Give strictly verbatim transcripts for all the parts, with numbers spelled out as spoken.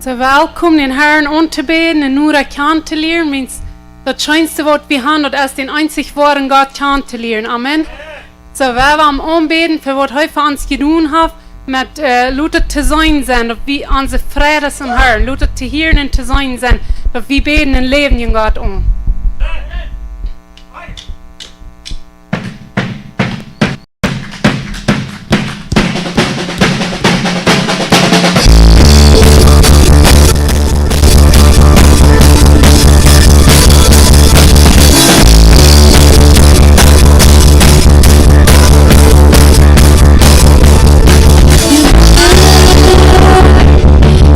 Soo, welkom, dän Herrn auntobäden un nu daut kjanen to lieren. Wiels daut scheenste waut wie haben, daut es dän eenzich woaren Gott kjanen to lieren. Amen. Soo, wie woaren am aunbäden fa waut hee fa ons jedonen haft, met, äh, lot et to seenen sennen, daut wie onse Freid es em Herrn, lot et to hieren un to seenen sennen, daut wie bäden dän läwendjen Gott aun.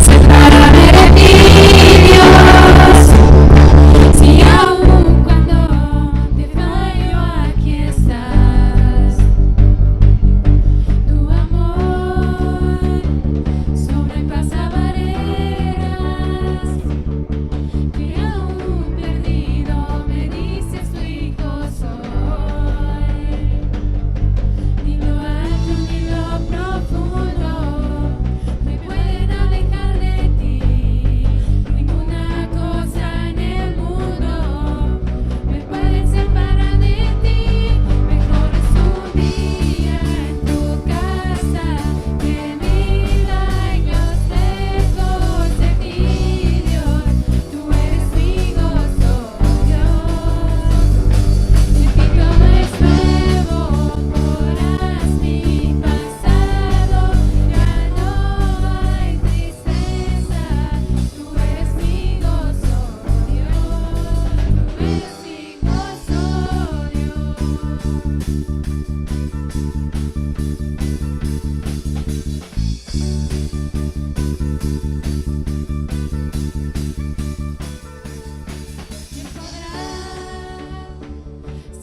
Sepárame de ti, Dios, si aun cuando te fallo, aquí estás. Tu amor sobrepasa barreras, que aun perdido me dices tu hijo soy. Ni lo alto ni lo profundo me pueden alejar de ti. Ninguna cosa en el mundo me pueden separar de ti. Mejor es un día en tu casa que mil años lejos de ti, Dios. Tú eres mi gozo, Dios. En ti todo es nuevo, borras mi pasado. Ya no hay tristeza. Tú eres mi gozo, Dios. Tú eres mi gozo, Dios. ¿Quién podrá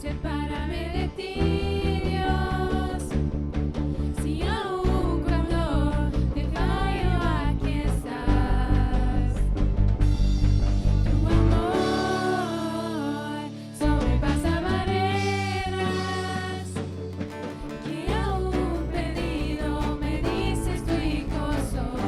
separarme de ti, Dios? Si aun cuando te fallo, aquí estás. Tu amor sobrepasa barreras, que aun perdido me dices tu hijo soy.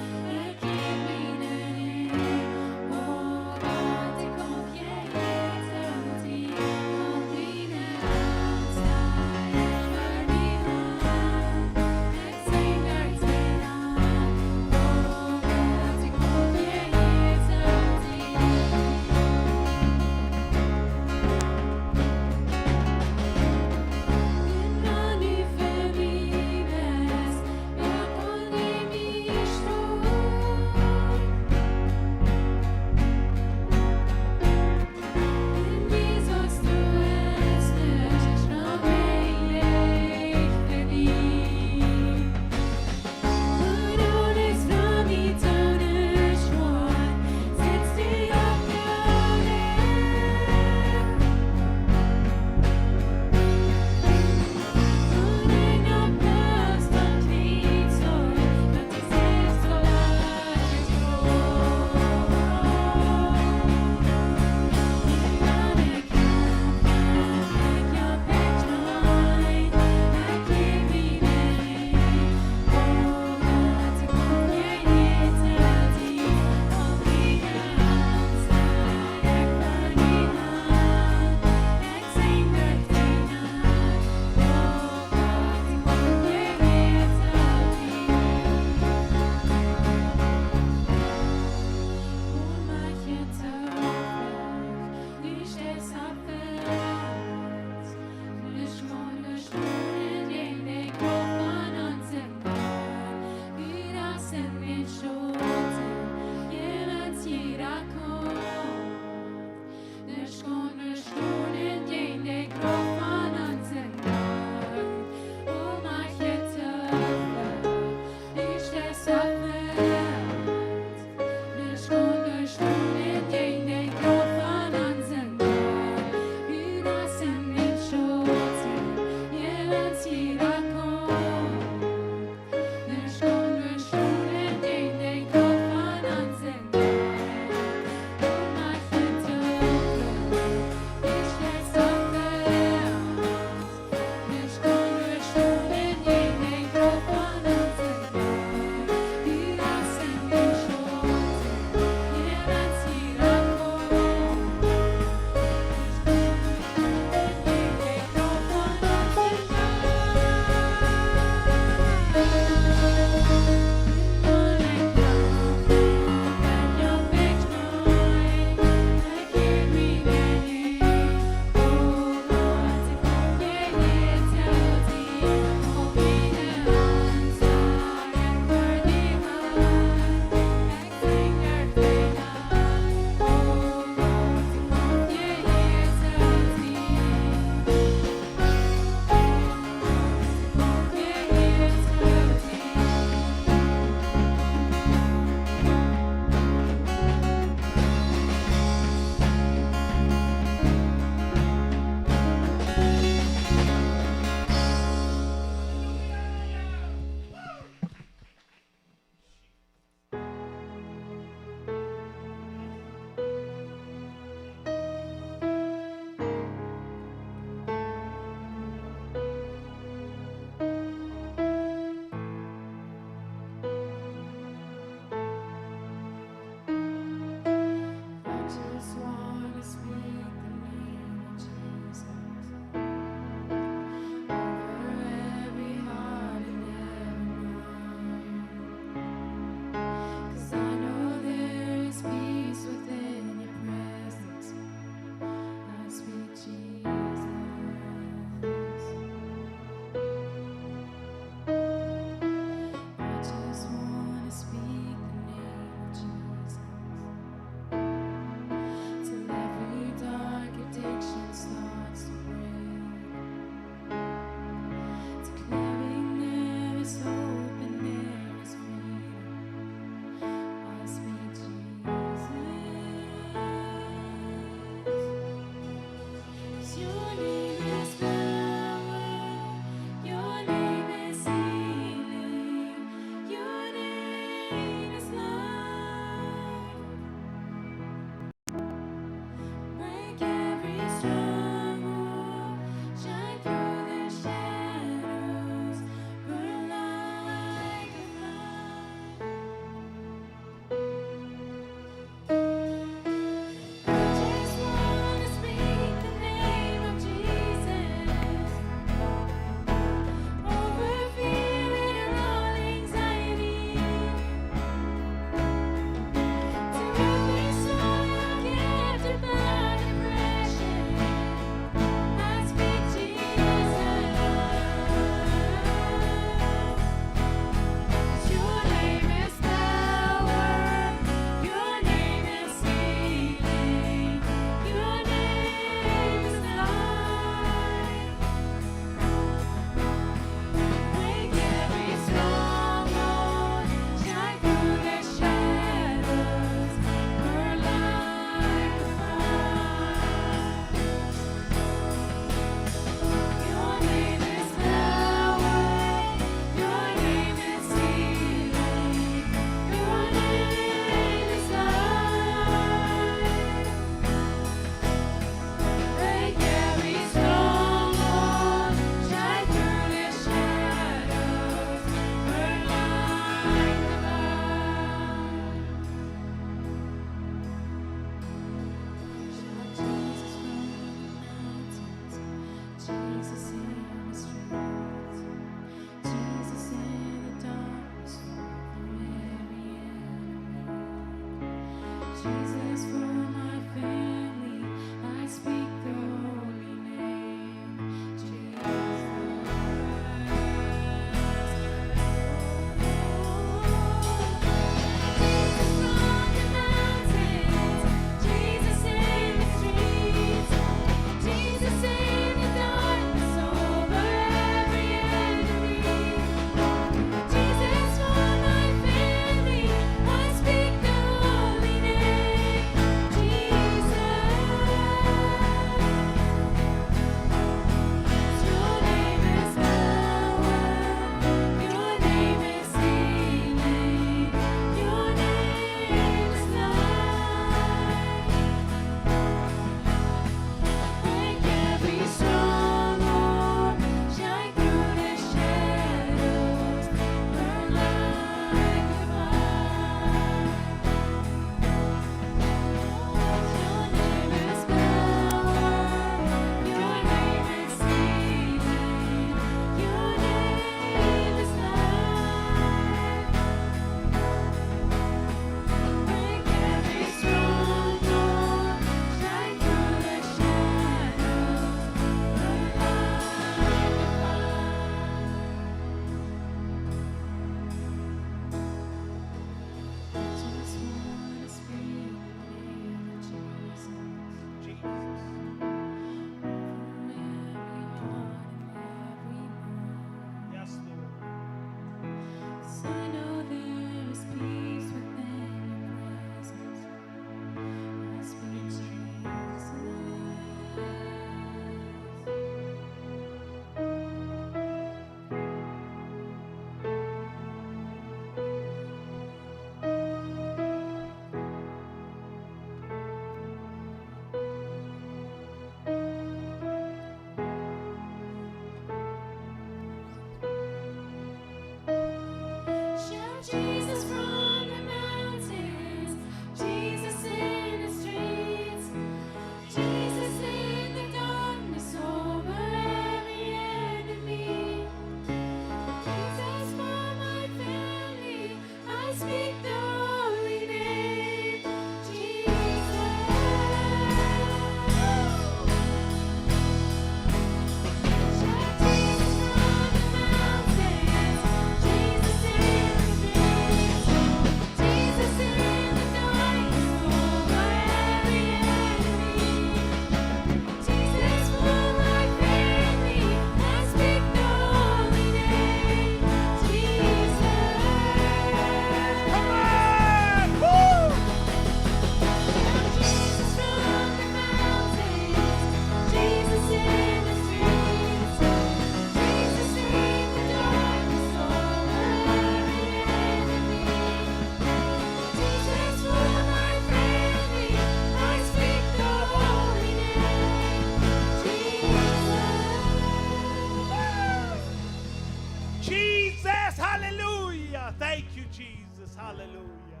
Halleluja.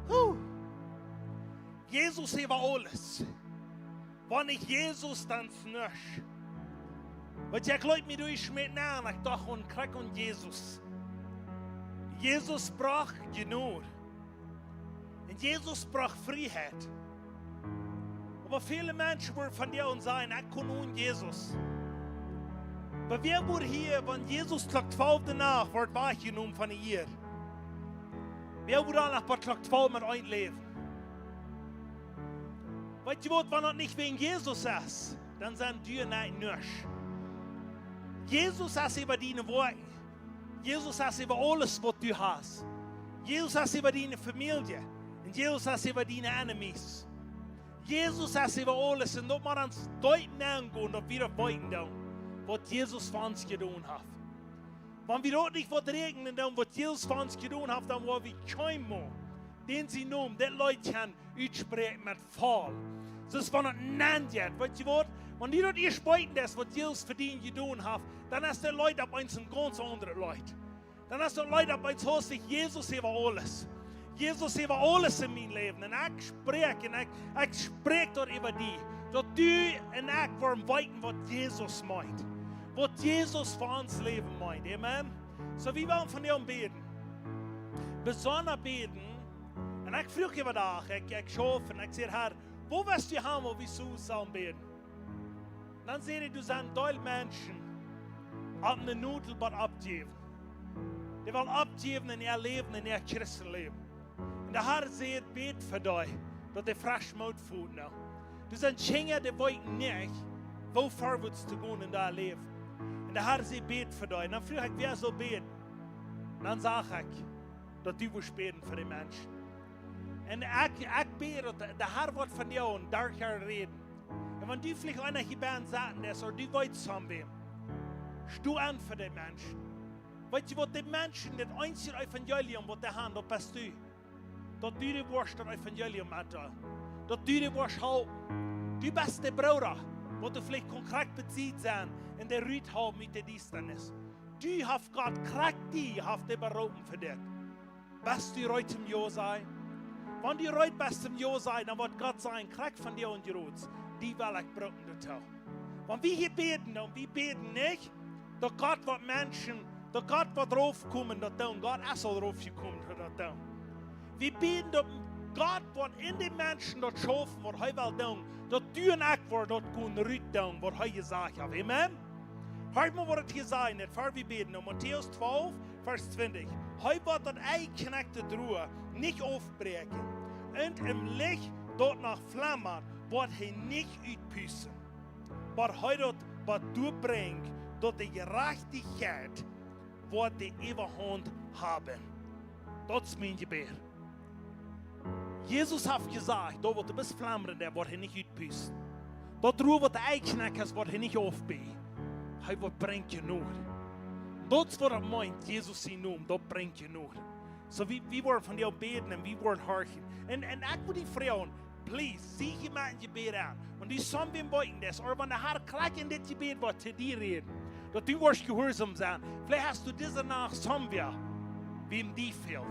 Huh. Jesus äwa aules. Wan nich Jesus, dan es nuscht. Waut ekj leet mie derch met nenn, ekj docht aun, krakjt aun Jesus. Jesus brocht Jnod. Un Jesus brocht Frieheit. Oba väle Menschen woaren vondoag sajen: "Ekj kaun onen Jesus." Oba wäa woat hia, wan Jesus Klock twalw de Nacht woat wajchjenomen von de Ieed? Wäa woat dan noch bat Klock twalw met eent läwen? Weetst du waut, wan daut nich wäajen Jesus es, dan sent du un ekj nuscht. Jesus es äwa diene Woakjen. Jesus es äwa aules waut du hast. Jesus es äwa diene Famielje. Un Jesus es äwa diene enemies. Jesus es äwa aules. Un daut mott ons deep nenn gonen, daut wie daut weeten doonen, waut Jesus fa ons jedonen haft. Wan wie daut nich waut räakjnen doonen, waut Jesus fa ons jedonen haft, dan woa wie kjeenmol dän sien Nomen, dit Leet kjennen utspräakjen met Feelen. Soo aus wan daut nenn jeit, weetst du waut? Wan du daut ieescht weeten deist, waut Jesus fa die jedonen haft, dan es daut Leet opp eemol een gaunz aundret Leet. Dan es daut Leet opp eemol, hieescht daut: "Jesus äwa aules. Jesus äwa aules en mien Läwen." Un ekj spräakj, un ekj, ekj spräakj daut äwa die, daut du un ekj woaren weeten, waut Jesus meent. Waut Jesus fa ons Läwen meent. Amen. Soo, wie wellen vondoag bäden. Besonda bäden. Un ekj fruach äwa Dach, ekj, ekj schauf un ekj säd: "Herr, woo wurscht du haben, woo wie soo sellen bäden?" Dan säd hee: "Doa sent väl Menschen, opp eene Notel waut oppjäwen. Dee wellen oppjäwen en äa Läwen, en äa Christenläwen." Un de Herr säd: "Bät fa dee, daut dee fresch Moot foten." Doa sent Kjinja, dee weeten nich, woo verwoats to gonen en äa Läwen. Un de Herr säd: "Bät fa dee." Un dan fruach ekj: "Wäa saul bäden?" Un dan sach ekj, daut du wurscht bäden fa dee Menschen. Un ekj, ekj bäd, daut de, de Herr woat vondoag derch äa räden. Un wan du veleicht eena hia benne sitten es, ooda du weetst von wäm, sto aun fa dee Menschen. Weetst du waut, dee Menschen, daut eensje Evangelium waut dee haben, daut best du. Daut du dee woascht daut Evangelium metdeelen. Daut du dee woascht halpen. Du best de Brooda, waut du veleicht kaust krakjt bie siene Sied sennen un dee rut halpen ut de Diestanis. Du hast Gott, krakjt die haft hee beroopen fa dit. Best du reed toom Jo sajen? Wan du reed best toom Jo sajen, dan woat Gott sajen: "Krakjt vondoag, Joost, die well ekj brucken doatoo." Wan wie hia bäden, dan wie bäden nich, daut Gott woat Menschen, daut Gott woat raufkomen daut doonen. Gott es aul raufjekomen daut doonen. Wie bäden, daut Gott woat en dee Menschen daut schaufen, waut hee well doonen. Daut du un ekj woaren daut kjennen rut doonen, waut hee jesajcht haft. Amen. Hia mott wie daut hia sajen, daut ver wie bäden. En Matäus twalw, Varsch twintich. Hee woat daut Eikjnekjte Droot nich aufbräakjen. Un em Licht, daut noch flammt, woat hee nich utpusten. Oba hee daut, woat doabrinjen, daut de Jerajchtichkjeit woat de Äwahaunt haben. Daut es mien Jebäd. Jesus haft jesajcht, daut waut doa best flammt, daut woat hee nich utpusten. Daut Droot waut doa eikjnekjt es, woat hee nich aufbiejen. Hee woat brinjen Jnod. Daut es waut daut meent, Jesus sien Nomen, daut brinjt Jnod. Soo, wie, wie woaren vondoag bäden un wie woaren horchen. Un, un ekj well die froagen, please, sie hia met een Jebäd aun. Wan du soo wäm weeten deist, ooda wan de Herr krakjt en dit Jebäd woat to die räden, daut du woascht jehuarsom sennen. Veleicht hast du dise Nacht soo wäm, wäm die fält.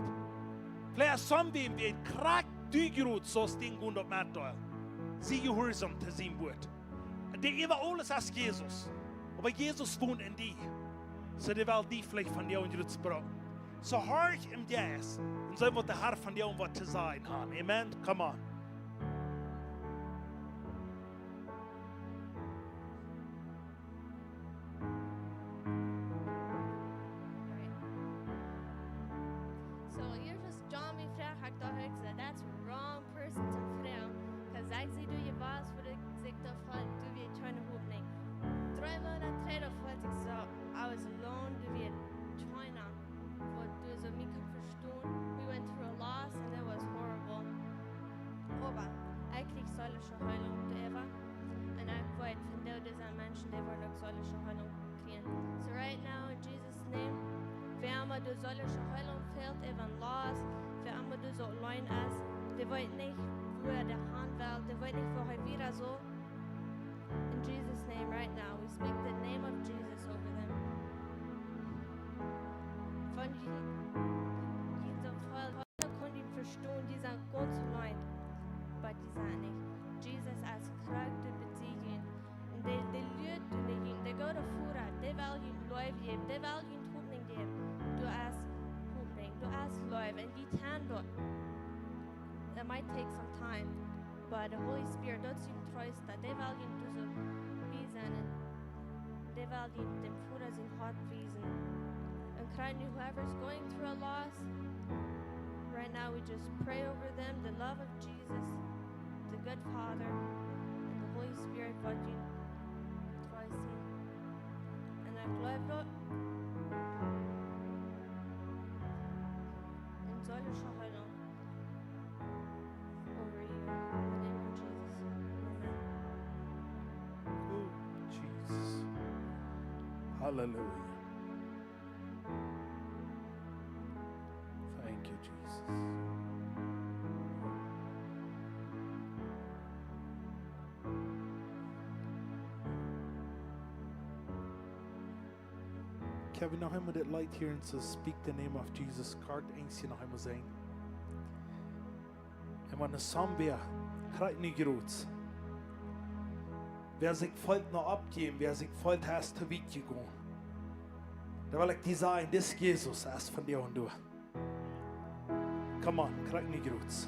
Veleicht hast soo wäm, wäa krakjt du jrod saust dän Grund opp metdeelen. Sie jehuarsom to sien Wuat. Dee äwa aules es Jesus. Oba Jesus wont en die. Soo dee well die veleicht vondoag jrod brucken. Soo horch em Jeist un see waut de Herr vondoag woat to sajen haben. Amen. Come on. Alright. So, hia es John, mien Frint, ekj docht, ekj säd, that's wrong person to froagen, 'cause ekj see, doa wia waut, wua ekj sikj doa feeld, doa wia kjeene Hopninj. Dree Moonat trigj, doa feeld ekj soo, I was alone, doa wia kjeena, waut doa soo mie kunn vestonen. We went through a loss and it was horrible. Oba ekj kjrieech seelische Heilunk doaräwa. Un ekj weet, vondoag sent Menschen, dee woaren uk seelische Heilunk kjrieen. So right now, in Jesus' name, wäa emma doa seelische Heilunk fält, äwa een loss, wäa emma doa soo auleen es, dee weet nich, wua hee han well, dee weet nich, wua hee wieda saul. In Jesus' name, right now, we speak the name of Jesus over them. Wan du, Läwen jäwen. Dee well junt Hopninj jäwen. Du hast Hopninj. Du hast Leew. Un wie kjennen daut. It might take some time, but the Holy Spirit, daut es een Troost, daut dee well junt doa soo bie sennen. Dee well junt däm Voda sien Hoat wiesen. Un krakjt nu, whoever's going through a loss, right now we just pray over them, the love of Jesus, the good Father, and the Holy Spirit, waut junt Troost jäwen. Un ekj jleew daut. Un seelische Heilung over you. In the name of Jesus. Amen. Oh, Jesus. Hallelujah. Thank you, Jesus. Can we noch eemol dit Leet hieren, so Speak the Name of Jesus, Kurt Engst noch eemol sinjen? Un wan doa somewhere, krakjt nu jrods, wäa sikj feelt no oppjäwen, wäa sikj feelt, hee es too wiet jegonen, dan well ekj die sajen, dis Jesus es von die un doa. Come on, krakjt nu jrods.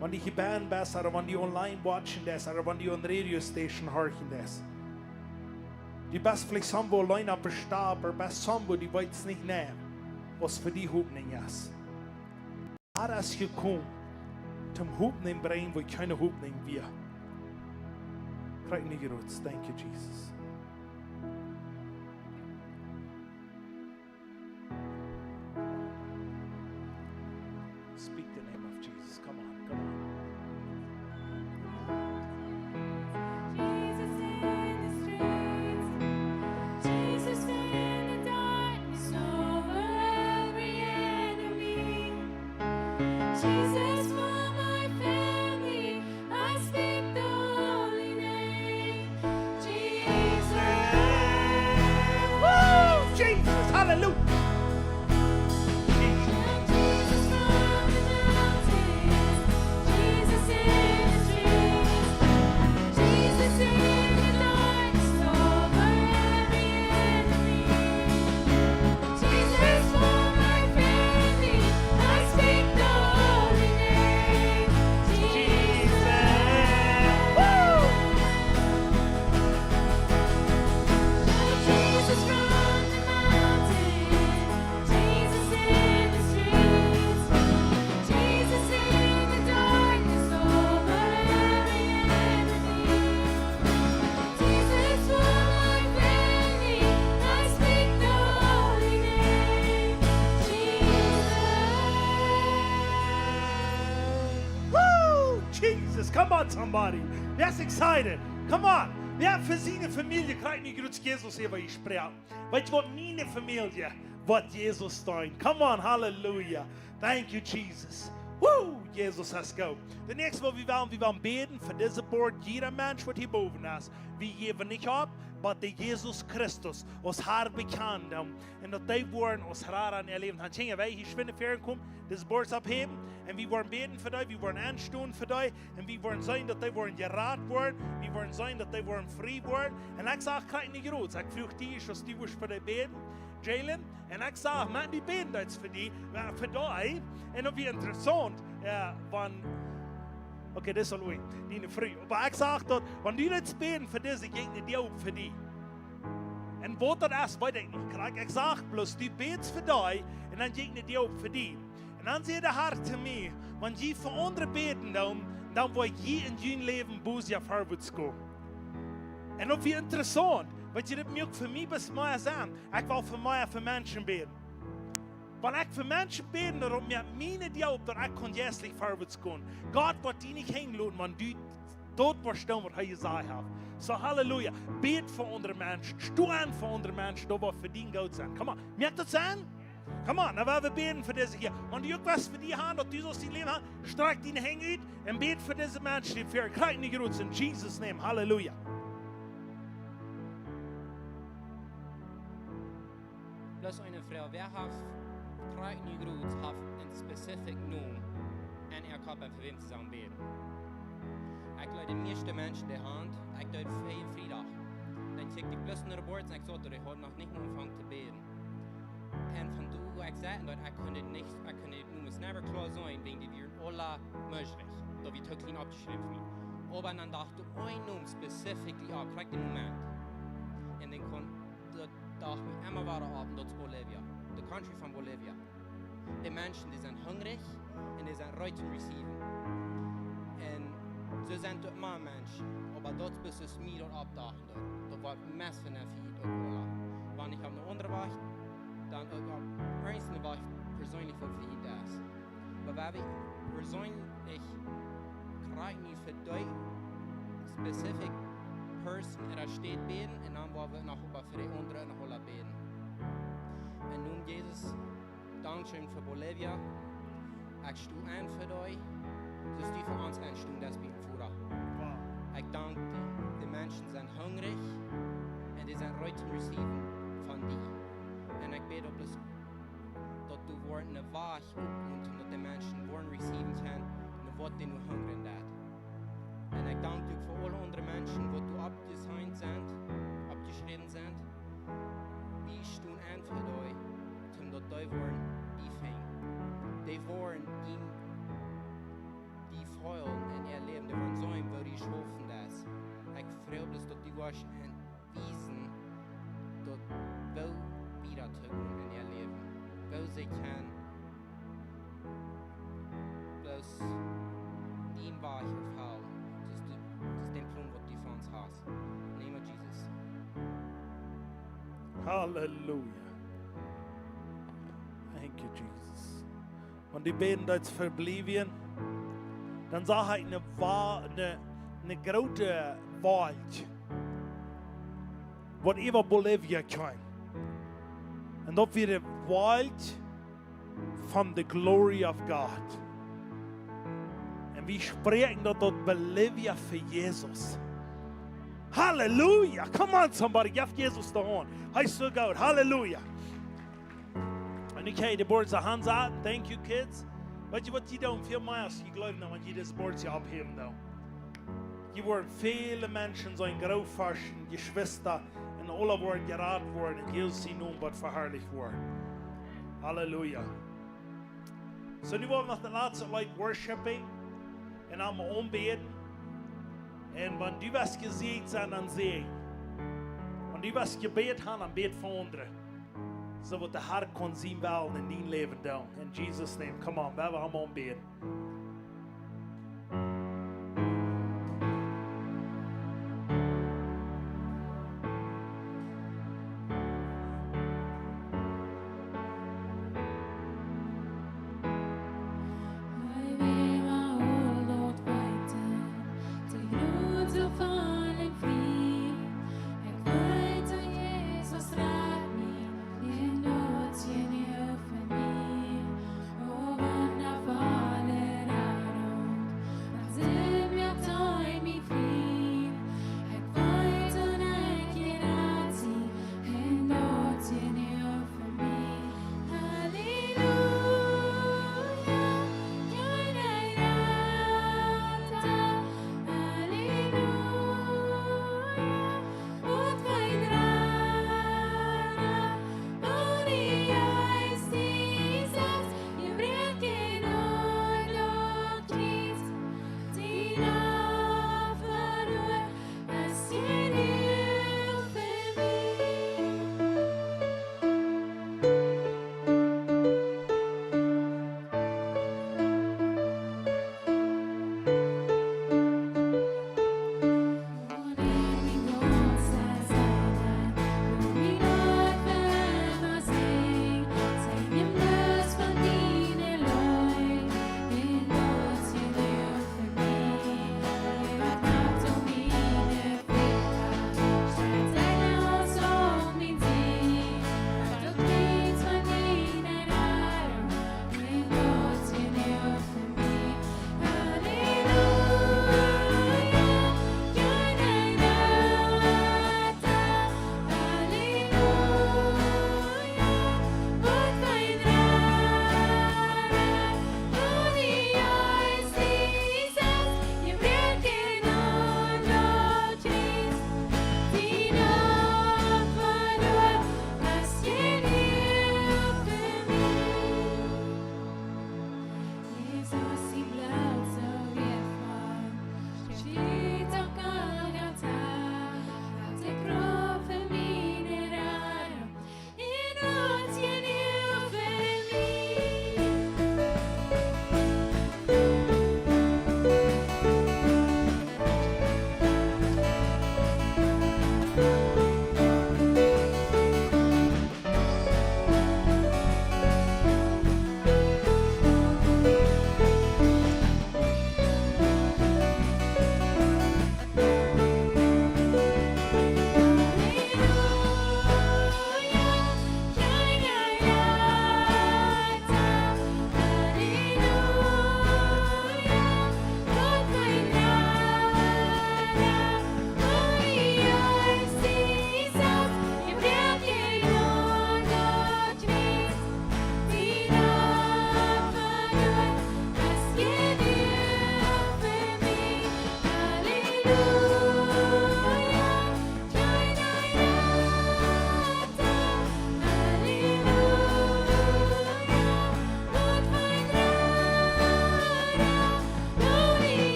Wan du hia benne best, ooda wan du online watchen deist, ooda wan du aun de Radio Station horchen deist. Du best veleicht somewhere auleen opp de Stopp, ooda best somewhere, du weetst nich, nä, waut fa die Hopninj es. Hee es jekomen, toom Hopninj brinjen, wua kjeene Hopninj wia. Krakjt nu jrods. Thank you, Jesus. Speak the name of Jesus. Come on, come on. Jesus in the streets, Jesus in the darkness over every enemy. Jesus for my family, I speak the holy name. Jesus. Woo! Jesus, hallelujah. Jesus from the mountains, Jesus in the streets, Jesus in the darkness over every enemy. Jesus for my family, I speak the holy name. Jesus. Woo! Jesus from the mountains, Jesus in the streets, Jesus in the darkness over every enemy. Jesus for my family, I speak the holy name, Jesus. Woo! Jesus, come on, somebody. Wäa es excited? Come on. Wäa fa siene Famielje krakjt nu jrods Jesus äwa jie sprechen? Weetst du waut, miene Famielje woat Jesus deenen. Come on, hallelujah. Thank you, Jesus. Woo, Jesus es goot. De näakjste waut wie wellen, wie wellen bäden fa dise Board, jieda Mensch waut hia bowen es. Wie jäwen nich opp, oba dee Jesus Christus aus Har bekjanen, un daut dee woaren aus Har en äa Läwen han. Kjenn jie, wäa hia schwind no väaren komen, dise Boards opphäwen, un wie woaren bäden fa dee, wie woaren enstonen fa dee, un wie woaren seenen daut dee woaren jerat woaren, wie woaren seenen daut dee woaren frie woaren. Un ekj sach krakjt nu jrods, ekj fruach die, aus du wurscht fa dee bäden, Jalen, un ekj sach, Mann, dee bäden daut fa die, äh, fa dee, un daut wia interessaunt, äh, wan, okay, daut es aul ui, diene Fru. Oba ekj sach daut, wan du daut bäden fa dise, jinkj dee opp fa die. Un waut daut es, weet ekj nich krakjt. Ekj sach bloos, du bätst fa dee, un dan jinkj dee opp fa die. Un dan säd de Har to mie, wan jie fa aundre bäden doonen, dan woa jie en jun Läwen bosja verwoats gonen. Un daut wia interessaunt, wiels daut muak fa mie bloos mea Senn. Ekj well fa mea fa Menschen bäden. Wan ekj fa Menschen bäd, dan moakt mie daut opp, daut ekj kaun jeistlich verwoats gonen. Gott woat die nich hanjen loten, wan du daut woascht doonen, waut hee jesajcht haft. So, Halleluja. Bäd fa aundre Menschen. Sto fa aundre Menschen. Daut woat fa die goot sennen. Come on. Moakt daut Senn? Come on, dan woa wie bäden fa dise hia. Wan du uk waut fa die hast, daut du saust dien Läwen haben, strakj diene Henj ut un bäd fa dise Menschen, dee fa krank jrods sent, in Jesus' name. Halleluja. Bloos eene Froag. Wäa haft krank jrods, haft een specific Nomen en äa Kopp, fa wäm see sellen bäden? Ekj leid de mieeschte Menschen de Haunt, ekj deed Frie-, Friedach. Dan kjikj ekj bloos no Boards un ekj säd, ekj haud noch nich aunjefongen to bäden. Un von doa, wua ekj säd, daut ekj kunn nich, ekj kunn nich, nu es never close on, wäajen dee wieren aula mieschlich, daut wie too kjlien oppjeschräwen wieren. Oba dan docht ekj een Nomen specifically opp, krakjt dän Moment. Un dan kunn, daut docht mie emma wada opp, un daut es Bolivia, the country von Bolivia. De Menschen, dee sent hungrich un dee sent reed to receiven. Un soo sent doa mau Menschen, oba daut es bloos mie daut oppdocht. Daut, daut woat meist von de Fiet uk aula. Wan nich opp eene aundre Wajch, dan uk opp irjent eene Wajch perseenlich waut Fiet es. Oba wan wie perseenlich krakjt nu fa dee specific person en de Staut bäden un dan woa wie noch opp fa de aundre noch aula bäden. En Nomen Jesus, dankscheen fa Bolivia. Ekj sto en fa dee, soo aus du fa ons enstonen deist, Voda. Wow. Ekj dank die. De Menschen sent hungrich un dee sent reed to receiven von die. Un ekj bäd uk bloos, daut du woascht eene Wajch oppmoakjen, daut de Menschen woaren receiven kjennen, no waut dee nu hungren deit. Un ekj dank die uk fa aule aundre Menschen, waut doa oppjeseenen sent, oppjeschräwen sent. Wie stonen en fa dee, om daut dee woaren die finjen. Dee woaren die, die feelen en äa Läwen. Dee woaren seenen, woo du schaufen deist. Ekj froag bloos, daut du woascht an wiesen, daut woo wieda to gonen en äa Läwen. Woo see kjennen bloos dien Wajch erfellen. Daut es de, daut es de Plon, waut du fa ons hast. In the name of Jesus. Halleluja. Thank you, Jesus. Wan du bäden deist fa Bolivien, dan sach ekj eene Wa-, eene, eene groote Wolkj, waut äwa Bolivia kjeem. Un daut wia de Wolkj von the glory of God. Un wie spräakjen daut, daut Bolivia fa Jesus. Halleluja. Come on, somebody. Jeff Jesus de Haunt. Hee es soo goot. Halleluja. Un ekj hab de Boards aun saten. Thank you, kids. Weetst du waut, jie doonen väl mea aus jie jleewen, wan jie dise Boards hia opphäwen doonen. Jie woaren väle Menschen seenen, Grootvaschta, Jeschwista, un aula woaren jerat woaren, en Jesus sienen Nomen woat veharlicht woaren. Halleluja. Soo, nu woa wie noch daut latste Leet worshipen un dan aunbäden. Un wan du west jesäajent sennen, dan säajen. Wan du west jebät haben, dan bäd fa aundre. Soo woat de Herr kjennen sien Wellen en dien Läwen doonen. In Jesus' name, come on, wie woaren aunbäden.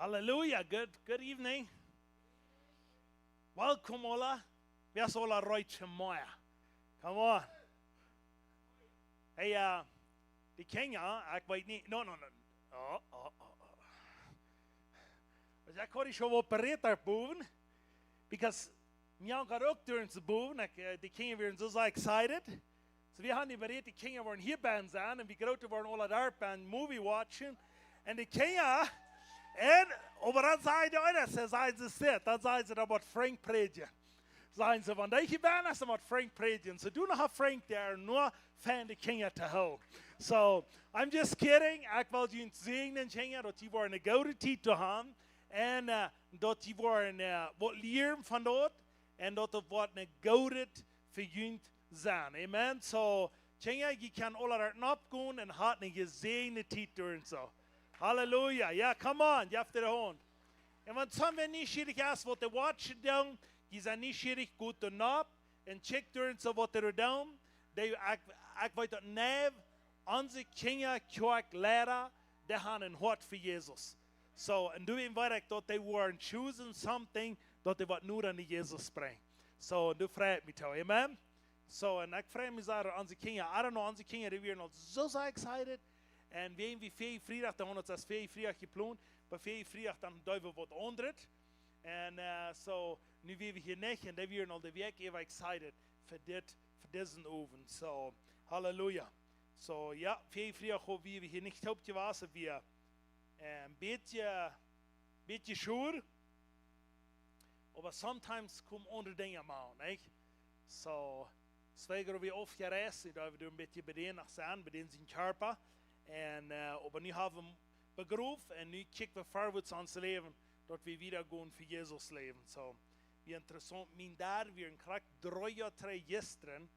Hallelujah. Good, good evening. Welcome, Ola. Wäa es Ola Reitje Moja? Come on. Hey, uh, de Kjinja, ekj weet nich. No, no, no. Oh, oh, oh, oh. Ekj haud die schon waut berät doa bowen. Because mie haud uk derch de bowen. Ekj, uh, de Kjinja wieren soo, soo excited. So, wie haben die berät, de Kjinja wieren hia bennen sennen un wie Groote wieren aule doa bennen Movie watchen. Un de Kjinja, un, oba dan säden see, eena, see säden, see sit, dan säden see, dan woat Frank prädjen. Säden see, wan dee hia bennen es, dan woat Frank prädjen. So, du noch Frank doa, nua fa de Kjinja to hoolen. So, I'm just kidding. Ekj well junt säajnen, Kjinja, daut jie woaren eene goode Tiet doa haben. Un, uh, daut jie woaren, uh, waut lieren von daut. Un daut daut woat eene goode Tiet fa junt sennen. Amen. So, Kjinja, jie kjennen aule doa nopp gonen un han eene jesäajende Tiet doa un soo. Hallelujah. Yeah, come on. Jeft de Haunt. Un wan someone nieschierich es, waut dee watchen doonen, dee sent nieschierich, goot doa nopp un check doa un soo, waut dee doonen. Dee, ekj, ekj weet daut nich, onse Kjinja, Kjoakjleida, dee haben een Hoat fa Jesus. So, un doa weet ekj daut dee woaren chosen something, daut dee waut noda aun Jesus brinjen. So, un doa frei ekj mie too. Amen. So, un ekj frei mie sea, onse Kjinja, I don't know, onse Kjinja, dee wieren aul soo, soo excited. Un wie, wie väl Friedach, dee haben ons väl Friedach jeplont, oba väl Friedach dan doo wie waut aundret. Un, uh, so, nu wia wie hia nich, un dee wieren aul de Wäakj äwa excited fa dit, fa disen Owent. So, hallelujah. So, jo, väl Friedach haben wie hia nich toop jewast, wie, uh, een bät, bät sure. Oba sometimes komen aundre Dinja mol, nich? So, deswäajen wie aufjereist, daut wie doa een bät bie dän noch sent, bie dän sien Kjarpa. Un, uh, oba nu haben wie begroft un nu kjikjen wie forwards aun ons Läwen, daut wie wieda gonen fa Jesus läwen. So, wia interessaunt, mien Dad wia een krakjt dree Joa trigj jistren,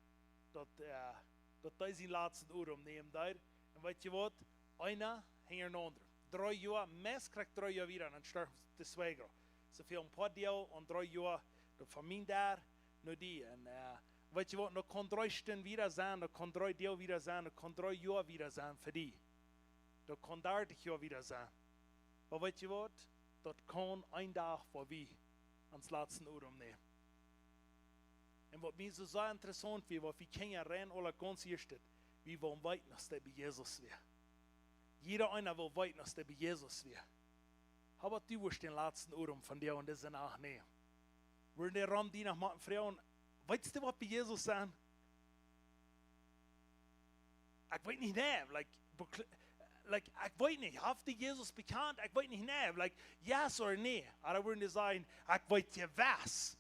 daut, uh, daut hee sienen latsten Odem nämen deed. Un weet jie waut? Eena hinjaraun dän aundren. Dree Joa, meist krakjt dree Joa wieda, dan storf de Suegro. Soo väl een poa Doag un dree Joa, daut von mien Dad no die. Un, uh, weet jie waut, daut kaun dree Stunden wieda sennen, daut kaun dree Doag wieda sennen, daut kaun dree Joa wieda sennen fa die. Daut kaun dartich Joa wieda sennen. Oba weet jie waut? Daut kaun een Dach, wua wie onsen latsten Odem nämen. Un waut mie soo sea interessaunt wia, waut wie Kjinja rein aule gaunz ieescht, wie wullen weeten, aus dee bie Jesus wia. Jieda eena well weeten, aus dee bie Jesus wia. Hab du woascht dän latsten Odem von die aun dise Nacht nämen. Wudden dee rom die noch mol froagen, weetst du, waut bie Jesus sent? Ekj weet nich, nä, like, bekl-, like, ekj weet nich, haft die Jesus bekjant? Ekj weet nich, nä, like, yes or nä. Oba wudden dee sajen, ekj weet jewess.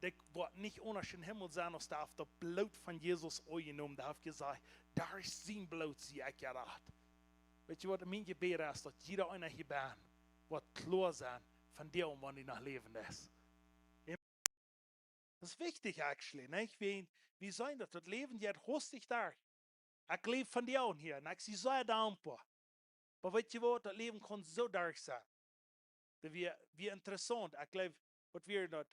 Dee woat nich aundasch em Himmel sennen, aus dee haft daut Bloot von Jesus aunjenomen, dee haft jesajcht, derch sien Bloot sie ekj jerat. Weet jie waut, mien Jebäd es, daut jieda eena hia bennen woat kloa sennen von dee, wan dee noch läwendich es. Daut es wichtich, actually, nä? Wie, wie seenen daut, daut Läwen jeit hastich derch. Ekj läw von die aun hia, un ekj sie sea dankboa. Oba weet jie waut, daut Läwen kaun soo derch sennen. Daut wia, wia interessaunt. Ekj jleew, waut wia daut?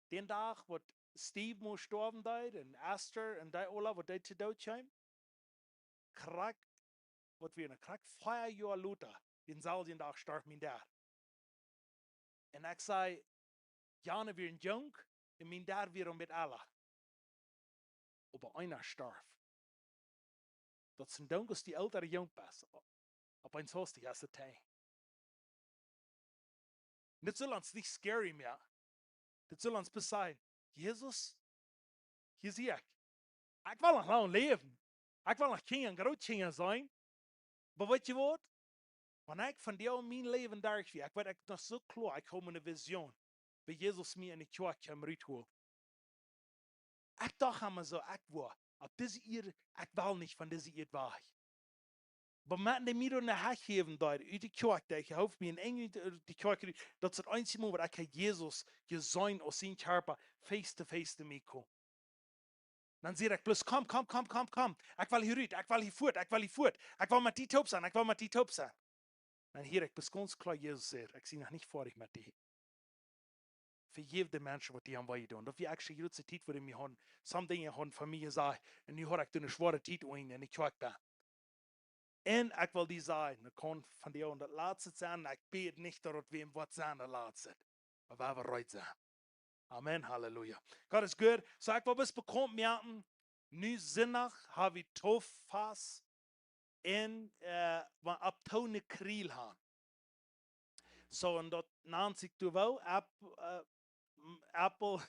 Dän Dach, waut Steve mol stoawen deed, un Esther, un dee aula, waut dee to Doot kjeemen. Krakjt, waut wia, krakjt vea Joa lota, dänselwjen Dach storf mien Dad. Un ekj saj, jana wia een Junk, un mien Dad wia een bät ella. Oba eena storf. Daut es een Dinkj, aus du elre Junk best. Opp eemol hast du, hast du Tiet. Un dit saul ons nich scary moaken. Dit saul ons besennen. Jesus, hia sie ekj. Ekj well noch lang läwen. Ekj well noch Kjinja un Grootkjinja sennen. Oba weet jie waut? Wan ekj von die aun mien Läwen derch wia, ekj weet, ekj noch soo kloa, ekj haud eene Vision, woo Jesus mie enne Kjoakj kjeem rutholen. Ekj docht emma soo, ekj woa opp dise Ieed, ekj well nich von dise Ieed wajch. Oba met dee mie doa ne Hecht jäwen deed, ut de Kjoakj, dee hoof mie een Enj ut de Kjoakj rut, daut es daut eensje Mol, waut ekj Jesus jeseenen aus sien Kjarpa face to face to mie kjeem. Dan säd ekj bloos, komm, komm, komm, komm, komm. Ekj well hia rut, ekj well hia fuat, ekj well hia fuat. Ekj well met die toop sennen, ekj well met die toop sennen. Dan hieed ekj bloos gaunz kloa Jesus säd, ekj sie noch nich foadich met die. Vejeff de Menschen, waut die haben wee jedonen. Daut wia actually de jratste Tiet, wua dee mie hauden, some Dinja hauden von mie jesajcht. Un nu haud ekj doa eene schwoare Tiet unjen, un ekj haud daut. Un ekj well die sajen, daut kaun vondoag daut latste sennen. Ekj bäd nich, daut daut wäm woat sennen, daut latste. Oba wie woaren reed sennen. Amen, halleluja. Gott es good. Soo, ekj well bloos bekaunt moaken, nu Sindach hab wie Tauffast un, äh, wie opp Tone Kriel han. Soo, un daut nant sikj doa woo, App-, äh, m-, Apple,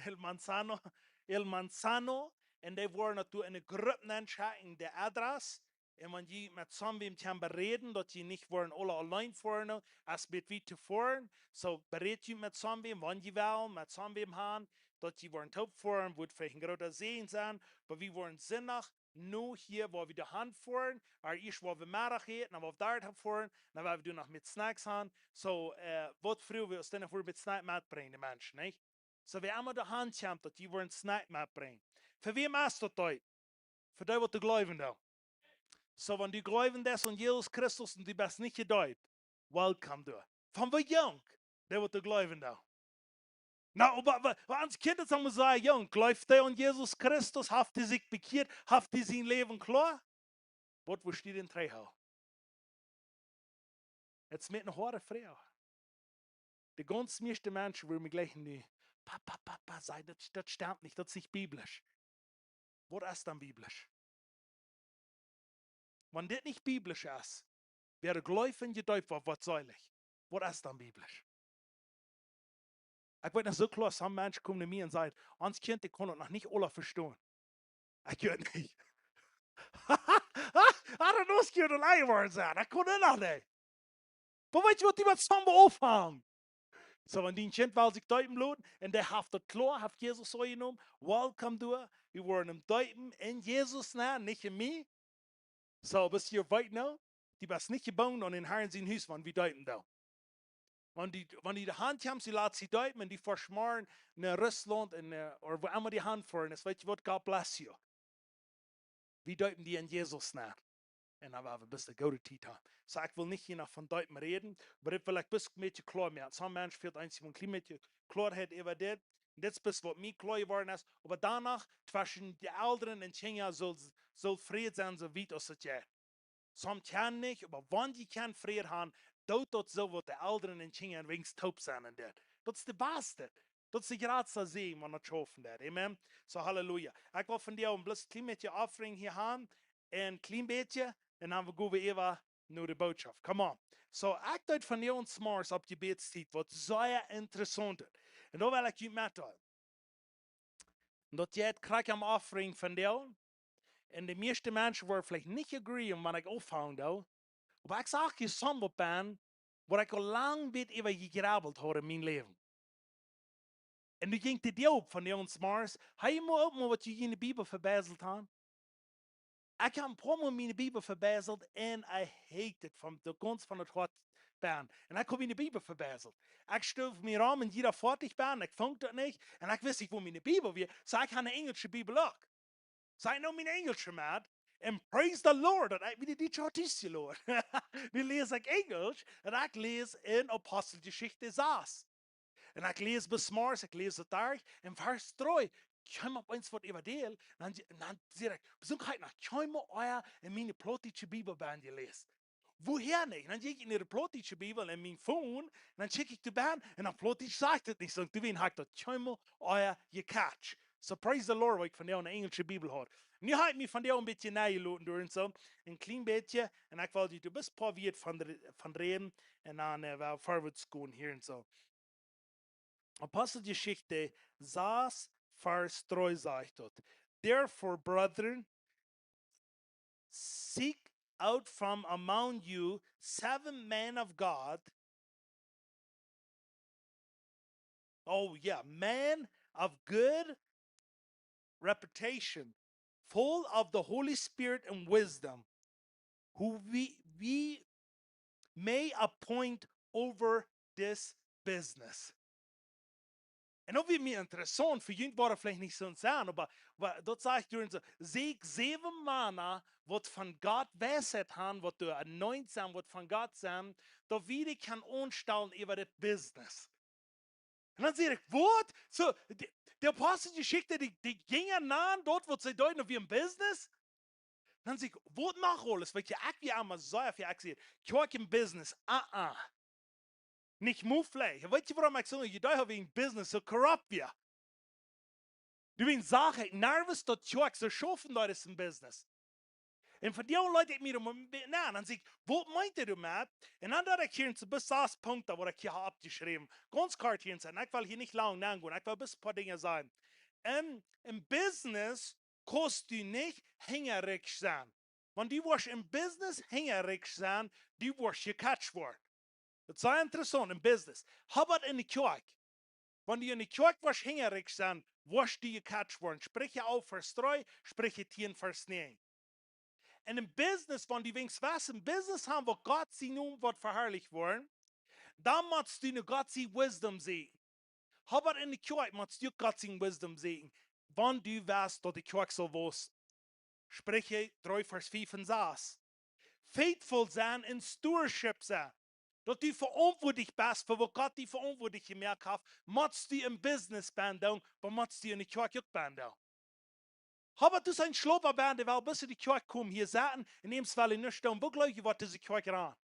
El Manzano, El Manzano, un dee woaren daut doa enne Grupp nenschekjen, de Adress, un wan jie met someone kjennen beräden, daut jie nich woaren aule auleen foaren, aus bät wie to foaren, soo beräd jie met someone, wan jie wellen met someone han, daut jie woaren toop foaren, woat veleicht een groota Säajen sennen, oba wie woaren Sindach nu hia, wua wie doa han foaren, oba ieescht woa wie Meddach äten, dan woa wie doa han foaren, dan woa wie doa noch met Snacks han. Soo, äh, waut frie wie ons dan, wan wie met Snack metbrinjen, de Menschen, nich? Soo, wäa emma doa han kjemt, daut jie woaren Snack metbrinjen. Fa wäm es daut doa? Fa dee, waut doa jleewen doonen. Soo, wan du jleewen deist aun Jesus Christus un du best nich jedeept, welcome doa. Von woo junk, dee, waut doa jleewen doonen. Na, oba, wa-, wa-, ons Kjint es aul sea junk. Jleeft hee aun Jesus Christus? Haft hee sikj bekjieet? Haft hee sien Läwen kloa? Waut woascht du dän trigjhoolen? Daut es mie eene hoade Froag. De gaunz mieeschte Menschen wudden mie jlikj nu: "Pa, pa, pa, pa, saj, daut, daut stemt nich, daut es nich biblisch." Waut es dan biblisch? Wan dit nich biblisch es, wäa jleeft un jedeept woat, woat seelich. Waut es dan biblisch? Ekj weet noch soo kloa, sommje Menschen komen no mie un sajen: "Ons Kjint, ekj kaun daut noch nich aula vestonen." Ekj weet nich. I don't know, es kjint aul woaren sennen. Ekj kaun daut noch nich. Oba weetst du waut, dee woat someone oppfangen. Soo, wan dien Kjint well sikj deepen loten un dee haft daut kloa, haft Jesus aunjenomen, welcome doa. Wie woaren am deepen en Jesus Nomen, nich en mie. Soo, best du hia right now? Du best nich jebungen aun dän Herrn sien Hus, wan wie deepen doonen. Wan du, wan du doa han kjemst, du latst die deepen un du foascht morjen no Russlaunt un, äh, ooda wua emma du han foaren deist, weetst du waut, God bless you. Wie deepen die en Jesus Nomen. Un dan woa wie bloos eene goode Tiet han. Soo, ekj well nich hia noch von deepen räden, oba dit well ekj bloos een bät kloa moaken. Sommje Menschen fält eent een kjlien bät Kloaheit äwa dit. Un dit es bloos waut mie kloa jeworden es. Oba doano, tweschen de Elren un Kjinja saul, saul Fräd sennen, soo wiet aus et jeit. Sommje kjennen nich, oba wan jie kjennen Fräd han, doot daut soo, waut de Elren un Kjinja weens toop sennen un dit. Daut es de baste. Daut es de jratste Säajen, wan daut schaufen deit. Amen. Soo, halleluja. Ekj well von die een bloos kjlien bät offering hia han, een kjlien bät, un dan go wie äwa no de Bootschoft. Come on. Soo, ekj deed von die ons morjes opp Jebädstiet, waut sea interessaunt es. Un doa well ekj junt metdeelen. Un daut jeit krakjt aum offering von die. Un de mieeschte Menschen woaren veleicht nich agreeen, wan ekj aunfang doo. Oba ekj saj hia someone opp, waut ekj aul lang bät äwa jegrubelt haud en mien Läwen. Un nu jinkj de Däa opp von die ons morjes. Hab jie mol uk mol waut jie en de Bibel vebieselt han? Ekj hab een poa mol miene Bibel vebieselt un I hate it, von de gaunz von daut Hoat bennen. Un ekj hab miene Bibel vebieselt. Ekj stuff mie rom en jieda Foatich bennen, ekj funk daut nich. Un ekj wist nich, wua miene Bibel wia. Soo, ekj hab eene enjelsche Bibel uk. Soo, ekj neem miene enjelsche met. And praise the Lord, daut ekj miene dietsche Hoat es, Lord. Nu läs ekj Enjelsch, un ekj läs en Aposteljeschicht sas. Un ekj läs bat zemorjes, ekj läs daut doa, un Varsch dree, kjeem opp eemol waut äwa däl, un dan, un dan säd ekj, "Woo hab ekj noch kjeenmol ea en miene plautdietsche Bibel bennen jeläst? Wuarom nich?" Un dan jinkj ekj no de plautdietsche Bibel en mien phone, un dan check ekj de bennen, un opp Plautdietsch sajcht et nich soo, un doawäajen hab ekj daut kjeenmol ea jecatcht. So praise the Lord, waut ekj von die eene enjelsche Bibel haud. Nu hab ekj mie von die een bät nenjeloten doa un soo, een kjlien bät, un ekj well die doa bloos een poa Wieed von, von räden, un dan, äh, well wie forwards gonen hia un soo. Aposteljeschicht sas, Varsch dree sajcht daut: "Therefore, brethren, seek out from among you seven men of God." Oh, yeah, men of good reputation, full of the Holy Spirit and wisdom, who we, we may appoint over this business. Un daut wia mie interessaunt, fa junt woat et veleicht nich soo sennen, oba, oba daut sajcht doa soo: "Seek säwen Mana, waut von Gott Weisheit han, waut doa anointed sent, waut von Gott sent, daut wie dee kjennen aunstalen äwa dit Business." Un dan säd ekj: "Waut?" Soo, de, de Aposteljeschicht, dee, dee jinjen no daut, waut see deeden, wia een Business. Dan saj ekj, waut noch aules? Weetst, ekj wia emma sea väl, ekj saj, Kjoakj un Business, ah, ah. Nich move, veleicht. Weetst, wuarom ekj soo een Idee hab wäajen Business soo korrupt wia? Du, wäajen sach ekj nervös, daut Kjoakj soo schaufen deed aus een Business. Un von doa aun leet ekj mie doa mau een bät nenn. Dan saj ekj, waut meent hee doamet? Un dan deed ekj hia een bät sas Punkten, waut ekj hia hab oppjeschräwen. Gaunz kort hia sennen. Ekj well hia nich lang nenn gonen. Ekj well bloos een poa Dinja sajen. En, en Business kaust du nich hinjarikj sennen. Wan du woascht en Business hinjarikj sennen, du woascht jecatcht woaren. Daut es sea interessaunt en Business. Hab daut en de Kjoakj. Wan du en de Kjoakj woascht hinjarikj sennen, woascht du jecatcht woaren. Spricha alf Varsch dree, Spricha tieen Varsch näajen. En en Business, wan du weens west en Business haben, waut Gott sien Nomen woat veharlicht woaren, dan motst du no Gott sien wisdom seenen. Hab daut en de Kjoakj, motst du uk Gott sien wisdom seenen. Wan du west, daut de Kjoakj saul wausen. Spricha dree Varsch fief un sas. Faithful sennen en stewardship sennen. Daut du veauntwuatlich best fa waut Gott die veauntwuatlich jemoakt haft, motst du en Business benn doonen, oba motst du en de Kjoakj uk benn doonen. Hab daut du sien Schlaupa benn, dee well bloos en de Kjoakj komen, hia setten, un eent well hee nuscht doonen. Woo jleew jie, woat dise Kjoakj rannen?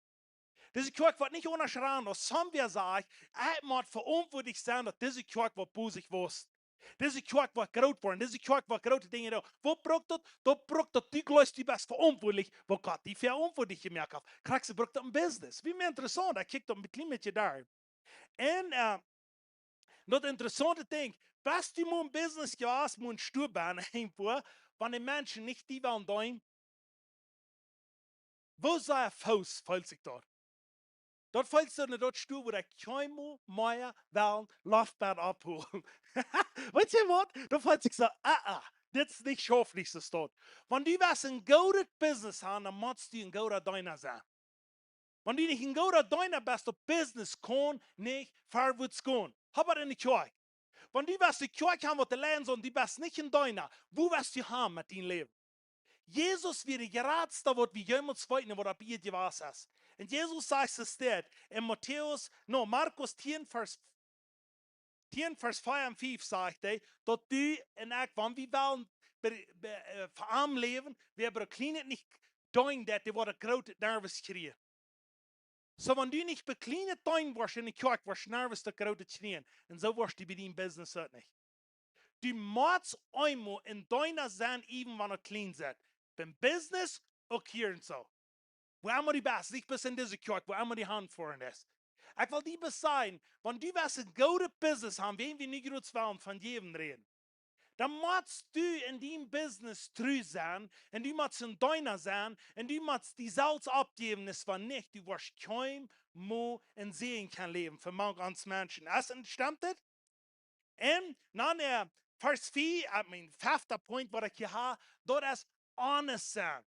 Dise Kjoakj woat nich aundasch rannen, aus wan wäa sajcht, ekj mott veauntwuatlich sennen, daut dise Kjoakj woat bosich wausen. Dise Kjoakj woat groot woaren, dise Kjoakj woat groote Dinja doonen. Waut brukt daut? Daut brukt daut du jleefst, du best veauntwuatlich, waut Gott die veauntwuatlich jemoakt haft. Krakjt soo brukt daut en Business. Wia mie interessaunt, ekj kjikj daut een kjlien bät derch. Un, äh, daut interessaunte Dinkj, best du mau en Business jewast, mau en Stua benn, een poa, wan de Menschen nich die wellen deenen, woo sea faust feelt sikj daut? Daut feelt sikj soo, daut Stua, wua ekj kjeenmol mea well Loft bie oppholen. Weetst du waut? Daut feelt sikj soo, ah, ah, dit es nich schauflich, soo staut. Wan du west en goodet Business haben, dan motst du en gooda Deena sennen. Wan du nich en gooda Deena best, daut Business kaun nich verwoats gonen. Hab daut en de Kjoakj. Wan du west de Kjoakj haben, waut de Leida sajen, du best nich en Deena, woo west du haben met dien Läwen? Jesus wia de jratsta, waut wie jemols weeten, waut opp Ieed jewast es. Un Jesus sajcht, soo steit en Matäus, no, Markus tieen Varsch, tieen Varsch vea un fief sajcht hee, daut du un ekj, wan wie wellen be-, be-, äh, fa am läwen, wie haben kjlienet nich deenen, daut dee woaren grootet nervös kjrieen. Soo, wan du nich bie kjlienet deenen woascht en de Kjoakj, woascht nervös daut grootet kjrieen. Un soo woascht du bie dien Business uk nich. Du motst eemol en Deena sennen, even wan et kjlien es. Biem Business, uk hia un soo. Wua emma du best, nich bloos en dise Kjoakj, wua emma du hanfoaren best. Ekj well die bloos sajen, wan du west en goodet Business haben, wäajen wie nu jrod wellen von jäwen räden, dan motst du en dien Business tru sennen, un du motst en Deena sennen, un du motst die selfst oppjäwen, es wan nich, du woascht kjeenmol en Säajen kjennen läwen fa mank ons Menschen. Es, stemt dit? Un dan, äh, Varsch vea, I mean, fefta Punkt, waut ekj hia hab, daut es honest sennen.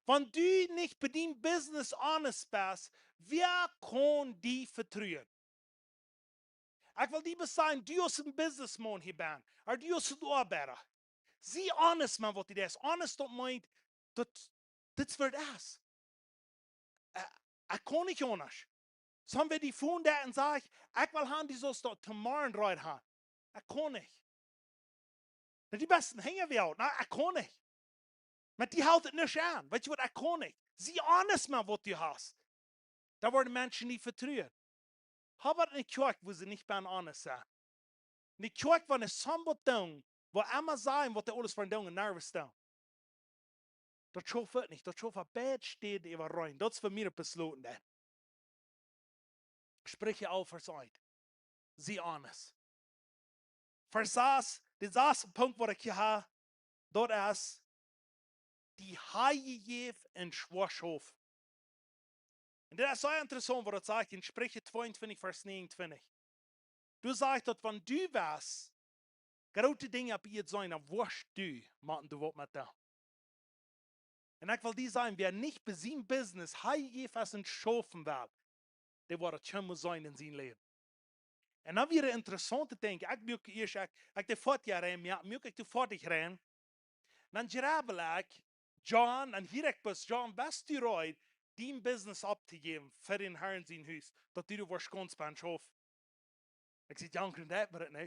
Wan du nich bie dien Business honest best, wäa kaun die vetruen? Ekj well die bloos sajen, du aus en Businessman hia benn, ooda du aus en Oabeida, sie honest met waut du deist. Honest, daut meent, daut, dit es waut et es. Äh, ekj kaun nich aundasch. Soo, wan wäa die phoned un sajcht, ekj well haben, du saust daut tomorrow reed haben. Ekj kaun nich. Daut du best en Hinjawäaj, na, ekj kaun nich. Met die helt et nich aun. Weetst du waut, ekj kaun nich. Sie honest met waut du hast. Dan woaren Menschen die vetruen. Hab daut en de Kjoakj, wua see nich bie honest sent. En de Kjoakj, wan see waut doonen, wua emma sajen, waut dee aules von doonen, nervös doonen. Daut schauft nich, daut schauft opp beid Städen äwareen. Daut es fa mie daut besloten, dan. Spricha alf Varsch eent. Sie honest. Varsch sas, de sasta Punkt, waut ekj hia hab, daut es, die Heil jejäft en schwoa Schaufen. Un daut es sea interessaunt, waut daut sajcht en Spricha tweeuntwintich, Varsch näajenuntwintich. Doa sajcht daut, wan du west groote Dinja opp Ieed seenen, dan woascht du motten doa waut met doonen. Un ekj well die sajen, wäa nich bie sien Business Heil jejäft es en schaufen well, dee woat daut kjeenmol seenen en sien Läwen. Un dan wia daut interessaunt to denkjen, ekj muak ieescht, ekj, ekj deed foadich rein, jo, muak ekj doa foadich rein. Dan jrebbel ekj, John, dan hia ekj bloos, John, best du reed, dien Business opptojäwen fa dän Harn sien Hus, daut du doa woascht gaunz benn schaufen? Ekj saj, John, kjeen Tiet mea, nä.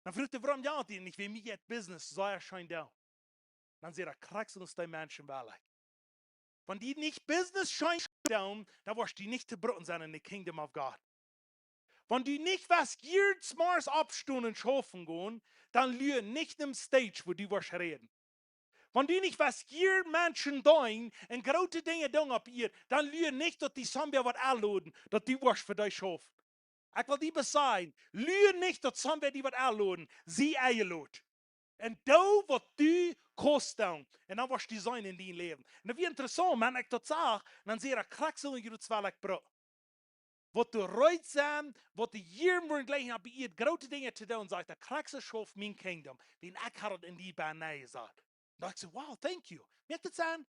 Dan fruach hee, wuarom, jo, dee nich, wäajen mie jeit Business sea scheen doonen. Dan sie daut krakjt soo aus dee Menschen wellen. Wan dee nich Business scheen doonen, dan woascht du nich to brucken sennen in the kingdom of God. Wan du nich west jieren zemorjes oppstonen un schaufen gonen, dan lua nich em stage, wua du woascht räden. Wan du nich west jieren Menschen deenen un groote Dinja doonen opp Ieed, dan lua nich, daut dee somebody woat enloden, daut du woascht fa dee schaufen. Ekj well die bloos sajen, lua nich, daut somebody die woat enloden, sie enjelot. Un doo waut du kaust doonen. Un dan woascht du seenen en dien Läwen. Un daut wia interessaunt, wan ekj daut sach, dan säd ekj krakjt soo, un jie daut well ekj bro. Waut du reed sent, waut du jieren wudden jlikjen opp Ieed groote Dinja to doonen, sajcht hee, krakjt soo schauf mien kingdom, wiels ekj haud daut en die bie jesat. Dan docht ekj soo, wow, thank you. Moakt daut Senn?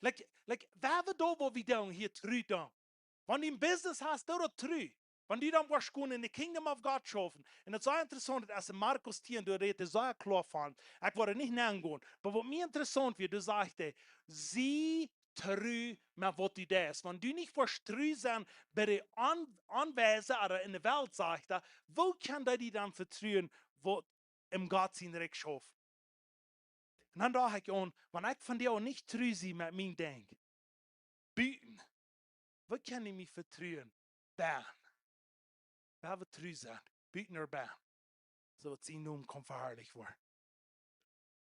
Like, like, wan wie doonen waut wie doonen hia tru doonen. Wan du een Business hast, doo daut tru. Wan du dan woascht gonen in the kingdom of God schaufen. Un daut es sea interessaunt, daut es en Markus tieen, doa rät hee sea kloa von. Ekj woa nich nengonen. Oba waut mie interessaunt wia, doa sajcht hee, sie tru met waut du deist. Wan du nich woascht tru sennen bie de Aun-, Aunwiesa ooda en de Welt, sajcht hee, woo kaun dee die dan vetruen, waut em Gott sien Rikj schauft? Un dan docht ekj aun, wan ekj vondoag nich tru sie met mien Dinkj, buten, woo kaun hee mie vetruen bennen? Wan wie tru sent, buten ooda bennen, soo daut sien Nomen kaun veharlicht woaren.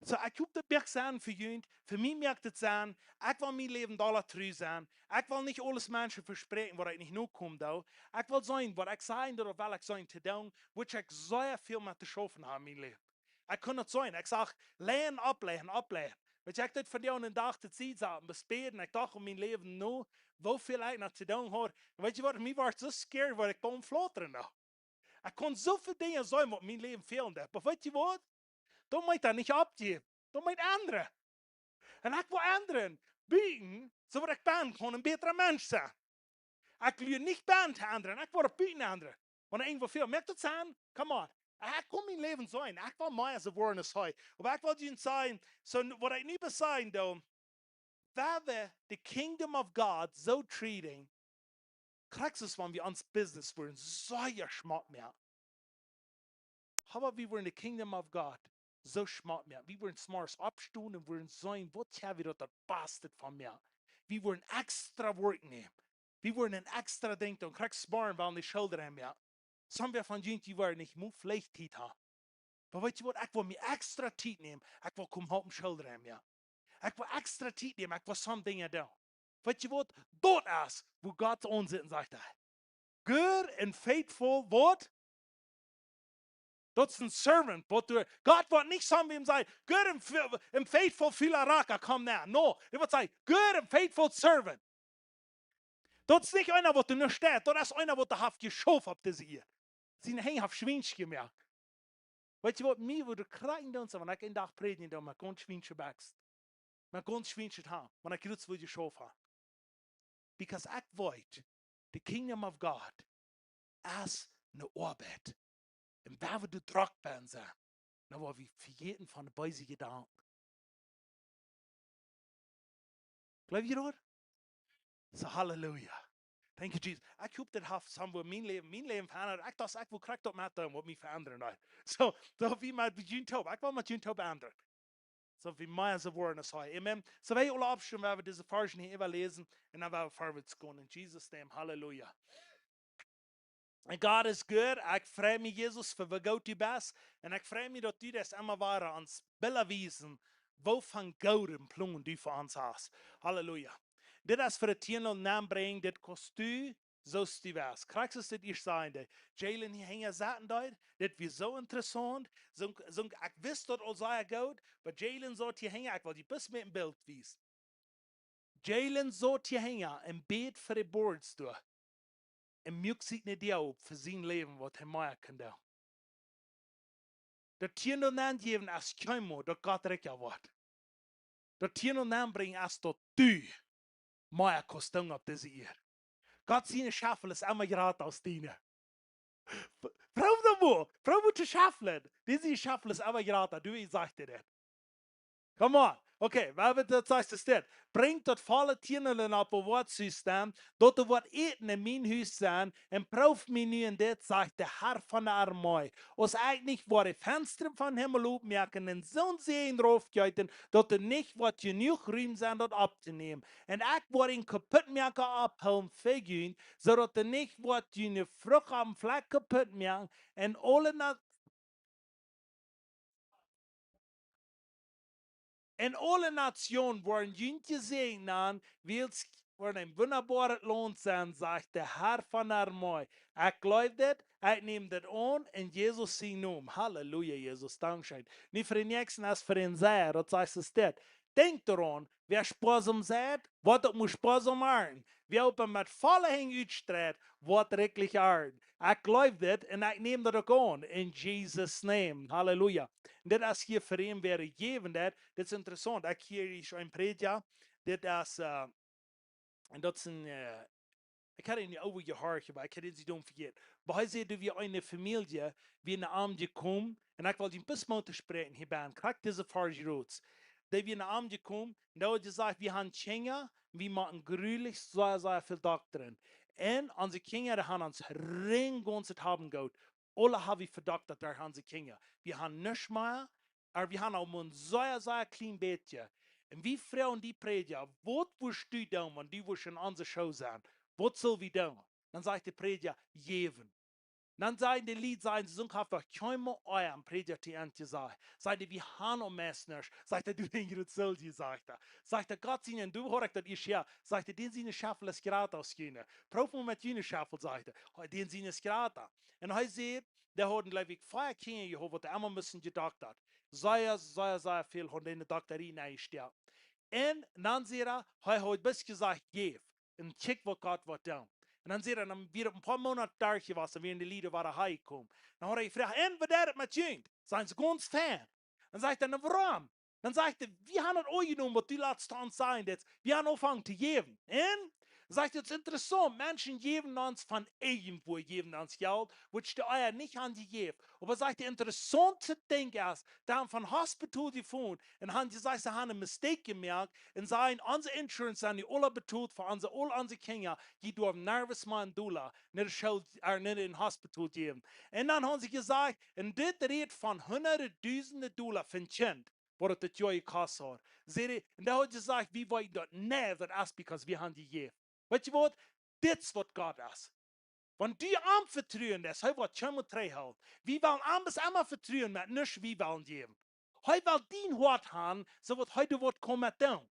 Soo, ekj hop daut moakt Senn fa junt, fa mie moakt daut Senn, ekj well mien Läwen doa tru sennen, ekj well nich aules Menschen vespräakjen waut ekj nich nokomen doo, ekj well sennen waut ekj saj, daut well ekj sennen to doonen, wua ekj sea väl met to schaufen hab en mien Läwen. Ekj kunn daut sennen, ekj sach, leien, oppleien, oppleien. Weetst, ekj deed vondoag dän Dach de Tiet saten, bäden, ekj docht aun mien Läwen no, woo väl ekj noch to doonen haud. Un weetst waut, mie wort soo scared, waut ekj bie am flautren noch. Ekj kunn soo väl Dinja sennen waut mien Läwen fälen deed. Oba weetst waut? Daut mott ekj nich oppjäwen. Daut mott ekj endren. Un ekj well endren. Buten, soo daut ekj bennen kaun een bätra Mensch sennen. Ekj lua nich bennen to endren. Ekj well buten endren. Wan irjentwoo väl, moakt daut Senn? Come on. Ekj kaun mien Läwen sennen. Ekj well mea soo woaren aus hee. Oba ekj well junt sajen, soo waut ekj nu sajen doo, wan wie the kingdom of God soo treaten, krakjt soo aus wan wie ons Business wudden sea schmock moaken. Oba wie wudden the kingdom of God soo schmock moaken. Wie wudden zemorjes oppstonen un wudden seenen, waut ha wie daut, daut baste von moaken. Wie wudden extra Woakj nämen. Wie wudden een extra Dinkj doonen. Krakjt zemorjes wellen de Schulda moaken. Somebody von junt, dee wudden nich mol veleicht Tiet haben. Oba weetst waut, ekj well mie extra Tiet nämen. Ekj well komen halpen Schulda moaken. Ekj well extra Tiet nämen. Ekj well some Dinja doonen. Weetst waut, daut es, wua Gott ons sitt un sajcht hee, good and faithful, waut? Daut es een servant, waut du, Gott woat nich sajen, wäm sajen, good and fa-, and faithful filaraka, komm nu. No, hee woat sajen, good and faithful servant. Daut es nich eena waut doa nu steit, daut es eena waut doa haft jeschauft opp dise Ieed. Siene Henj haft Schwiensch jemoakt. Weetst waut, mie wudd krakjt doonen, soo wan ekj een Dach prädjen doo, met gaunz schwiensche Bekjs. Met gaunz schwienschet Hoat, wan ekj jrots wudd jeschauft haben. Because ekj weet, the kingdom of God es eene Oabeit. Un wan wie doa drock bie sent, dan woa wie vejäten von de beese Jedanken. Jleew jie daut? Soo, halleluja. Thank you, Jesus. Ekj hop, daut haft somewhere mien Läwen, mien Läwen veendat. Ekj docht, ekj well krakjt daut met doonen, waut mie veendren deed. Soo, soo wie met junt toop. Ekj well met junt toop endren. Soo wie mea soo woaren aus hee. Amen. Soo wie aula oppstonen, woa wie dise Varschen hia äwaläsen un dan woa wie verwoats gonen. In Jesus' name, halleluja. And God is good. Ekj frei mie, Jesus, fa woo goot du best. Un ekj frei mie, daut du daut emma wada ons Billa wiesen, woo von gooden Plon du fa ons hast. Halleluja. Dit es fa de tieen Lota nenbrinjen, dit kaust du, soo aus du west. Krakjt soo aus dit ieescht säd, Jalen hia hinjen saten deed, dit wia soo interessaunt. Soo, soo, ekj wist daut aul sea goot, oba Jalen saut hia hinjen, ekj well die bloos met een Bilt wiesen. Jalen saut hia hinjen un bäd fa de boards doa. Un muak sikj nich doop fa sien Läwen, waut hee moaken kunn doonen. Daut tieen Lota nenjäwen es kjeenmol daut Gott rikja woat. Daut tieen Lota nenbrinjen es daut du mea kaust doonen opp dise Ieed. Gott siene Schaufel es emma jrata aus diene. Proow daut mol. Proow mol to schauflen. Dise Schaufel es emma jrata. Du, ekj saj die daut. Come on. Okay, wie haben daut sechste Stell. Brinjt daut volle Tienelen opp, waut see staan, daut doa waut Äten en mien Hus sent, un proowt mie nu en dit, sajcht de Herr von de Armee. Aus ekj nich woa de Fenstren vom Himmel opmoaken un soon Säajen raufjeeten, daut doa nich woat jenuach Rum sennen, daut opptonämen. Un ekj woa een Kaputtmoaka oppholen fa junt, soo daut doa nich woat june Frucht aum Flakj kaputt moaken, un aule Na-, un aule Nationen woaren junt jesäajent, wiels jie woaren een wundaboaret Launt sennen, sajcht de Herr von de Armee. Ekj jleew dit, ekj näm dit aun, en Jesus sien Nomen. Halleluja, Jesus, dankscheen. Nich fa dän Näakjsten, aus fa dän selfst, daut sajcht et dit. Denkjt doaraun, wäa spoasom seit, woat uk mol spoasom arnten. Wäa oba met volle Henj utstreit, woat rikjlich arnten. Ekj jleew dit un ekj näm daut uk aun. In Jesus' name. Halleluja. Un dit es hia fa een, wäa jäwen deit. Dit es interessaunt. Ekj hia es een Prädja. Dit es, äh, un daut es een, äh, ekj haud daut enne Oagen jehieet, oba ekj haud daut nich vejäten. Oba hee säd, doa wia eene Famielje, wia no am jekomen, un ekj well junt bloos mol toospräakjen hia bie, krakjt dise Varsch rut. Dee wia no am jekomen, un dee haud jesajcht, wie haben Kjinja, wie motten jrulich sea, sea väl doktren. Un onse Kjinja, dee haben ons rein gaunz haben goot. Aule haben wie vedoktat derch onse Kjinja. Wie haben nuscht mea, oba wie haben aul mau een sea, sea kjlien bät. Un wie froagen dän Prädja, waut wurscht du doonen, wan du wurscht en onse Schoo sennen? Waut sull wie doonen? Dan sajcht de Prädja, jäwen. Dan sajen de Lied, sajen see, soo haft doch kjeenmol ea een Prädja to an jesajcht. Sajcht hee, wie haben aul meist nuscht. Sajcht hee, du Injre, daut sull je, sajcht hee. Sajcht hee, Gott sien, un du hoorst daut ieescht hia. Sajcht hee, dän siene Scheffel es jrata aus june. Proow mol met june Scheffel, sajcht hee. Hee, dän siene es jrata. Un hee säd, dee hauden, jleew ekj, vea Kjinja jehaut, waut emma musten jedoktat. Sea, sea, sea väl hauden dee enne Dokterie nenjestoaken. Un dan säd hee, hee haud bloos jesajcht, jäw. Un kjikj, waut Gott woat doonen. Un dan säd hee, dan wia et een poa Moonat doa jewast, dan wieren de Lied wada hia jekomen. Dan haud hee jefroacht, un waut deit et met junt? Sent see gaunz fein? Dan sajcht hee, na, wuarom? Dan sajcht hee, wie haben daut aunjenomen, waut du latst ons sajen deetst. Wie haben aunjefongen to jäwen. Un? Sajcht hee, daut es interessaunt, Menschen jäwen ons von irjentwua, jäwen ons Jelt, waut dee ea nich haben jejäft. Oba sajcht hee, daut interessaunte Dinkj es, dee haben von Hospital jefongen un haben jesajcht, see haben eene Mistake jemoakt un sajen, onse Insurance sent nu aula betolt fa onse, aul onse Kjinja, dee derwen nuscht mea en Dolla, nich de Schoo, äh, nich en Hospital jäwen. Un dan haben see jesajcht, un dit rät von hundade dusende Dolla fa een Kjint, waut et dit Joa jekost haud. Säd hee, un dee haud jesajcht, wie weeten daut, nä, daut es because wie haben jejäft. Weetst du waut? Dit es waut Gott es. Wan du am vetruen deist, hee woat kjeenmol trigjhoolen. Wie wellen am bloos emma vetruen met nuscht, wie wellen jäwen. Hee well dien Hoat haben, soo woat hee doa waut komen met doonen.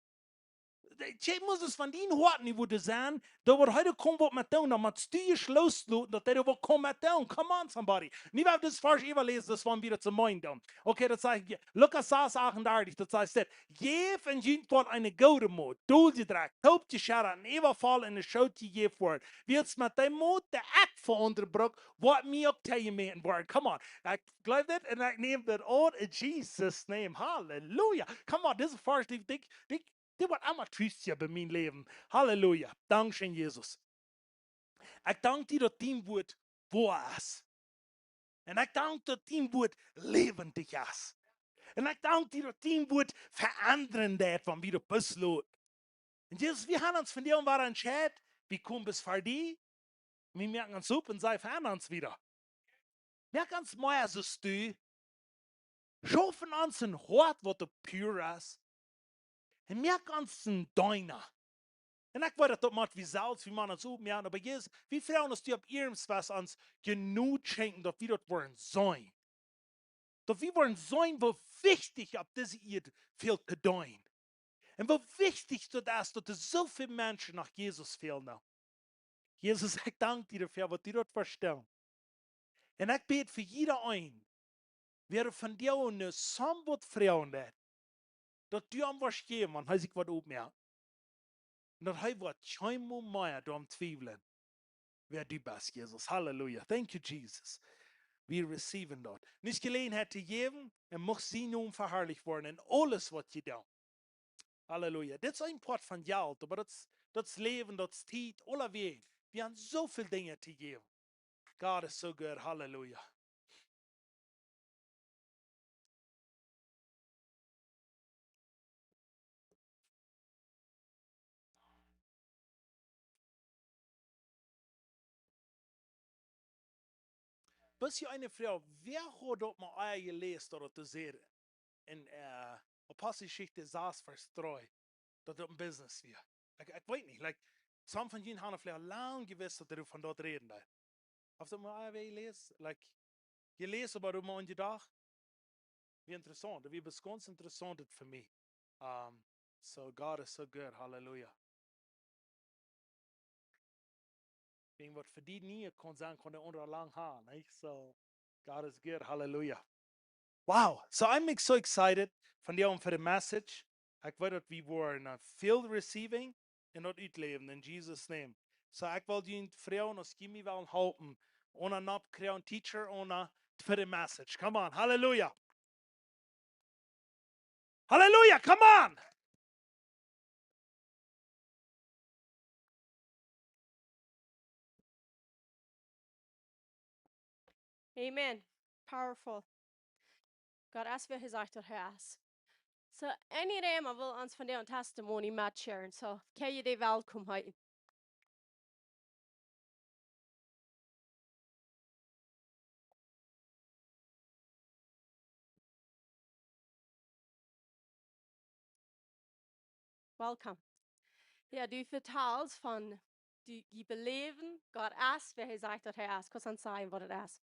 Hee mott es von dien Hoat nich woaren sennen, doa woat hee doa komen waut met doonen, dan motst du je loosloten, daut hee doa waut komen met doonen. Come on, somebody. Nu woa wie dit Varsch äwaläsen, daut woa wie daut soo motten doonen. Okay, daut sajcht, Lukas sas achtundartich, daut sajcht dit. Jäft un junt woat eene goode Moot, dolljedrekjt, toopjescheddat un äwavoll enne Schoot jejäft woaren. Wiels met dee Moot, dee ekj fa aundre bruk, woat mie uk toojemäten woaren. Come on. Ekj jleew dit un ekj näm dit aun in Jesus' name. Halleluja. Come on, dise Varsch, dee, dee, dee, dee woat emma trigj bie mien Läwen. Halleluja. Dankscheen, Jesus. Ekj dank die, daut dien Wuat woa es. Un ekj dank, daut dien Wuat läwendich es. Un ekj dank die, daut dien Wuat veendren deit, wan wie daut besloten. Un Jesus, wie haben ons vondoag wada entscheiden, wie komen bat ver die, wie moaken ons opp un sajen, veendra ons wada. Moak ons mea soo aus du. Schaup en ons een Hoat, waut pur es. Un moak ons een Deena. Un ekj weet, daut mott wie selfst, wie motten ons oppmoaken, oba Jesus, wie froagen, daut du opp iernst woascht ons Jnod schenkjen, daut wie daut woaren seenen. Daut wie woaren seenen, woo wichtich opp dise Ieed fält to doonen. Un woo wichtich daut es, daut doa soo väl Menschen no Jesus fälen. Jesus, ekj dank die doafäa, waut du daut vestalen. Un ekj bäd fa jieda een, wäa von die aun ne Som waut froagen deit, daut du am woascht jäwen, wan hee sikj woat oppmoaken. Un daut hee woat kjeenmol mea doaraun twiewlen, wäa du best, Jesus. Halleluja. Thank you, Jesus. Wie receiven daut. Nu es Jeläajenheit to jäwen un mucht sien Nomen veharlicht woaren en aules, waut jie doonen. Halleluja. Dit es een Poat von Jelt, oba daut es, daut es Läwen, daut es Tiet, aulawäajen. Wie haben soo väl Dinja to jäwen. God is so good. Halleluja. Bloos hia eene Froag, wäa haud daut mol ea jeläst, daut daut doa säd en, äh, Aposteljeschicht sas, Varsch dree, daut daut een Business wia? Ekj, ekj weet nich, like, some von junt haben veleicht lang jewist, daut hee von daut räden deed. Haft daut mol ea wäa jeläst? Like, jeläst, oba doa mol aun jedocht? Wia interessaunt, daut wia waut gaunz Interessauntet fa mie. Um, so God is so good, hallelujah. Wäajen waut fa die nie kaun sennen, kaun de aundra lang haben, nich? So, God is good, hallelujah. Wow, so I'm ex-, so excited vondoag fa de message. Ekj weet daut wie woaren, uh, filled receiving un daut utläwen in Jesus' name. So ekj well junt froagen, aus jie mie wellen halpen, aun een Nopp kjrieen, teacher, aun fa de message. Come on, hallelujah. Hallelujah, come on. Amen. Powerful. God es wäa hee sajcht daut hee es. So, anybody well ons vondoag een testimony metsharen, so, kjenn jie dee welkom heeten. Welcome. Jo, du vetalst von, du, du beläwen, Gott es, wäa hee sajcht daut hee es. Kaust ons sajen waut daut es?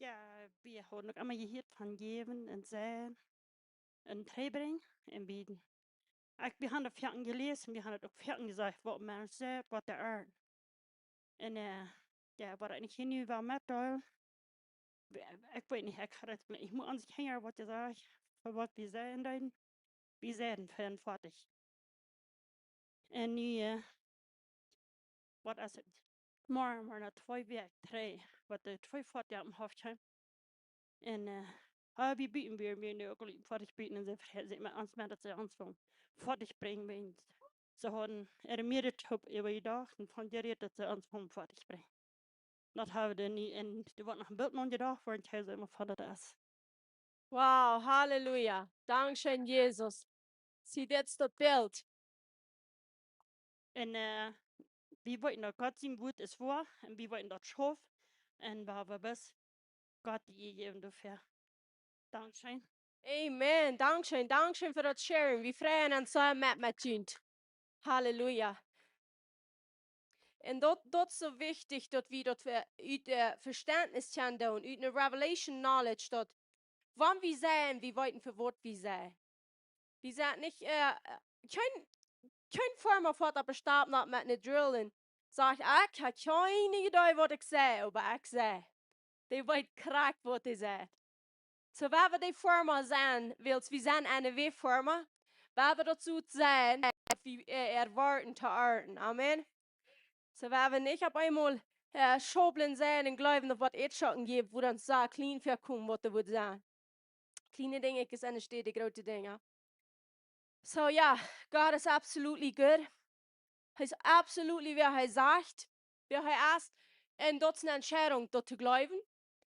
Jo, wie haben uk emma jehieet von jäwen un seien un trigjbrinjen un bieden. Ekj, wie haben daut foaken jeläst un wie haben daut uk foaken jesajcht, waut een Mensch seit, woat hee ernten. Un, äh, jo, waut ekj hia nu well metdeelen, ekj weet nich, ekj ha daut, ekj mott aun sikj henjen waut jie sajen, fa waut wie seien deeden. Wie seien fiefunfoatich. Un nu, äh, waut es et? Morjen, morjen no twee Wäakj, dree, waut de twee Foatieja oppem Hoff kjeemen. Un, äh, ah, wie buten, wie, wie nu uk aul foatich buten un see, see met ons met daut see ons wullen foatich brinjen, wiels see hauden äare Mieed toop äwajedocht un von jerät daut see ons wullen foatich brinjen. Daut haben wie nu, un doa woat noch een Bilt aunjedocht, wua een Kjees emma von daut es. Wow, halleluja. Dankscheen, Jesus. See, dit es daut Bilt. Un, äh, wie weeten daut Gott sien Wuat es woa, un wie weeten daut schauft, un wie haben bloos Gott de Ea jäwen doafäa. Dankscheen. Amen. Dankscheen, dankscheen fa daut Sharen. Wie freien ons soo met, met junt. Halleluja. Un daut, daut es soo wichtich, daut wie daut fa, ut, äh, Vestentnis kjennen doonen, ut eene Revelation Knowledge, daut, wan wie seien, wie weeten fa waut wie seien. Wie sent nich, äh, äh, kjeen, kjeen Foama foat opp de Stap no met eene Drill un sajcht: "Ekj ha kjeene Iedee waut ekj sie, oba ekj sie." Dee weet krakjt waut dee sajcht. So, wan wie dee Foama sent, wiels wie sent eene W-Foama, wan wie daut soo sent, daut wie, äh, erwoaten to ernten. Amen. So, wan wie nich opp eemol, äh, Schaublen sent un jleewen, daut waut Eadschocken jeft, wua dan soo kjlien väakomen, waut doa woat sennen. Kjliene Dinja, ekj es aune Städ, groote Dinja. So, jo, God is absolutely good. Hee es absolutely wäa hee sajcht, wäa hee es. Un daut es eene Entscheidunk, daut to jleewen.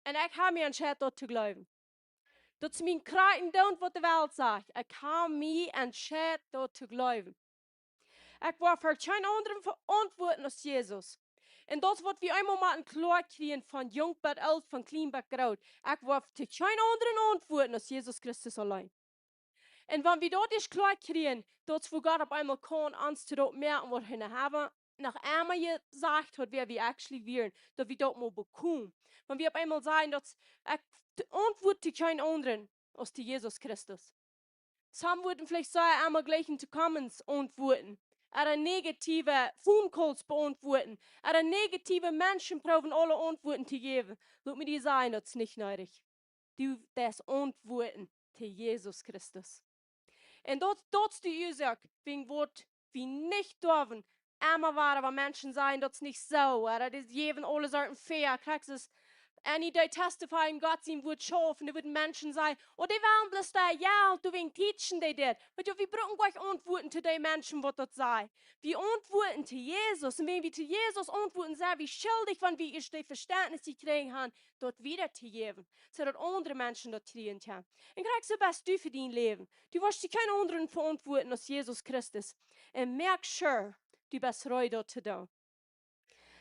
Un ekj ha mie entscheit, daut to jleewen. Daut es mien krakjt endoont, waut de Welt sajcht. Ekj ha mie entscheit, daut to jleewen. Ekj woa fa kjeenen aundren veauntwuaten aus Jesus. Un daut es waut wie eemol motten kloa kjrieen, von junk bat oolt, von kjlien bat groot. Ekj woa fa kjeenen aundren auntwuaten aus Jesus Christus auleen. Un wan wie daut ieescht kloa kjrieen, daut es wua Gott opp eemol kaun ons to daut moaken, waut hee noch haben, noch eemol jesajcht haud, wäa wie actually wieren, daut wie daut mol bekomen. Wan wie opp eemol sajen, daut ekj auntwuat to kjeenen aundren aus to Jesus Christus. Some wudden veleicht sajen, eemol jlikj to Comments auntwuaten. Ooda negative Phone Calls beauntwuaten. Ooda negative Menschen proowen aule Auntwuaten to jäwen. Lot mie die sajen, daut es nich needich. Du deist auntwuaten to Jesus Christus. Un daut, daut es de Uasoak, wäajen waut wie nich derwen emma woaren, wan Menschen sajen, daut es nich soo, ooda dee jäwen aule Sorten väa, krakjt soo aus Annie, dee testifyen Gott sien Wuat schaufen, dee wudden Menschen sajen, oh, dee wellen bloos doa, jo, doawäajen teachen dee dit. Oba jo, wie brucken nich auntwuaten to dee Menschen, waut daut sajen. Wie auntwuaten to Jesus. Un wan wie to Jesus auntwuaten, sent wie schuldich, wan wie ieescht daut Vestentnis jekjräajen haben, daut wieda to jäwen, soo daut aundre Menschen daut kjrieen kjennen. Un krakjt soo best du fa dien Läwen. Du woascht kjeenen aundren veauntwuaten aus Jesus Christus. Un make sure, du best reed daut to doonen.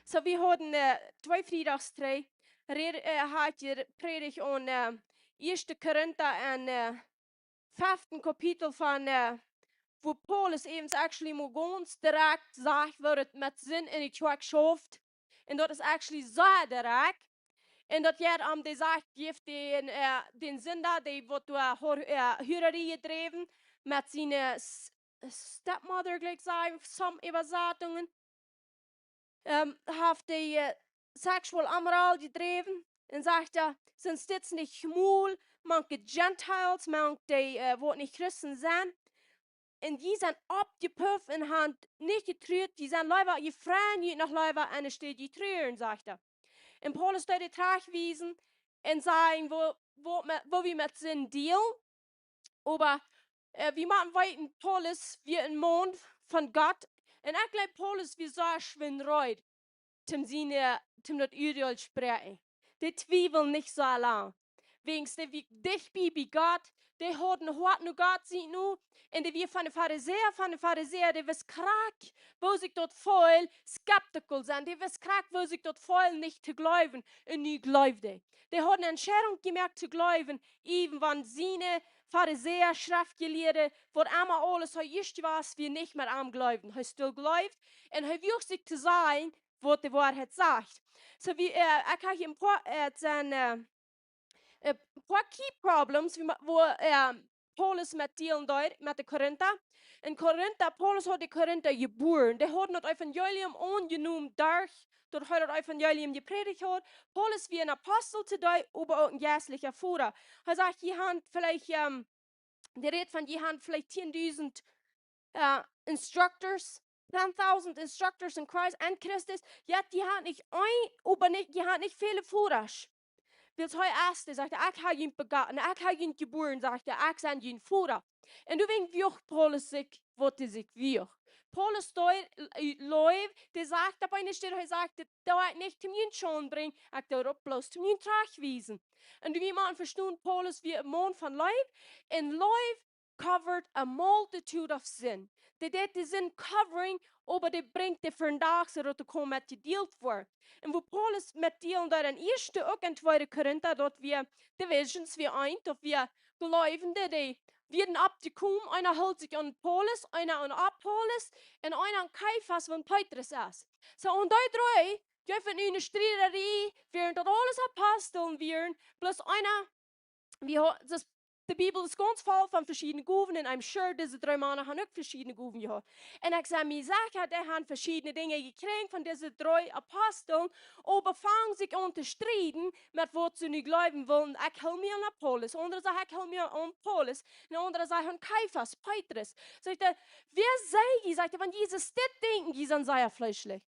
So, wie hauden, äh, twee Friedach trigj, räd, äh, haud jie Prädicht aun, äh, Ieeschte Korinta un, äh, fefte Kapitel von, äh, wua Paulus even actually mol gaunz direkt sajcht, woo daut met Sind enne Kjoakj schauft. Un daut es actually sea direkt. Un daut jeit om, dee sajcht, jeft dän, äh, dän Sinda, dee waut doa Hor-, äh, Hurarie jedräwen, met siene S-, stepmother, jlikj sajen some Äwasatungen, ähm, haft dee, äh, sexual immoral jedräwen. Un sajcht hee, sent dit nich mol mank de Gentiles, mank dee, äh, waut nich Christen sent. Un dee sent oppjepufft un han nich jetruat, dee sent leewa jefroaren, jie noch leewa aun de Städ jetruaren, sajcht hee. Un Paulus deed dee trajchtwiesen un sajen, woo, woo me-, woo wie met Sind dealen. Oba, äh, wie motten weeten, Paulus wia een Maun von Gott. Un ekj jleew, Paulus wia sea schwind reed, toom siene, toom daut Uadeel spräakjen. Dee twieweld nich soo lang. Wäajens dee wia dicht bie, bie Gott. Dee haud een Hoat no Gott, sitt nu. Un dee wia von de Farisäa, von de Farisäa, dee wist krakjt, woo sikj daut feelt, skeptical sennen. Dee wist krakjt, woo sikj daut feelt, nich to jleewen. Un nu jleewd hee. Dee haud eene Entscheidunk jemoakt to jleewen, even wan siene Farisäa, Schreftjelieede, waut emma aules hee ieescht wia, wia nich met am jleewen. Hee stell jleewd un hee wuag sikj to sajen, waut de Woarheit sajcht. Soo wie, äh, ekj hab hia een poa, äh, sent, äh, een poa key problems, woo ma-, woo, äh, Paulus met dealen deed, met de Korinta. Un Korinta, Paulus haud de Korinta jebuaren. Dee hauden daut Evangelium aunjenomen derch daut hee daut Evangelium jeprädicht haud. Paulus wia een Apostel to dee, oba uk een jeistlicha Voda. Hee sajcht, jie han veleicht, ähm, dee rät von, jie han veleicht tiendusent, äh, instructors, ten thousand instructors in Christ, en Christus. Jo, jie han nich een, oba nich, jie han nich väle Vodasch. Wiels hee es, dee sajcht, ekj hab junt begotten, ekj hab junt jebuaren, sajcht hee, ekj sie jun Voda. Un doawäajen wuag Paulus sikj, waut hee sikj wuag. Paulus deed, äh, Leew, dee sajcht opp eene Städ, hee sajcht, dit doo ekj nich toom junt Schaund brinjen, ekj doo daut bloos toom junt trajchtwiesen. Un wie motten vestonen, Paulus wia een Maun von Leew, un Leew covered a multitude of sin. Dee deit de Sind covering, oba dee brinjt dee vondoag, soo daut dee kaun met jedealt woaren. Un woo Paulus met dealen deed en ieeschte uk en tweede Korinta, daut wia divisions, wia eent, daut wia Jleewende, dee wieren oppjekomen, eena hilt sikj aun Paulus, eena aun Apollos un eena aun Keifas, waut Petrus es. Soo, un dee dree, dee hauden eene Striedarie, wieren daut aules Apostel wieren, bloos eena, wie ha-, daut, de Bibel es gaunz voll von veschiedne Gowen, un I'm sure dise dree Mana han uk veschiedne Gowen jehaut. Un ekj sie mie secha, dee han veschiedne Dinja jekjräajen von dise dree Apostel, oba fangen sikj aun to strieden met waut see nu jleewen wullen. Ekj hool mie aun Apollos, aundre sajen, ekj hool mie aun Paulus, un aundre sajen, aun Keifas, Petrus. Sajcht hee, wäa sie jie? Sajcht hee, wan jie dit denkjen, jie sent sea fleeschlich.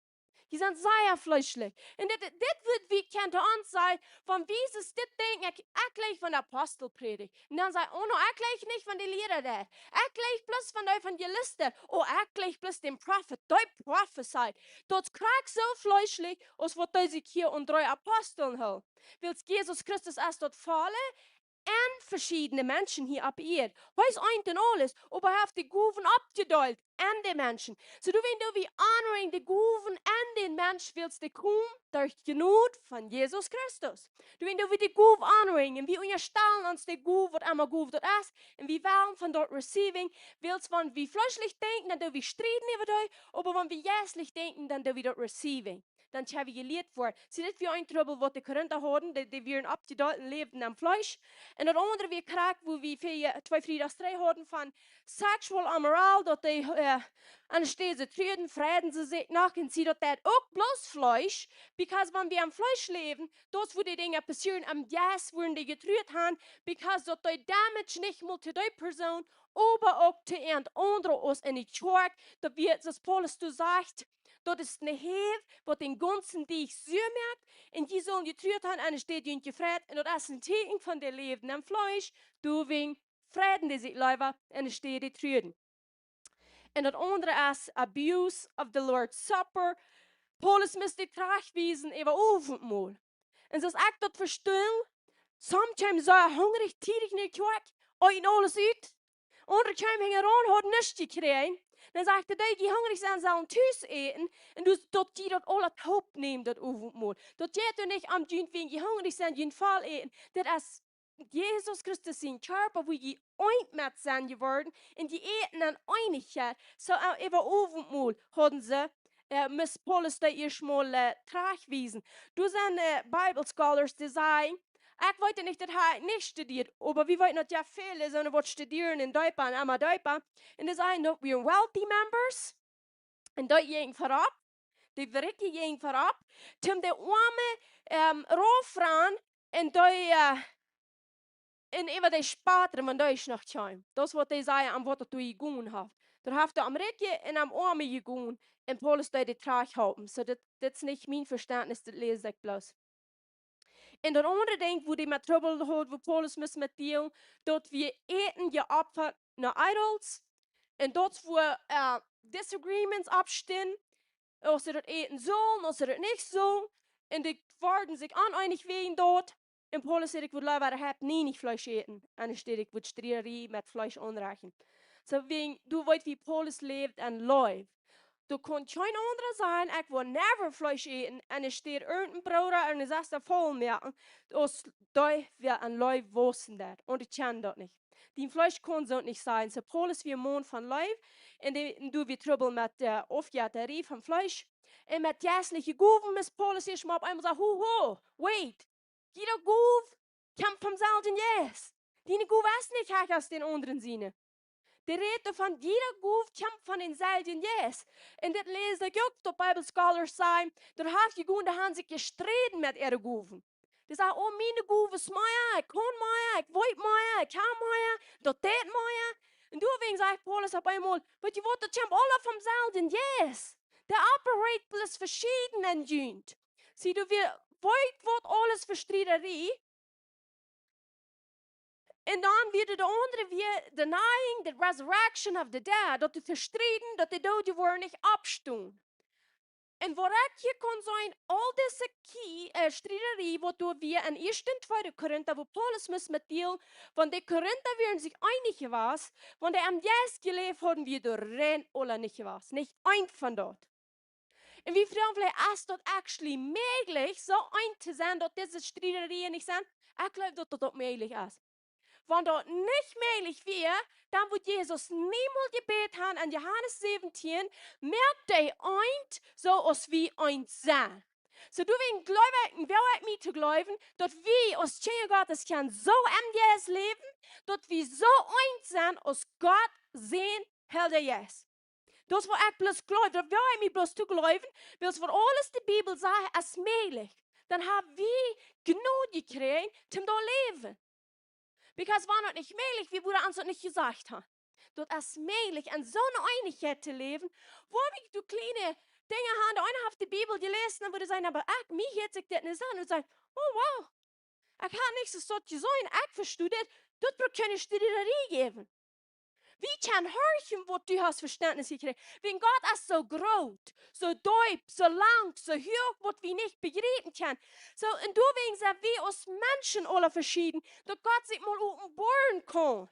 Jie sent sea fleeschlich. Un dit, dit wudd wie kjennen to ons sajen, wan wie dit denkjen, ekj, ekj jleich wan de Apostel prädicht. Un dan saj, oh no, ekj jleich nich wan de Liera deit. Ekj jleich bloos wan de Evangelist deit. Oh, ekj jleich bloos dän Profeet, dee prophesied. Daut es krakjt soo fleeschlich aus waut dee sikj hia aun dree Apostel hoolen. Wiels Jesus Christus es daut volle en veschiedne Menschen hia opp Ieed. Hee es eent en aules, oba hee haft de Gowen oppjedeelt en de Menschen. Soo, doawäajen doo wie honoring de Gowen en dän Mensch, wiels dee kjemt derch Jnod von Jesus Christus. Doawäajen doo wie de Gow honoring, un wie unjastalen ons de Gow, waut emma Gow daut es, un wie wellen von daut receiving, wiels wan wie fleeschlich denkjen, dan doo wie strieden äwa dee, oba wan wie jeistlich denkjen, dan doo wie daut receiving. Dan ha wie jelieet woaren. See, dit wia een Trubbel waut de Korinta hauden, dee, dee wieren oppjedeelt un läwden aum Fleesch. Un daut aundre wia krakjt, woo wie väa, twee Friedach trigj hauden von sexual immoral, daut dee, äh, aun de Städ truaden, freiden see sikj noch, un see, daut deit uk bloos Fleesch, because wan wie aum Fleesch läwen, daut es woo dee Dinja passieren, aum Jeist wudden dee jetruat han, because daut dee damage nich mol to dee Persoon, oba uk to een aundre aus enne Kjoakj, daut wia, soo aus Paulus doa sajcht, daut es ne Häw, waut dän gaunzen Deach sua moakt, un jie sullen jetruat han aun de Städ junt jefreit, un daut es een Tieekjen von dee läwden aum Fleesch, doawäajen freiden dee sikj leewa aun de Städ truaden. Un daut aundre es abuse of the Lord's Supper. Paulus must dee trajchtwiesen äwa Owentmol. Un soo aus ekj daut vestunt, sometimes soo hungrich, tiedich enne Kjoakj, eeten aules ut. Aundre kjeemen hinjaraun, hauden nuscht jekjräajen. Dan sajcht hee, dee, dee hungrich sent, sellen tus äten. Un dus daut jie daut aula toop nämen, daut Owentmol. Daut jeit doa nich om junt, wäajen jie hungrich sent, junt voll äten. Daut es Jesus Christus sien Kjarpa, wua jie eent met sent jeworden. Un jie äten en Eenichkjeit. Soo, äh, äwa Owentmol hauden see, äh, must Paulus doa ieescht mol, äh, trajchtwiesen. Doa sent, äh, Bible Scholars, dee sajen, ekj weet nich, daut hab ekj nich studieet, oba wie weeten daut jo väle soone waut studieren un deepa un emma deepa. Un dee sajen daut wieren wealthy members. Un dee jinjen verop. Dee werkjlich jinjen verop. Toom de oame, ähm, rauf rannen. Un dee, äh, un äwa dee spatren, wan dee es noch kjeem. Daut es waut dee sajen, om waut daut doa jegonen haft. Daut haft doa om Rikje un om Oame jegonen. Un Paulus deed dee trajchthalpen. Soo, dit, dit es nich mien Vestentnis, dit läs ekj bloos. Un daut aundre Dinkj, wua dee met Trubbel haud, wua Paulus must met dealen, daut wia Äten jeopfat no Idols. Un daut es wua, äh, disagreements oppstunden, aus see daut äten sullen, aus see daut nich sullen. Un dee worden sikj oneenich wäajen daut. Un Paulus säd, ekj wudd leewa, ekj hab nie nich Fleesch äten, enne Städ ekj wudd Striederie met Fleesch aunrechten. Soo, wäajen, du weetst, woo Paulus läwd en Leew. Doa kunn kjeen aundra sajen, ekj wudd never Fleesch äten, enne Städ irjent een Brooda ooda eene Sesta foll moaken, aus dee wia en Leew waussen deed. Un ekj kjan daut nich. Dien Fleesch kaun soo nich sennen. Soo Paulus wia een Maun von Leew, un dee, un doa wia Trubbel met, äh, Aufjettarie von Fleesch. Un met jeistliche Gowen must Paulus ieescht mol opp eemol sajen, ho, ho, wait. Jieda Gow kjemt vom selwjen Jeist. Diene Gow es nich hecha aus dän aundren siene. Dee rät doavon, jieda Gow kjemt von dän selwjen Jeist. Un dit läs ekj uk, daut Bible Scholars sajen, doa haft jegonen, dee haben sikj jestreden met äare Gowen. Dee sajen, o, miene Gow es mea, ekj kaun mea, ekj weet mea, ekj hab mea, daut deit mea. Un doawäajen sajcht Paulus opp eemol, weetst du waut, daut kjemt aula vom selwjen Jeist. Dee operate bloos veschieden en junt. See, doa wia, weetst waut, aules fa Striederie. Un dan wia de aundre, wia denying the resurrection of the dead, daut dee vestrieden, daut de Doodje woaren nich oppstonen. Un waut ekj hia kaun seenen, aul dise Kie-, äh, Striederie, waut doa wia en ieeschte un tweede Korinta, wua Paulus must met dealen, wan de Korinta wieren sikj eenich jewast, wan dee aum Jeist jeläft hauden, wia doa rein aula nich jewast. Nich eent von daut. Un wie froagen veleicht, es daut actually mäajlich, soo eent to sennen, daut dise Striederien nich sent? Ekj jleew, daut daut uk mäajlich es. Wan daut nich mäajlich wia, dan wudd Jesus niemols jebät haben en Johanes säwentieen, moak dee eent, soo aus wie eent sent. Soo, doawäajen jleew ekj, un woag ekj mie to jleewen, daut wie aus Kjinja Gottes kjennen soo em Jeist läwen, daut wie soo eent sent aus Gott sien Heilja Jeist. Daut es waut ekj bloos jleew, daut woag ekj mie bloos to jleewen, wiels waut aules de Bibel sajcht, es mäajlich. Dan hab wie Jnod jekjräajen, toom doa läwen. Because wan daut nich mäajlich wia, wudd hee ons daut nich jesajcht haben. Daut es mäajlich, en soone Eenichkjeit to läwen, wua wie doa kjliene Dinja haben, de eena haft de Bibel jeläsen, dan wudd hee sajen, oba ekj, mie hieet sikj dit nich aun, un sajen, o, wow, ekj hab nuscht soo jeseenen, ekj vesto dit, daut brukt kjeene Striederie jäwen. Wie kjennen horchen, waut du hast Vestentnis jekjräajen. Wiels Gott es soo groot, soo deep, soo lang, soo huach, waut wie nich bejriepen kjennen. Soo, un doawäajen sent wie aus Menschen aula veschieden, daut Gott sikj mol openboaren kaun.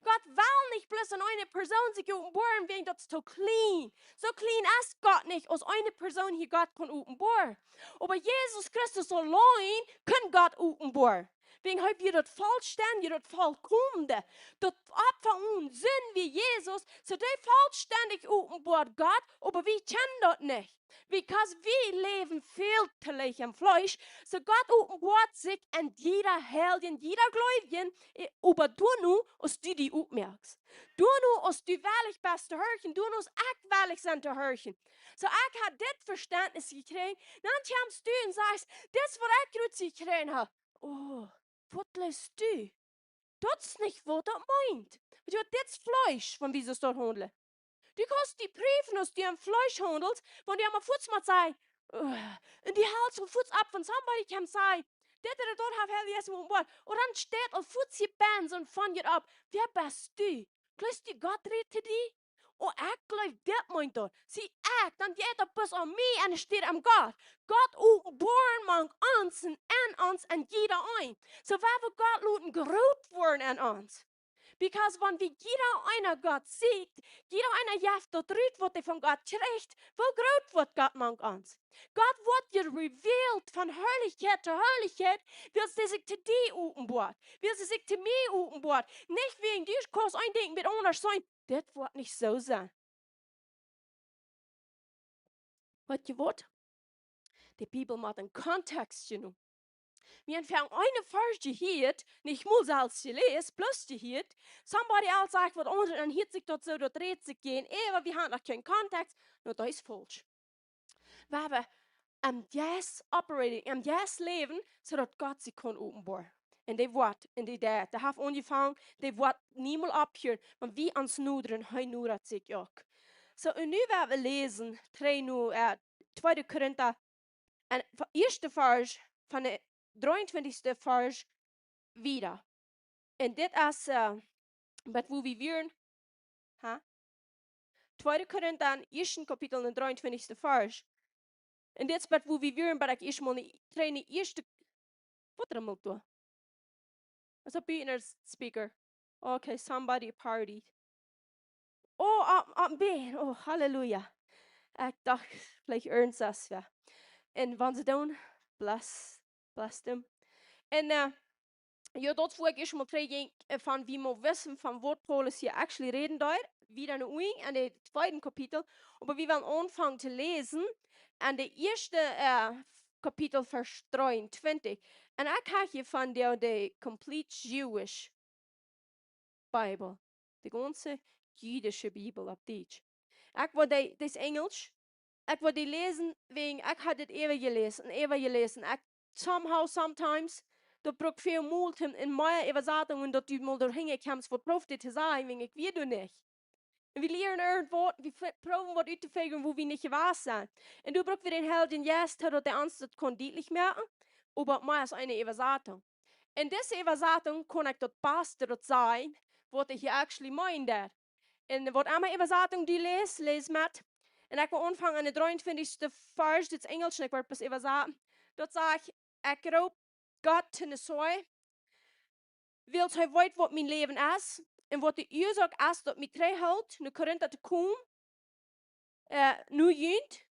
Gott well nich bloos aun eene Persoon sikj openboaren, wiels daut es too kjlien. Soo kjlien es Gott nich, aus eene Persoon hia Gott kaun openboaren. Oba Jesus Christus auleen kaun Gott openboaren. Wiels hee wia daut Vollstendje, daut Vollkomne. Daut Opfa onen Sind wia Jesus, soo dee vollstendich openboat Gott, oba wie kjennen daut nich. Because wie läwen väl to leicht em Fleesch, soo Gott openboat sikj en jieda Heiljen, jieda Gleewjen, eh, oba doano, aus du die oppmoakst. Doano, aus du wellich best to horchen, doano, aus ekj wellich sie to horchen. Soo ekj hab dit Vestentnis jekjräajen, dan kjemst du un sajchst, dit es waut ekj jrod jekjräajen hab. O, waut läst du? Daut es nich waut daut meent. Weetst du waut, dit es Fleesch, von wie see daut haundlen. Du kaust die priefen, aus du em Fleesch haundelst, wan du emma fuats motst sajen, "Ugh." Un du halst aul fuats opp, wan somebody kjemt sajen, "Dit ooda daut haft hee ieescht mol openboat." Un dan steit aul fuats hia bie ons un von hia opp, "Wäa best du? Jleefst du Gott rät to die?" O, ekj jleew, dit meent daut. See, ekj, dan jeit daut bloos om mie enne Städ om Gott. Gott openboaren mank ons un en ons un jieda een. Soo woa wie Gott loten groot woaren en ons. Because wan wie jieda eena Gott sieekjt, jieda eena jeft daut rut, waut hee von Gott kjricht, woo groot woat Gott mank ons? Gott woat je revealed von Harlichkjeit to Harlichkjeit, wiels hee sikj to die openboat, wiels hee sikj to mie openboat. Nich wäajen du kaust een Dinkj met aundasch sennen, dit woat nich soo sennen. Waut je woat? De Bibel mott en Kontext jenomen. Wie haben een Varsch jehieet, nich mol selfst jeläst, bloos jehieet. Somebody else sajcht waut aundret, dan hieet sikj daut soo, daut rät sikj jäajen, oba wie haben noch kjeen Kontext. No, daut es faulsch. Wie haben em Jeist operating, em Jeist läwen, soo daut Gott sikj kaun openboaren. Un dee woat, un dee deit, dee haft aunjefongen, dee woat niemols oppheeren, wan wie ons nodren, hee nodat sikj uk. Soo, un nu woa wie läsen, dree nu, äh, tweede Korinta, un fa-, ieeschte Varsch von de dreeuntwintichste Varsch wieda. Un dit es, äh, waut woo wie wieren, ha? Tweede Korinta, ieeschte Kapitel, un dreeuntwintichste Varsch. Un dit es waut woo wie wieren, waut ekj ieescht mol ne, dree ne ieeschte, waut rummelt doa? Waut es daut bie een speaker? Okay, somebody party. Oh, amen, amen, oh, halleluja. Ekj docht, veleicht irjent soo waut. Un wan see doonen, bless, bless them. Un, äh, jo, daut woo ekj ieescht mol trigj jinkj, äh, von wie mau wissen, von waut Paulus hia actually räden deed, wieda no unjen en de tweede Kapitel, oba wie wellen aunfangen to läsen, en de ieeschte, äh, Kapitel, Varsch dreeuntwintich. Un ekj hab hia von de, de Complete Jewish Bible, de gaunze jüdische Bibel opp Dietsch. Ekj woa dee, dee es Enjelsch, ekj woa dee läsen, wäajen ekj hab dit äwa jeläst un äwa jeläst. Ekj, somehow, sometimes, daut brukt väl Moot un, un mea Äwasatungen, daut du mol doahan kjemst, waut prooft dit to sajen, wäajen ekj weet daut nich. Un wie lieren irjentwaut, wie fi-, proowen waut uttofigren, woo wie nich jewast sent. Un doa bruck wie dän Heiljen Jeist, daut dee ons daut kaun dietlich moaken, oba mea aus eene Äwasatunk. Un dise Äwasatunk kaun ekj daut baste daut sajen, waut hee hia actually meent. Un waut emma Äwasatunk du läst, läs met. Un ekj well aunfangen aun de dreeuntwintichste Varsch, dit es Enjelsch, un ekj woa bloos äwasaten. Daut sajcht: Ekj roop Gott to ne Sorg, wiels hee weet waut mien Läwen es, un waut de Uasoak es, daut mie trigjhelt, no Korinta to komen, äh, no junt.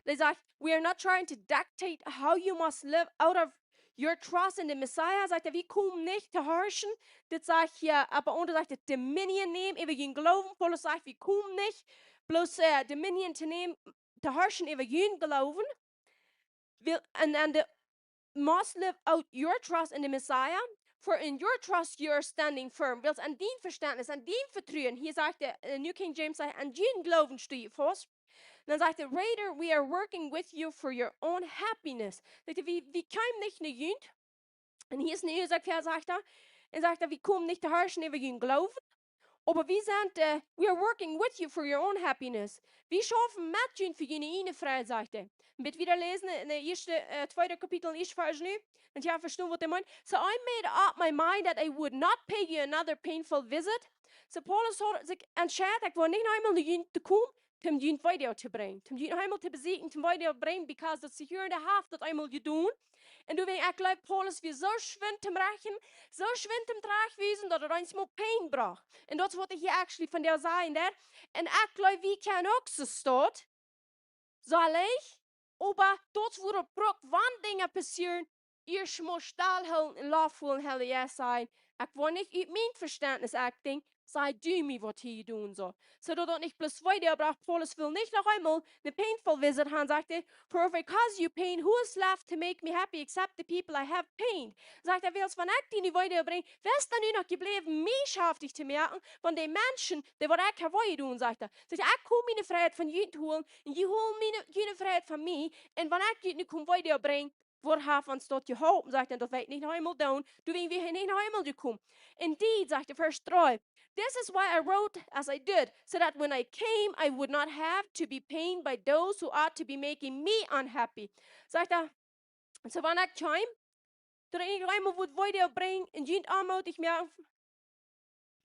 Dee sajcht: "We are not trying to dictate how you must live out of your trust in the Messiah." Sajcht hee, wie komen nich to harschen. Dit sajcht hia, oba aundre sajcht et, dominion nämen äwa jun Gloowen. Paulus sajcht, wie komen nich bloos, äh, dominion to nämen, to harschen äwa jun Gloowen. Wiels, and, and the must live out your trust in the Messiah, for in your trust you are standing firm. Wiels aun dien Veständnis, aun dien Vetruen, hia sajcht de, äh, New King James sajcht, aun dien Gloowen sto jie faust. Dan sajcht hee: "Rather, we are working with you for your own happiness." Sajcht hee, wie, wie komen nich no junt. Un hia es ne Uasoak fa, sajcht hee. Un sajcht hee, wie komen nich to harschen äwa jun Gloowen. Oba wie sent, äh, "We are working with you for your own happiness." Wie schaufen met junt fa june ieejne Freid, sajcht hee. Met wieda läsen en de ieeschte, äh, tweede Kapitel, ieeschte Varsch nu. Un jo, vestonen waut hee meent. "So I made up my mind that I would not pay you another painful visit." Soo Paulus haud sikj entscheiden, ekj woa nich noch eemol no junt to komen, om junt Weedoag to brinjen. Om junt noch eemol to besieekjen, om Weedoag to brinjen, because daut see hia en de Haft daut eemol jedonen. Un doawäajen, ekj jleew, Paulus wia soo schwind to rechten, soo schwind to trajchtwiesen, daut et ons mol Pien brocht. Un daut es waut hee hia actually von dee sajen deed. Un ekj jleew, wie kjennen uk soo stonen. Soo leicht, oba daut es woo daut brukt, wan Dinja passieren, ieescht mol stellhoolen un Lof hoolen, Herr, jo sajen: "Ekj woa nich ut mien Veständnis acting, saj du mie waut hia jedonen saul." Soo daut daut nich bloos Weedoag brocht, Paulus well nich noch eemol ne painful visit haben, sajcht hee: "For if I cause you pain, who is left to make me happy except the people I have pained?" Sajcht hee, wiels wan ekj die nu Weedoag brinj, wäa es dan nu noch jebläwen, mie schaftich to moaken, von de Menschen, dee waut ekj hab wee jedonen, sajcht hee. Sajcht hee, ekj kom miene Freid von junt to holen, un jie holen miene, june Freid von mie, un wan ekj junt nu kom Weedoag brinjen, waut haft ons daut jeholpen, sajcht hee, daut well ekj nich noch eemol doonen, doawäajen well hee nich noch eemol jekomen. Indeed, sajcht hee, Varsch dree: "This is why I wrote as I did, so that when I came, I would not have to be pained by those who ought to be making me unhappy." Sajcht hee, soo wan ekj kjeem, daut ekj nich eemol wudd Weedoag brinjen un junt onmootich moaken.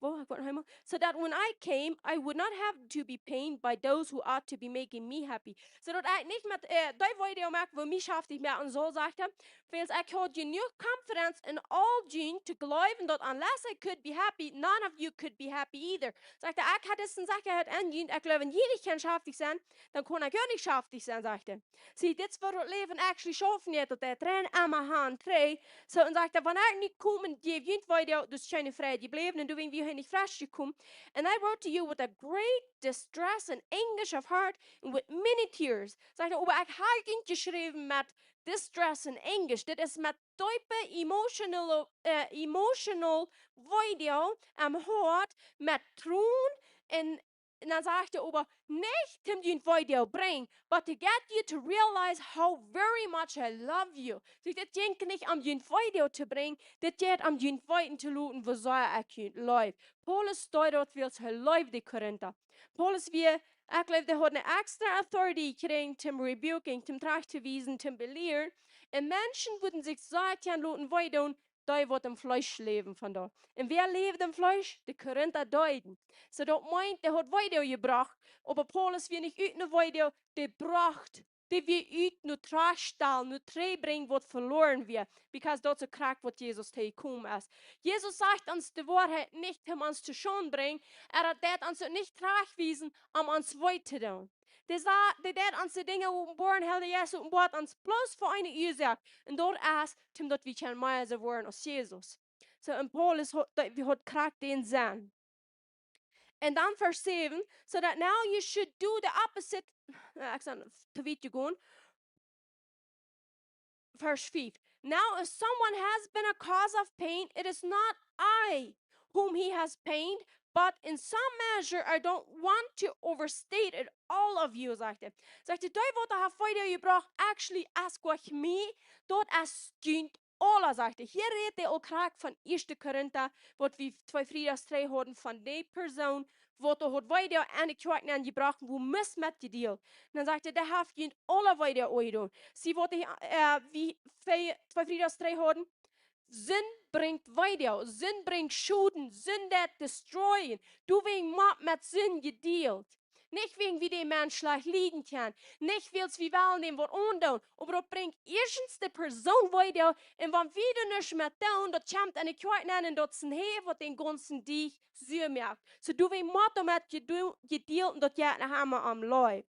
Woo, ekj woa noch eemol. So that when I came, I would not have to be pained by those who ought to be making me happy. Soo daut ekj nich met, äh, dee Weedoag moak, woo mie schaftich moaken sull, sajcht hee. Wiels ekj haud jenuach confidence en aul junt to jleewen daut unless I could be happy, none of you could be happy either. Sajcht hee, ekj haud dise Secheheit en junt, ekj jleew, wan jie nich kjennen schaftich sennen, dan kaun ekj uk nich schaftich sennen, sajcht hee. See, dit es woo daut Läwen actually schaufen deit, daut deit rein emma han, dree. Soo, un sajcht hee, wan ekj nu kom un jäw junt Weedoag, daut es kjeene Freid jebläwen, un doawäajen wia hee nich fresch jekomen. And I wrote to you with a great distress and anguish of heart and with many tears. Sajcht hee, oba ekj hab junt jeschräwen met distress and anguish. Dit es met deepe emotional, äh, emotional Weedoag aum Hoat, met Tronen un, un dan sajcht hee oba, nich om junt Weedoag brinjen, but to get you to realize how very much I love you. See, dit jinkj nich om junt Weedoag to brinjen, dit jeit om junt weeten to loten, woo sea ekj junt leew. Paulus deed daut, wiels hee leewd de Korinta. Paulus wia, ekj jleew, dee haud eene extra authority jekjräajen, toom rebuking, toom trajcht to wiesen, toom belieren. Un Menschen wudden sikj sea kjennen loten weedoonen, dee waut em Fleesch läwen von doa. Un wäa läwd em Fleesch? De Korinta deeden. Soo daut meent, dee haud Weedoag jebrocht, oba Paulus wia nich ut no Weedoag, dee brocht, dee wia ut no trajchtstalen, no trigj brinjen waut veloaren wia, because daut es krakjt waut Jesus teajekomen es. Jesus sajcht ons de Woarheit nich om ons to Schaund brinjen, oba daut deit ons uk nich trajcht wiesen om ons wee to doonen. Dee sa-, dee deit ons de Dinja openboaren, Heilje Jeist openboat ons bloos fa eene Uasoak. Un daut es, toom daut wie kjennen mea soo woaren aus Jesus. Soo, un Paulus haud, dee, dee haud krakjt dän Senn. And then verse seven, so that now you should do the opposite. Äh, ekj sie to wiet jegonen. Verse five. Now, if someone has been a cause of pain, it is not I whom he has pained, but in some measure I don't want to overstate it all of you, sajcht hee. Sajcht hee, dee waut hee haft Weedoag jebrocht, actually, es nich mie, daut es junt aula, sajcht hee. Hia rät hee aul krakjt von Ieeschte Korinta, waut wie twee Friedach trigj hauden von dee Persoon, waut doa haud Weedoag enne Kjoakj nenjebrocht, woo must met jedeelt. Un dan sajcht hee, dee haft junt aula Weedoag aunjedonen. See waut hee, äh, wie twee, twee Friedach trigj hauden, Sind brinjt Weedoag, Sind brinjt Schoden, Sind deit destroyen. Doawäajen mott met Sind jedeelt. Nich wäajen wie dän Mensch schlajcht lieden kjennen, nich wiels wie wellen däm waut aundoonen, oba daut brinjt ieeschtens de Persoon Weedoag, un wan wie doa nuscht met doonen, daut kjemt enne Kjoakj nenn un daut es een Häw waut dän gaunzen Deajch sua moakt. Soo doawäajen mott doamet jedo-, jedeelt un daut jeit noch emma om Leew.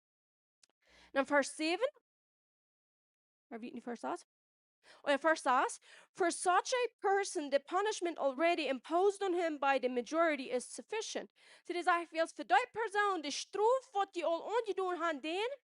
Dan Varsch säwen. Wua wia daut, Varsch sas? Oh jo, Varsch sas. For such a person, the punishment already imposed on him by the majority is sufficient. See, dee sajcht, wiels fa dee Persoon de Strof, waut dee aul aunjedonen haft, dän,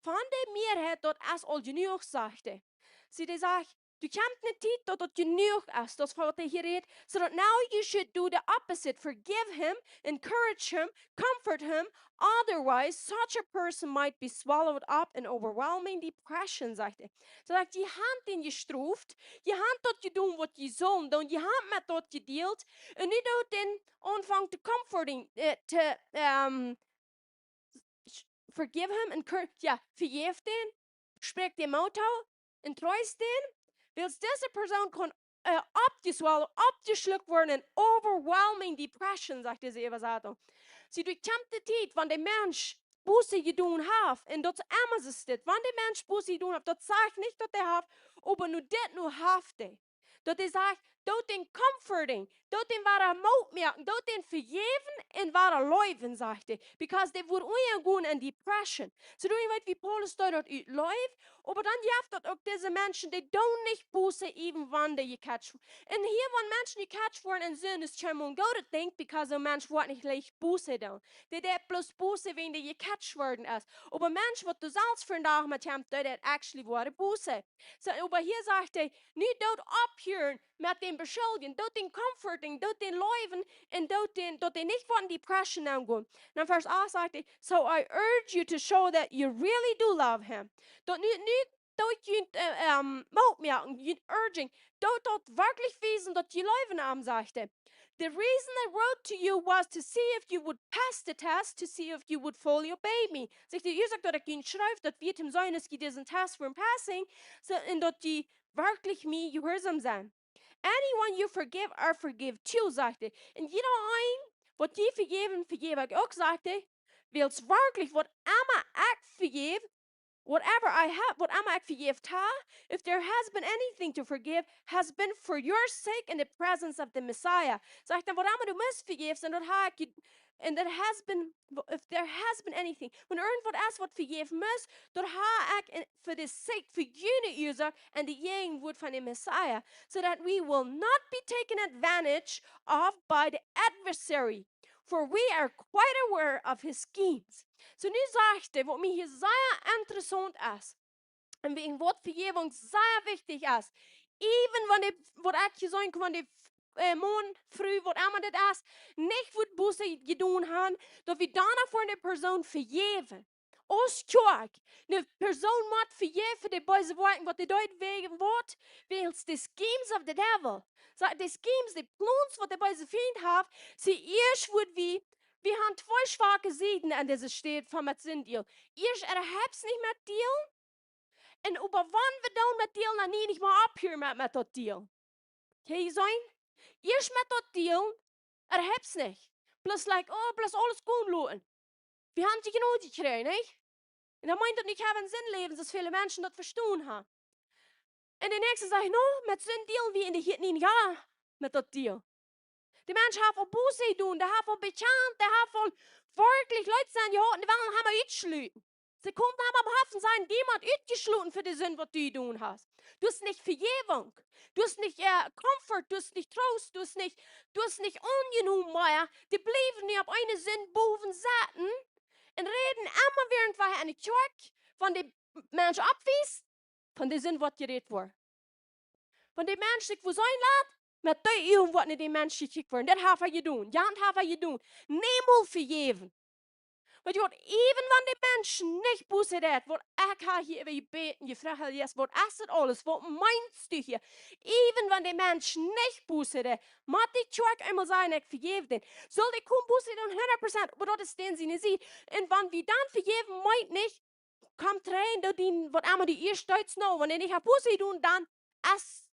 von de Mearheit, daut es aul jenuach, sajcht hee. See, dee sajcht, doa kjemt eene Tiet, daut daut jenuach es, daut es von waut hee hia rät. So that now you should do the opposite. Forgive him, encourage him, comfort him. Otherwise, such a person might be swallowed up in overwhelming depression, sajcht hee. Soo daut jie han dän jestroft, jie han daut jedonen, waut jie sullen doonen, jie han met daut jedeelt, un nu doot dän aunfangen to comforting, äh, to, ähm, forgive him, encourage, jo, vejäft dän, spräakjt dän Moot too, un treest dän, wiels dise Persoon kaun, äh, opjeswollen, opjeschluckt woaren en overwhelming depression, sajcht dise Äwasatunk. See, doa kjemt de Tiet, wan de Mensch Buße jedonen haft, un daut es emma soo, wan de Mensch Buße jedonen haft, daut sajcht nich, daut hee haft, oba nu dit nu haft hee. Daut hee sajcht, doot dän comforting, doot dän wada Moot moaken, doot dän vejäwen un wada leewen, sajcht hee. Because dee woat unjagonen en depression. Soo, doa weet wie, Paulus deed daut ut Leew, oba dan jeft daut uk dise Menschen, dee doonen nich Buße, even wan dee jekjatcht. Un hia, wan Menschen jekjatcht woaren en Sind, es kjeenmol een goodet Dinkj, because een Mensch woat nich leicht Buße doonen. Dee deit bloos Buße, wan dee jekjatcht worden es. Oba een Mensch, waut doa selfst vondoag met kjamft, dee deit actually woare Buße. Soo, oba hia sajcht hee, nu doot opphieren met dän beschuljen, doot dän comforting, doot dän leewen, un doot dän, daut dee nich von depression aungonen. Dan Varsch acht sajcht hee, so I urge you to show that you really do love him. Daut nu, nu doot junt, äh, ähm, Moot moaken, junt urging, doot daut werkjlich wiesen, daut jie leewen am, sajcht hee. The reason I wrote to you was to see if you would pass the test, to see if you would fully obey me. Sajcht hee, de Uasoak, daut ekj junt schreef, daut wia toom seenen, aus jie disen Test wudden passing, soo, un daut jie werkjlich mie jehuarsom sent. Anyone you forgive, I forgive too, sajcht hee. Un jieda een, waut jie vejäwen, vejäw ekj uk, sajcht hee. Wiels werkjlich, waut emma ekj vejäw, whatever I have, waut emma ekj vejäft hab, if there has been anything to forgive, has been for your sake in the presence of the Messiah. Sajcht hee, waut emma du must vejäwen, un daut hab ekj je-, and there has been, if there has been anything, wan irjentwaut es, waut vejäft must, daut hab ekj en, for the sake, fa june Uasoak, enn de Jäajenwoat von de Messiah, so that we will not be taken advantage of by the adversary, for we are quite aware of his schemes. So nu sajcht hee, waut mie hia sea interessaunt es, un wäajen waut Vejäwunk sea wichtich es. Even wan de, waut ekj hia sajen kaun, wan de, äh, Maun, Fru, waut emma daut es, nich waut Buße jedonen haben, daut wie dan fa de Persoon vejäwen. Aus Kjoakj, ne Persoon mott vejäwen fa de beese Woakjen, waut dee deed wäajen waut, wiels de schemes of the devil. So, de schemes, de Plons, waut de beese Fient haft, see, ieescht woat wie, wie haben twee schwake Sieden aun dise Städ von met Sind dealen. Ieescht, hee halpt nich met dealen, un oba wan wie dan met dealen, dan nich mea opphieren met, met daut dealen. Kjenn jie seenen? Ieescht met daut dealen, hee halpt nich. Bloos like, oh, bloos aules gonen loten. Wie haben de Jnod jekjräajen, nich? Un dan meent daut nich, wie haben Sind läwen, soo aus väle Menschen daut vestonen haben. Un de näakjste sajcht, no, met Sind dealen wie un dee hieet nich, jo, met daut dealen. De Mensch haft aul Buße jedonen, dee haft aul bekjant, dee haft aul werkjlich Leet sennen jehaut, un dee wellen am utschluten. See komen am opp Hoff un sajen, dee mott utjeschluten fa de Sind, waut du jedonen hast. Du hast nich Vejäwunk. Du hast nich, äh, Comfort, du hast nich Troost, du hast nich, du hast nich aunjenomen mea. Dee bliewen nu opp eene Sind bowen sitten un räden emma wäarent woo hee enne Kjoakj, wan de Mensch oppwiest, von de Sind woat jerät woaren. Wan de Mensch sikj woo seenen lat, met dee Uagen woat no dän Mensch jekjikjt woaren. Daut haft hee jedonen. Jo, daut haft hee jedonen. Niemols vejäwen. Weetst du waut, even wan de Mensch nich Buße deit, waut ekj hab hia äwa jebäden, jefroacht, Herr Jesus, waut es daut aules? Waut meenst du hia? Even wan de Mensch nich Buße deit, mott de Kjoakj eemol sajen, ekj vejäw dän. Saul dee kjeene Buße doonen, hundat Prozent, oba daut es dän siene Sied. Un wan wie dan vejäwen, meent nich, komm trigj, doo dien, waut emma du ieescht deetst, no, wan dee nich haft Buße jedonen, dan es,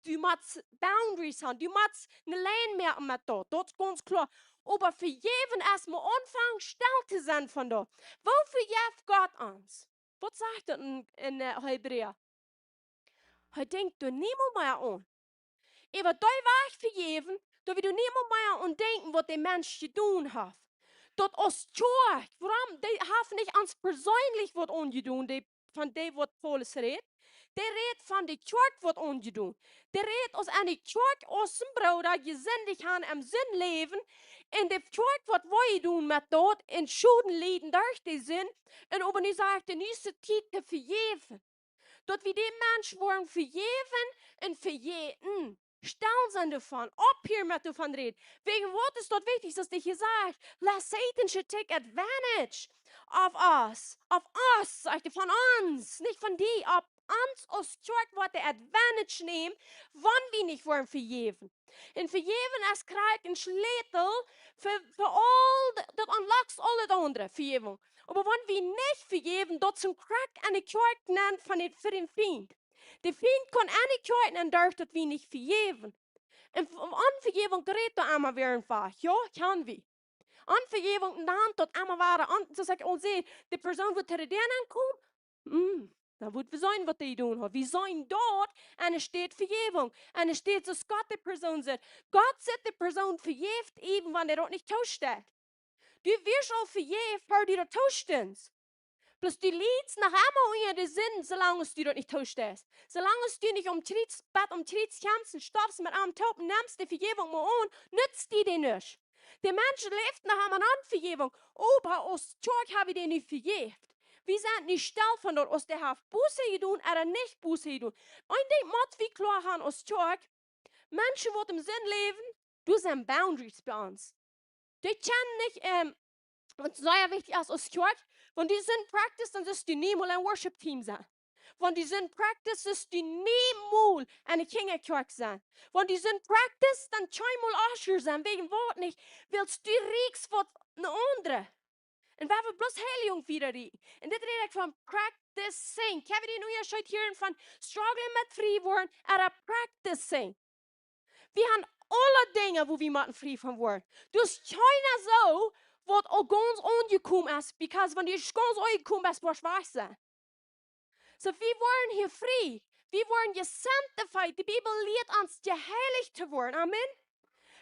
du motst boundaries haben, du motst ne Lien moaken met daut, daut es gaunz kloa. Oba vejäwen es mau aunfangen stell to sennen von daut. Woo vejeft Gott ons? Waut sajcht daut en, en, äh, Hebräa? Hee denkjt doa niemols mea aun. Äwa dee Wajch vejäwen, daut wie doa niemols mea aun denkjen, waut de Mensch jedonen haft. Daut aus Kjoakj, wuarom, dee haft nich ons perseenlich waut aunjedonen, dee, von dee waut Paulus rät. Dee rät von de Kjoakj waut aunjedonen. Dee rät aus enne Kjoakj, aus een Brooda jesindicht haft em Sind läwen. Un de Kjoakj waut wee jedonen met daut, un Schoden lieden derch de Sind. Un oba nu sajcht hee, nu es de Tiet to vejäwen. Daut wie dän Mensch woaren vejäwen un vejäten. Stell sennen doavon, opphieren met doavon räden. Wäajen waut es daut wichtich, daut hee sajcht, lest Satan should take advantage of us. Of us, sajcht hee, von ons, nich von die, opp ons aus Kjoakj woat dee advantage nämen, wan wie nich woaren vejäwen. Un vejäwen es krakjt een Schlätel fa, fa aul de, daut unlocks aul daut aundre, Vejäwunk. Oba wan wie nich vejäwen, daut es een Krakjt enne Kjoakj nenn von dän, fa dän Fient. De Fient kaun enne Kjoakj nenn derch daut wie nich vejäwen. Un v-, Onvejäwunk rät doa emma wäarent wajch. Jo, kjenn wie. Onvejäwunk nenn daut emma wada aun, soo aus ekj aul säd, de Persoon woat to de Däa nenn komen. Mm, dan woat wie seenen, waut dee jedonen haft. Wie seenen daut, enne Städ Vejäwunk. Enne Städ soo aus Gott de Persoon sitt. Gott sitt de Persoon vejäft, even wan dee daut nich toosteit. Du woascht aul vejäft, ea du daut toosteist. Bloos du liedst noch emma unja de Sind, soo lang aus du daut nich toosteist. Soo lang aus du nich aum Kjriez, bat aum Kjriez kjemst un stoafst met am toop un nemst de Vejäwunk mau aun, nutzt die dee nuscht. De Mensch läft noch emma aun Vejäwunk, oba aus Kjoakj hab wie dee nu vejäft. Wie sent nu stell von daut, aus dee haft Buße jedonen ooda nich Buße jedonen. Een Dinkj mott wie kloa haben aus Kjoakj, Menschen waut em Sind läwen, doa sent boundaries bie ons. Dee kjennen nich, ähm, waut sea wichtich es aus Kjoakj, wan du Sind practice, dan sitst du niemols em Worship Team sennen. Wan du Sind practice, sitst du niemols enne Kjinjakjoakj sennen. Wan du Sind practice, dan kjeenmol Usher sennen, wäajen waut nich, wiels du riekjst waut een aundra. Un wie haben bloos Heiligung wieda die. Un dit räd ekj von practicing. Kjenn wie dän Unjascheet hieren von strugglen met frie woaren, ooda practicing? Wie haben aule Dinja, wua wie motten frie von woaren. Doa es kjeena soo, waut aul gaunz aunjekomen es, because wan du gaunz aunjekomen best, woascht wajch sennen. So, wie woaren hia frie. Wie woaren jesanctified. De Bibel lieet ons jeheilicht to woaren. Amen.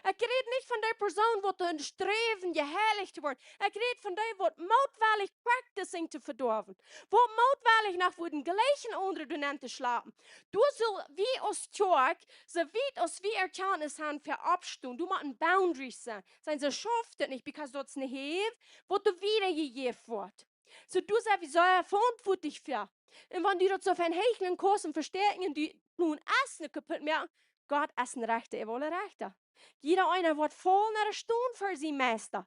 Ekj räd nich von dee Persoon, waut doa sträwen, jeheilicht to woaren. Ekj räd von dee, waut mootwellich practicing to vedoawen. Waut mootwellich noch wudden jlikj aundre doa nenn to schlapen. Doa sell wie aus Kjoakj, soo wiet aus wie Erkjantnis haben, fa oppstonen. Doa motten boundaries sennen. Sennen see schauft daut nich, because daut es ne Häw, waut doa wieda jejäft woat. So, doa sent wie sea veauntwuatlich fa. Un wan du daut soo von heechlen kaust un vestäakjen un du nu es ne kaputt moaken, Gott es een Rechta, hee es een Rechta. Jieda eena woat faulen no de Stonn fa sien Meista.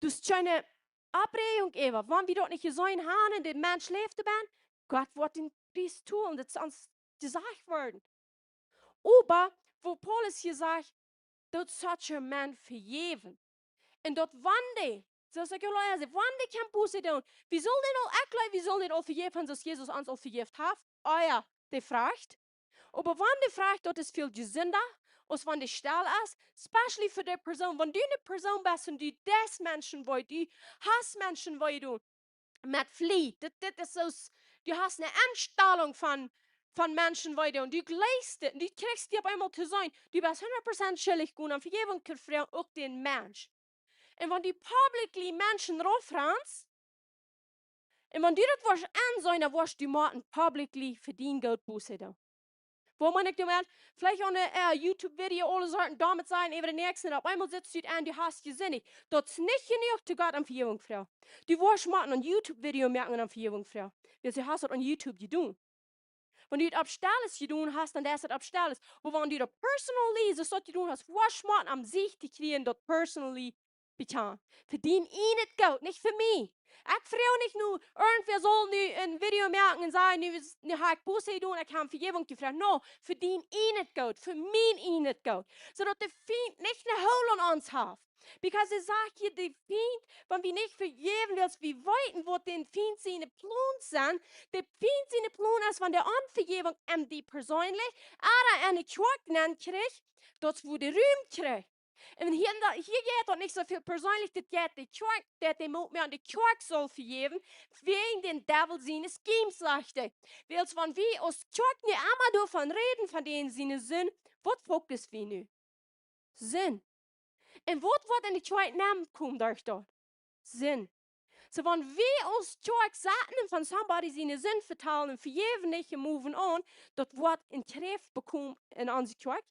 Doa es kjeene Oppräajunk äwa, wan wie daut nich jeseenen haben un de Mensch läft doabie, Gott woat dän Pries tolen, daut es ons jesajcht worden. Oba, woo Paulus hia sajcht, daut such a man vejäwen. Un daut wan dee, soo aus ekj aul säd, wan dee kjemt Buße doonen, wie sellen dän aul, ekj jleew, wie sellen dän aul vejäft haben, soo aus Jesus ons aul vejäft haft. Oh jo, dee frajcht. Oba wan dee frajcht, daut es väl jesunda, aus wan dee stell es, especially fa dee Persoon. Wan du ne Persoon best un du deist Menschen wee, du hast Menschen wee doonen, met Fliet. Dit, dit es soo aus, du hast ne Enstalunk von, von Menschen wee doonen. Du jlikjst et, du kjrichst dee opp eemol to seenen, du best hundat Prozent schuldich, gonen om Vejäwunk to froagen, uk dän Mensch. Un wan du publicly Menschen raufranst, un wan du daut woascht enseenen, dan woascht du motten publicly fa dien Goot Buße doonen. Woo meen ekj doamet? Veleicht aun ne, äh, YouTube-Video, aule Sorten doamet sennen, äwa dän Näakjsten, un opp eemol sitst du et en, du hast jesindicht. Daut es nich jenuach to Gott om Vejäwunk froagen. Du woascht motten een YouTube-Video moaken un om Vejäwunk froagen. Wiels du hast daut opp YouTube jedonen. Wan du et opp Stilles jedonen hast, dan es et opp Stilles. Oba wan du daut personally, soo aus daut jedonen hast, woascht motten om Sicht to kjrieen, daut personally bekjanen. Fa dien ieejnet Goot, nich fa mie. Ekj froag nich nu, irjentwäa saul nu een Video moaken un sajen, nu es, nu hab ekj Buße jedonen, ekj hab om Vejäwunk jefroacht. No, fa dien ieejnet Goot, fa mien ieejnet Goot. Soo daut de Fient nich ne Hold aun ons haft. Because hee sajcht hia, de Fient, wan wie nich vejäwen, wiels wie weeten, waut dän Fient siene Plons sent, de Fient siene Plon es, wan de Onvejäwunk en die perseenlich, ooda en de Kjoakj nenn kjricht, daut es wua de Rum kjricht. Un hia, hia jeit daut nich soo väl perseenlich, dit jeit de Kjoakj, daut dee mott mea aun de Kjoakj saul vejäwen, wäajen dän Däwel siene schemes, sajcht hee. Wiels wan wie aus Kjoakj nu emma doavon räden, von dän siene Sind, waut fokus wie nu? Sind. Un waut woat en de Kjoakj nenn komen derch daut? Sind. Soo, wan wie aus Kjoakj sitten un von somebody siene Sind vetalen un vejäwen nich un moving on, daut woat ne Kjräft bekomen en onse Kjoakj.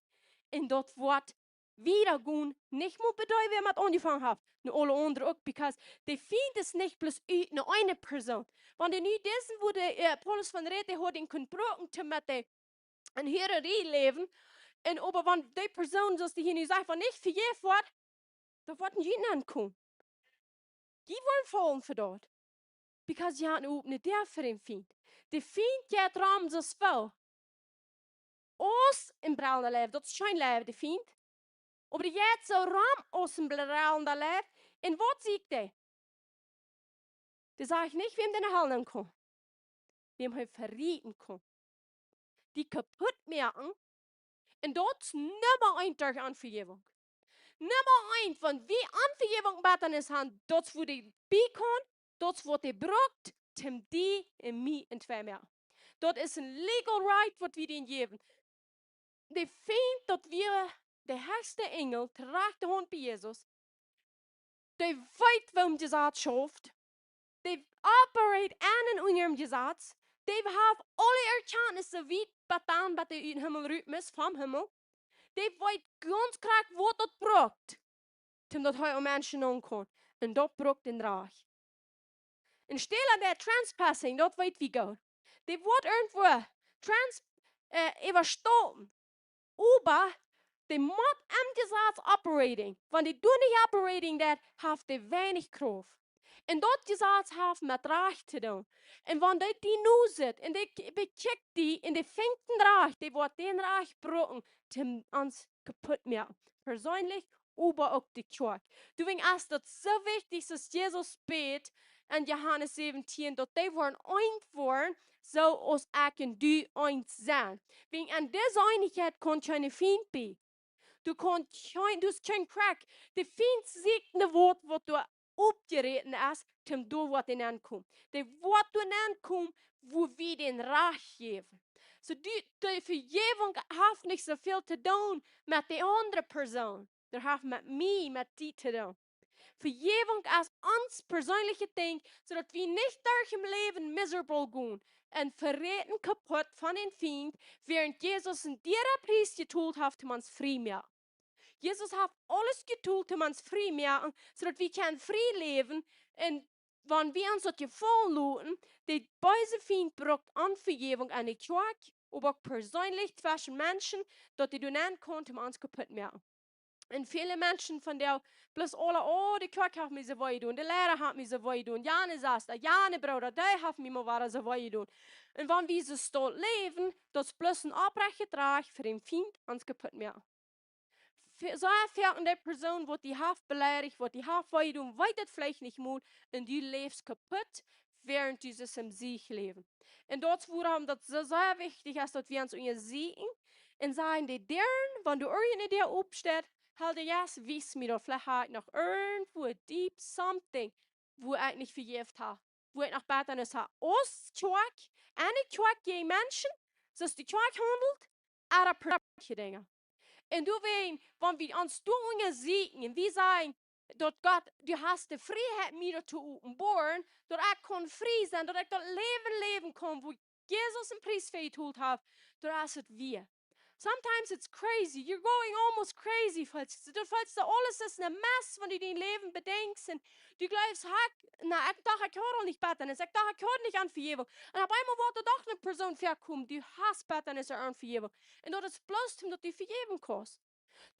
Un daut woat wieda gonen, nich mau bie dee, wäa met aunjefongen haft, no aule aundre uk, because de Fient es nich bloos ut no eene Persoon. Wan dee nu disen, wua de, äh, Paulus von rät, dee haud dän kunt brucken, to met dee en Hurarie läwen. Un oba wan dee Persoon, soo aus dee hia nu sajcht, wan nich vejäft woat, dan woat een Juden aunkomen. Dee woaren faulen fa daut. Because dee haben ne opne Däa fa dän Fient. De Fient jeit rom soo aus woo. Aus een brellenda Leew, daut es kjeen Leew, de Fient. Oba dee jeit soo rom aus een brellenda Leew. Un waut sajcht dee? Dee sajcht nich, wäm dee aunhoolen kaun. Wäm hee vejäwen kaun. Die kaputt moaken. Un daut es Numma eent derch Onvejäwunk. Numma eent, wan wie Onvejäwunk bie ons haben, daut es wua dee bie kaun, daut es waut dee brukt, toom die un mie entwei moaken. Daut es een legal right, waut wie dän jäwen. De Fient, daut wia de hechste Enjel, to rajchte Haunt bie Jesus. Dee weet, woo daut Jesaz schauft. Dee operate en un unja daut Jesaz. Dee haft aule Erkjantnis, soo wiet bat dan, bat dee ut dän Himmel rut es, vom Himmel. Dee weet gaunz krakjt, waut daut brukt, toom daut hee aun Menschen aunkomen. Un daut brukt een Rajcht. Un stell aun dee trespassing, daut weet wie goot. Dee woat irjentwua trans-, äh, äwastaupen. Oba dee mott em Jesaz operating. Wan dee doa nich operating deit, haft dee weinich Krauft. Un daut Jesaz haft met Rajcht to doonen. Un wan dee die nu sitt, un dee k-, bekjikjt die, un dee finjt een Rajcht, dee woat dän Rajcht brucken, toom ons kaputt moaken. Perseenlich, oba uk de Kjoakj. Doawäajen es daut soo wichtich, daut Jesus bät, en Johanes säwentieen, daut dee woaren eent woaren, soo aus ekj un du eent sent. Wäajen aun dise Eenichkjeit kaun kjeene Fient bie. Du kaust kjeen, du hast kjeen Crack. De Fient sieekjt een Wuat, waut doa oppjeräten es, toom doa waut enenn komen. Dee woat doa enenn komen, wua wie dän Rajcht jäwen. Soo, de, de Vejäwunk haft nich soo väl to doonen met de aundre Persoon. Daut haft met mie, met die to doonen. Vejäwunk es ons perseenlichet Dinkj, soo daut wie nich derch daut Läwen miserable gonen un veräten, kaput von dän Fient, wäarent Jesus een diera Pries jetolt haft, om ons frie to moaken. Jesus haft aules jetolt, om ons frie to moaken, soo daut wie kjennen frie läwen. Un wan wie ons daut jefaulen loten, de beese Fient brukt Onvejäwunk aun de Kjoakj, oba uk perseenlich tweschen Menschen, daut dee doa nenn kjemt, om ons kaput to moaken. Un väle Menschen vondoag, bloos aule, oh, de Kjoakj haft mie soo wee jedonen, de Liera haft mie soo wee jedonen, jane Sesta, jane Brooda, dee haft mie mol wada soo wee jedonen. Un wan wie soo stolt läwen, daut es bloos een opprechtet Rajcht fa dän Fient, ons kaput to moaken. Ve-, soo foaken de Persoon, waut die haft beleidicht, waut die haft wee jedonen, weet daut veleicht nich mol, un du läfst kaput, wäarent du sitst em Siech läwen. Un daut es wuarom daut soo sea wichtich es, daut wie ons unjasieekjen un sajen, de Däaren, wan doa irjent eene Däa oppsteit, Heilja Jeist, wies mie daut, veleicht hab ekj noch irjentwua deep something, wua ekj nich vejäft hab, wua ekj noch Bettanis hab. Aus Kjoakj, enne Kjoakj jäajen Menschen, soo aus de Kjoakj haundelt, ooda perseenliche Dinja. Un doawäajen, wan wie ons doa unjasieekjen, wie sajen, daut Gott, du hast de Frieheit, mie daut to openboaren, daut ekj kaun frie sennen, daut ekj daut Läwen läwen kaun, wua Jesus een Pries fa jetolt haft, daut es et wia. Sometimes it's crazy. You're going almost crazy, feelst du. Du feelst, daut aules es een Mess, wan du dien Läwen bedenkjst. Un du jleefst, ha, na, ekj docht, ekj haud aul nich Bettanis. Ekj docht, ekj haud nich Onvejäwunk. Un opp eemol woat doa doch eene Persoon väakomen, du hast Bettanis un Onvejäwunk. Un daut es bloos, om daut du vejäwen kaust.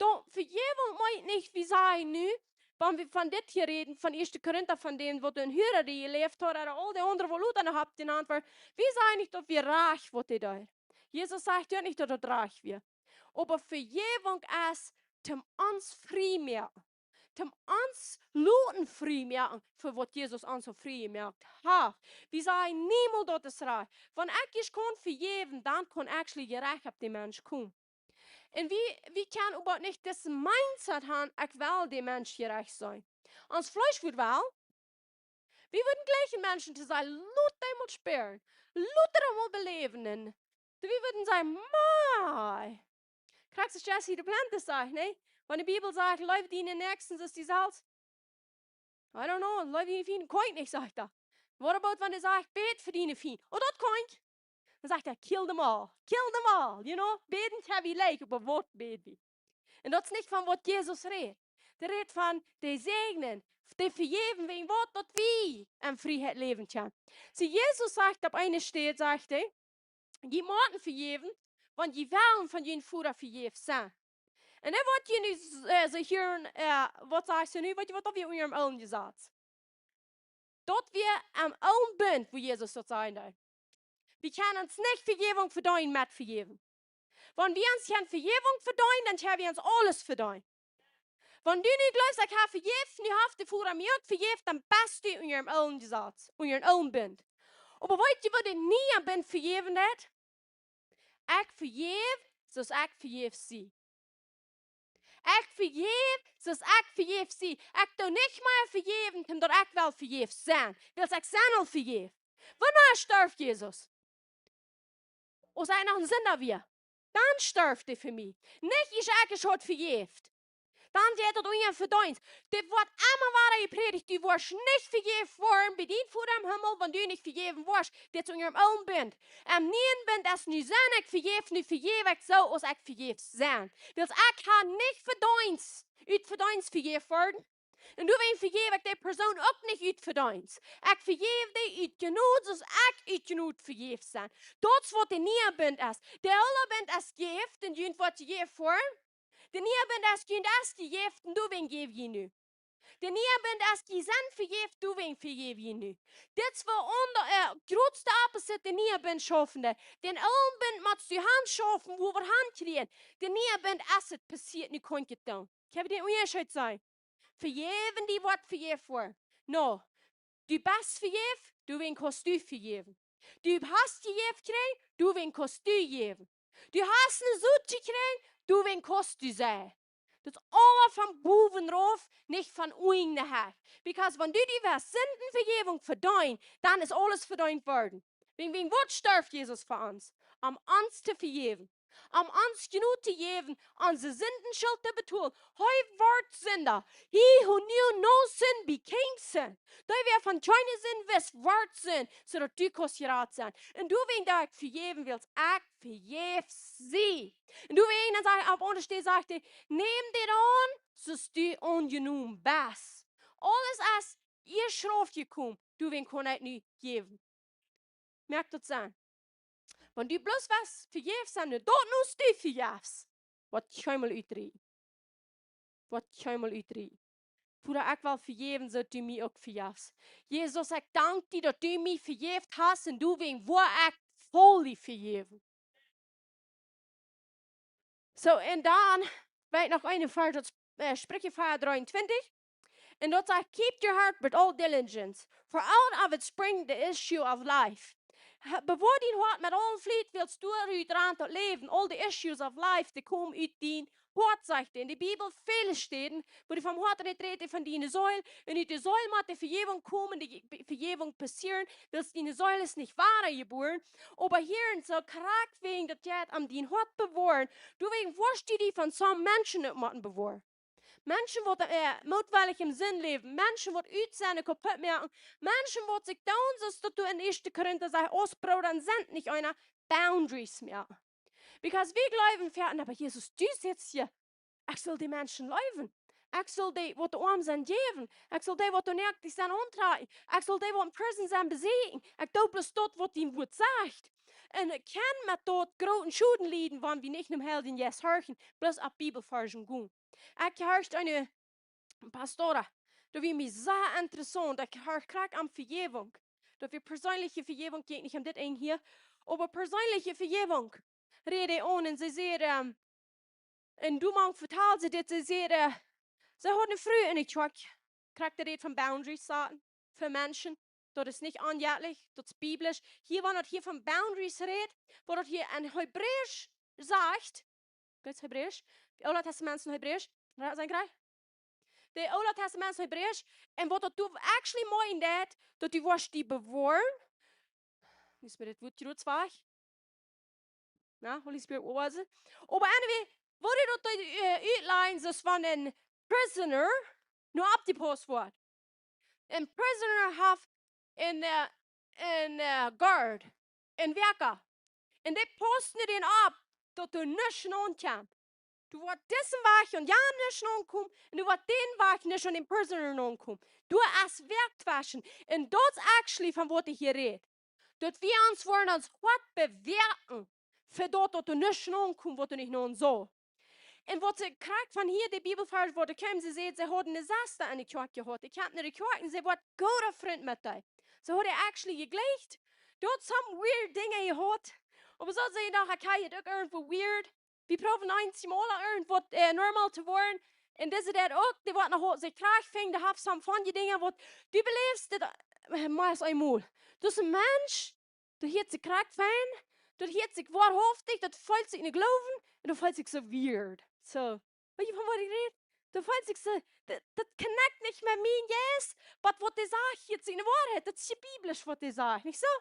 Dan, Vejäwunk meent nich, wie sajen nu, wan wie von dit hia räden, von Ieeschte Korinta, von dän, waut een Hura, dee jeläft haud, ooda aul de aundre, waut Luther noch haft jenant, oba wie sajen nich, daut wie rajcht, waut dee deed. Jesus sajcht jo nich, daut daut rajcht wia. Oba Vejäwunk es, om ons frie moaken. Om ons loten frie moaken, fa waut Jesus ons soo frie jemoakt haft. Wie sajen niemols, daut es rajcht. Wan ekj ieescht kaun vejäwen, dan kaun actually Jerecht opp dän Mensch komen. Un wie, wie kjennen oba nich dise Mindset haben, ekj well dän Mensch jerecht sennen. Ons Fleesch wudd well, wie wudden jleichen Menschen to sajen, lot dee mol späaren, lot dee mol beläwen. Un wie wudden sajen, mei. Krakjt soo aus Jesse Duplantis sajcht, nä? Wan de Bibel sajcht, leew dienen Näakjsten soo aus die selfst. I don't know, leew dienen Fient, kaun ekj nich, sajcht hee. What about, wan hee sajcht, bäd fa diene Fient? Oh, daut kaun ekj. Dan sajcht hee, kill them all, kill them all, you know? Bäden kjenn wie leicht, oba waut bäd wie? Un daut es nich von waut Jesus rät. Dee rät von dee säajnen, dee vejäwen, wäajen waut daut wie en Frieheit läwen kjennen. See, Jesus sajcht opp eene Städ, sajcht hee, jie motten vejäwen, wan jie wellen von jun Voda vejäft sennen. Un dan woat hia nu, äh, see hia, äh, waut sajcht see nu, weet jie waut, daut wia unja dän oolen Jesaz. Daut wia aum oolen Bunt, wua Jesus daut sajen deed. Wie kjennen ons nich Vejäwunk vedeenen met vejäwen. Wan wie ons kjeene Vejäwunk vedeenen, dan kjenn wie ons aules vedeenen. Wan du nu jleefst, ekj hab vejäft, nu haft de Voda mie uk vejäft, dan best du unja dän oolen Jesaz, unja dän oolen Bunt. Oba weet jie, waut de niea Bunt vejäwen deit? Ekj vejäw, soo aus ekj vejäft sie. Ekj vejäw, soo aus ekj vejäft sie. Ekj doo nich mea vejäwen, om daut ekj well vejäft sennen. Wiels ekj sie aul vejäft. Wanea storf Jesus? Aus ekj noch een Sinda wia. Dan storf hee fa mie. Nich, ekj, ekj haud vejäft. Dan jeit daut unja Vedeenst. Dit woat emma wada jeprädicht. Du woascht nich vejäft woaren bie dien Voda em Himmel, wan du nich vejäwen woascht. Dit es unja dän oolen Bunt. Em nieen Bunt es nu sie ekj vejäft, nu vejäw ekj soo aus ekj vejäft sie. Wiels ekj hab nich Vedeenst, ut Vedeenst vejäft worden. Un doawäajen vejäw ekj dee Persoon uk nich ut Vedeenst. Ekj vejäw dee ut Jnod, soo aus ekj ut Jnod vejäft sie. Daut es waut de niea Bunt es. De oola Bunt es jejäft, un junt woat jejäft woaren. De niea Bunt es, junt es jejäft, un doawäajen jäw jie nu. De niea Bunt es, jie sent vejäft, doawäajen vejäw jie nu. Dit es waut aun de, äh, grootste opposite de niea Bunt schaufen deit. Dän oolen Bunt motst du han schaufen, wua waut han kjrieen. De niea Bunt es et passieet, nu kaun ekj et doonen. Kjenn jie dän Unjascheet seenen? Vejäwen, dee woat vejäft woaren. No, Du best vejäft, doawäajen kaust du vejäwen. Du hast jejäft kjrieen, doawäajen kaust du jäwen. Du hast ne Sot jekjräajen, doawäajen kaust du seien. Daut es aules von bowen rauf, nich von unjen nohäa. Because wan du die west Sindenvejäwunk vedeenen, dan es aules vedeent worden. Wäajen, wäajen waut storf Jesus fa ons? Om ons to vejäwen. Om ons Jnod to jäwen, onse Sindenschult to betolen. Hee wort Sinda. He who knew no sin became sin. Dee, wäa von kjeene Sind wist, wort Sind, soo daut du kaust jerat sennen. Un doawäajen doo ekj vejäwen, wiels ekj vejäft sie. Un doawäajen, dan sajcht hee, opp aundre Städ sajcht hee: Nämm dit aun, soo aus du aunjenomen best. Aules es ieescht rauf jekomen, doawäajen kaun ekj nu jäwen. Moakt daut Senn? Wan du bloos west vejäft sennen, daut nu aus du vejäfst, woat kjeenmol utrieekjen. Woat kjeenmol utrieekjen. Voda, ekj well vejäwen, soo daut du mie uk vejefst. Jesus, ekj dank die, daut du mie vejäft hast un doawäajen woa ekj fully vejäwen. Soo, un dan weet noch een Varsch, daut, äh, Spricha vea dreeuntwintich. Un daut sajcht: Keep your heart with all diligence, for out of it spring the issue of life. Ha-, bewoa dien Hoat met aule Fliet, wiels doa rut rant daut Läwen. All the issues of life, dee komen ut dien Hoat, sajcht hee. En de Bibel, väle Städen, wua dee vom Hoat rät, rät hee von diene Seel. Un ut de Seel mott de Vejäwunk komen, de Vejäwunk passieren, wiels diene Seel es nich wada jebuaren. Oba hia en soo krakjt wäajen daut jeit om dien Hoat bewoaren, doawäajen woascht du die von soone Menschen uk motten bewoaren. Menschen, waut, äh, mootwellich em Sind läwen, Menschen, waut utsennen kaputt moaken, Menschen, waut sikj doonen, soo aus daut doa en Ieeschte Korinta sajcht, aus Brooda un Sest nich eena boundaries moaken. Because wie jleewen, wie, na, oba Jesus, du sajchst hia, ekj saul dee Menschen leewen. Ekj saul dee, waut oam sent, jäwen. Ekj saul dee, waut noaktich sent, auntrakjen. Ekj saul dee, waut en prison sent, besieekjen. Ekj doo bloos daut, waut dien Wuat sajcht. Un ekj kaun met daut grooten Schoden lieden, wan wie nich nom Heiljen Jeist horchen, bloos opp Bibelvarschen gonen. Ekj horcht eene Pastora, daut wia mie sea interessaunt. Ekj horcht krakjt om Vejäwunk. Daut wia perseenelje Vejäwunk, jeit nich om dit Enj hia, oba perseenelje Vejäwunk räd hee aun un see säd, ähm, un doa mank vetald see dit, see säd, äh, see haud ne Fru en de Kjoakj, krakjt de Räd von boundaries saten fa Menschen. Daut es nich aunjettlich, daut es biblisch. Hia, wan daut hia von boundaries rät, waut daut hia en Hebräisch sajcht, daut es Hebräisch, de Oola Testament es en Hebräisch, daut es en Griech. De Oola Testament es en Hebräisch, un waut daut doa actually meent, daut, daut du woascht die bewoaren. Wie es met dit Wuat jrots wajch? Na, Holy Spirit, what was it? Oba anyway, woo dee daut, äh, utlajen, es wan een prisoner nu oppjepaust woat. Een prisoner haft een, äh, een, äh, guard, een Wäakja. Un dee paust nu dän opp, daut doa nuscht aun kjemt. Doa woat disen Wajch un jana nuscht aunkomen, un doa woat dän Wajch nuscht aun dän prisoner aunkomen. Doa es Wäakj tweschen. Un daut es actually von waut hee hia rät. Daut wie ons woaren ons Hoat bewäakjen, fa daut, daut doa nuscht aunkomt, waut doa nich aun saul. Un waut see krakjt von hia, de Bibelvarsch, waut ekj kjeem, see säd, see hauden ne Sesta en de Kjoakj jehaut. Ekj kjeem no de Kjoakj un see wort goode Frind met dee. See haud actually jejlikjt. Dee haud some weird Dinja jehaut. Oba soo säd see, ekj, ekj ha daut uk irjentwoo weird. Wie proowen eent mol irjentwaut, äh, normal to woaren. Un dise daut uk, dee woat noch, see krakjt finjen, dee haft some von dee Dinja, waut du beläfst, daut, äh, mea aus eemol. Daut es een Mensch, dee hieet sikj krakjt fein, dee hieet sikj woarhauftich, dee feelt sikj en de Gloowen, un dee feelt sikj soo weird. Soo, weetst, von waut ekj räd? Dee feelt sikj soo, daut, daut connect nich met mien Jeist, oba waut dee sajcht, hieet sikj enne Woarheit, daut es je biblisch, waut dee sajcht, nich soo?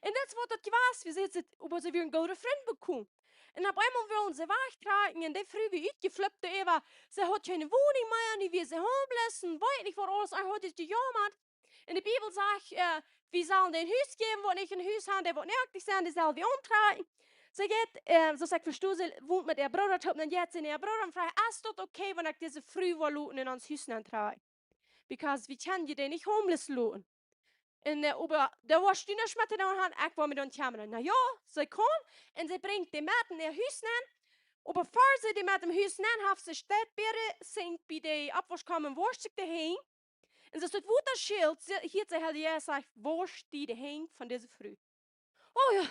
Un daut es waut daut jewast, wie säden, oba see wieren goode Frind bekomen. Un opp eemol wullen see wajchtrakjen, un dee Fru wia utjeflippt doaräwa, see haud kjeene Woninj mea, nu wia see homeless, un weet nich waut aules, un haud sikj jejaumat. Un de Bibel sajcht, äh, wie sellen dän Hus jäwen, waut nich een Hus haft, dee waut noaktich sent, dee sell wie auntrakjen. See jeit, äh, soo aus ekj vesto, see wont met äa Brooda toop, dan jeit see no äa Brooda un fruacht, es daut okay, wan ekj dise Fru woa loten en ons Hus nenntrakjen? Because wie kjennen je dee nich homeless loten. Un, äh, oba doa woascht du nuscht met to doonen han, ekj woa mie dan kjemmren. Na jo, see kaun, un see brinjt dee met en äa Hus nenn. Oba ea see dee met em Hus nenn haft, see steit bie de Sink, bie de Aufwauschkoma, un woascht sikj de Henj. Un soo aus daut Wota schält, see, hieet see Herr Jesus sajcht: Woascht die de Henj von dise Fru. Oh jo,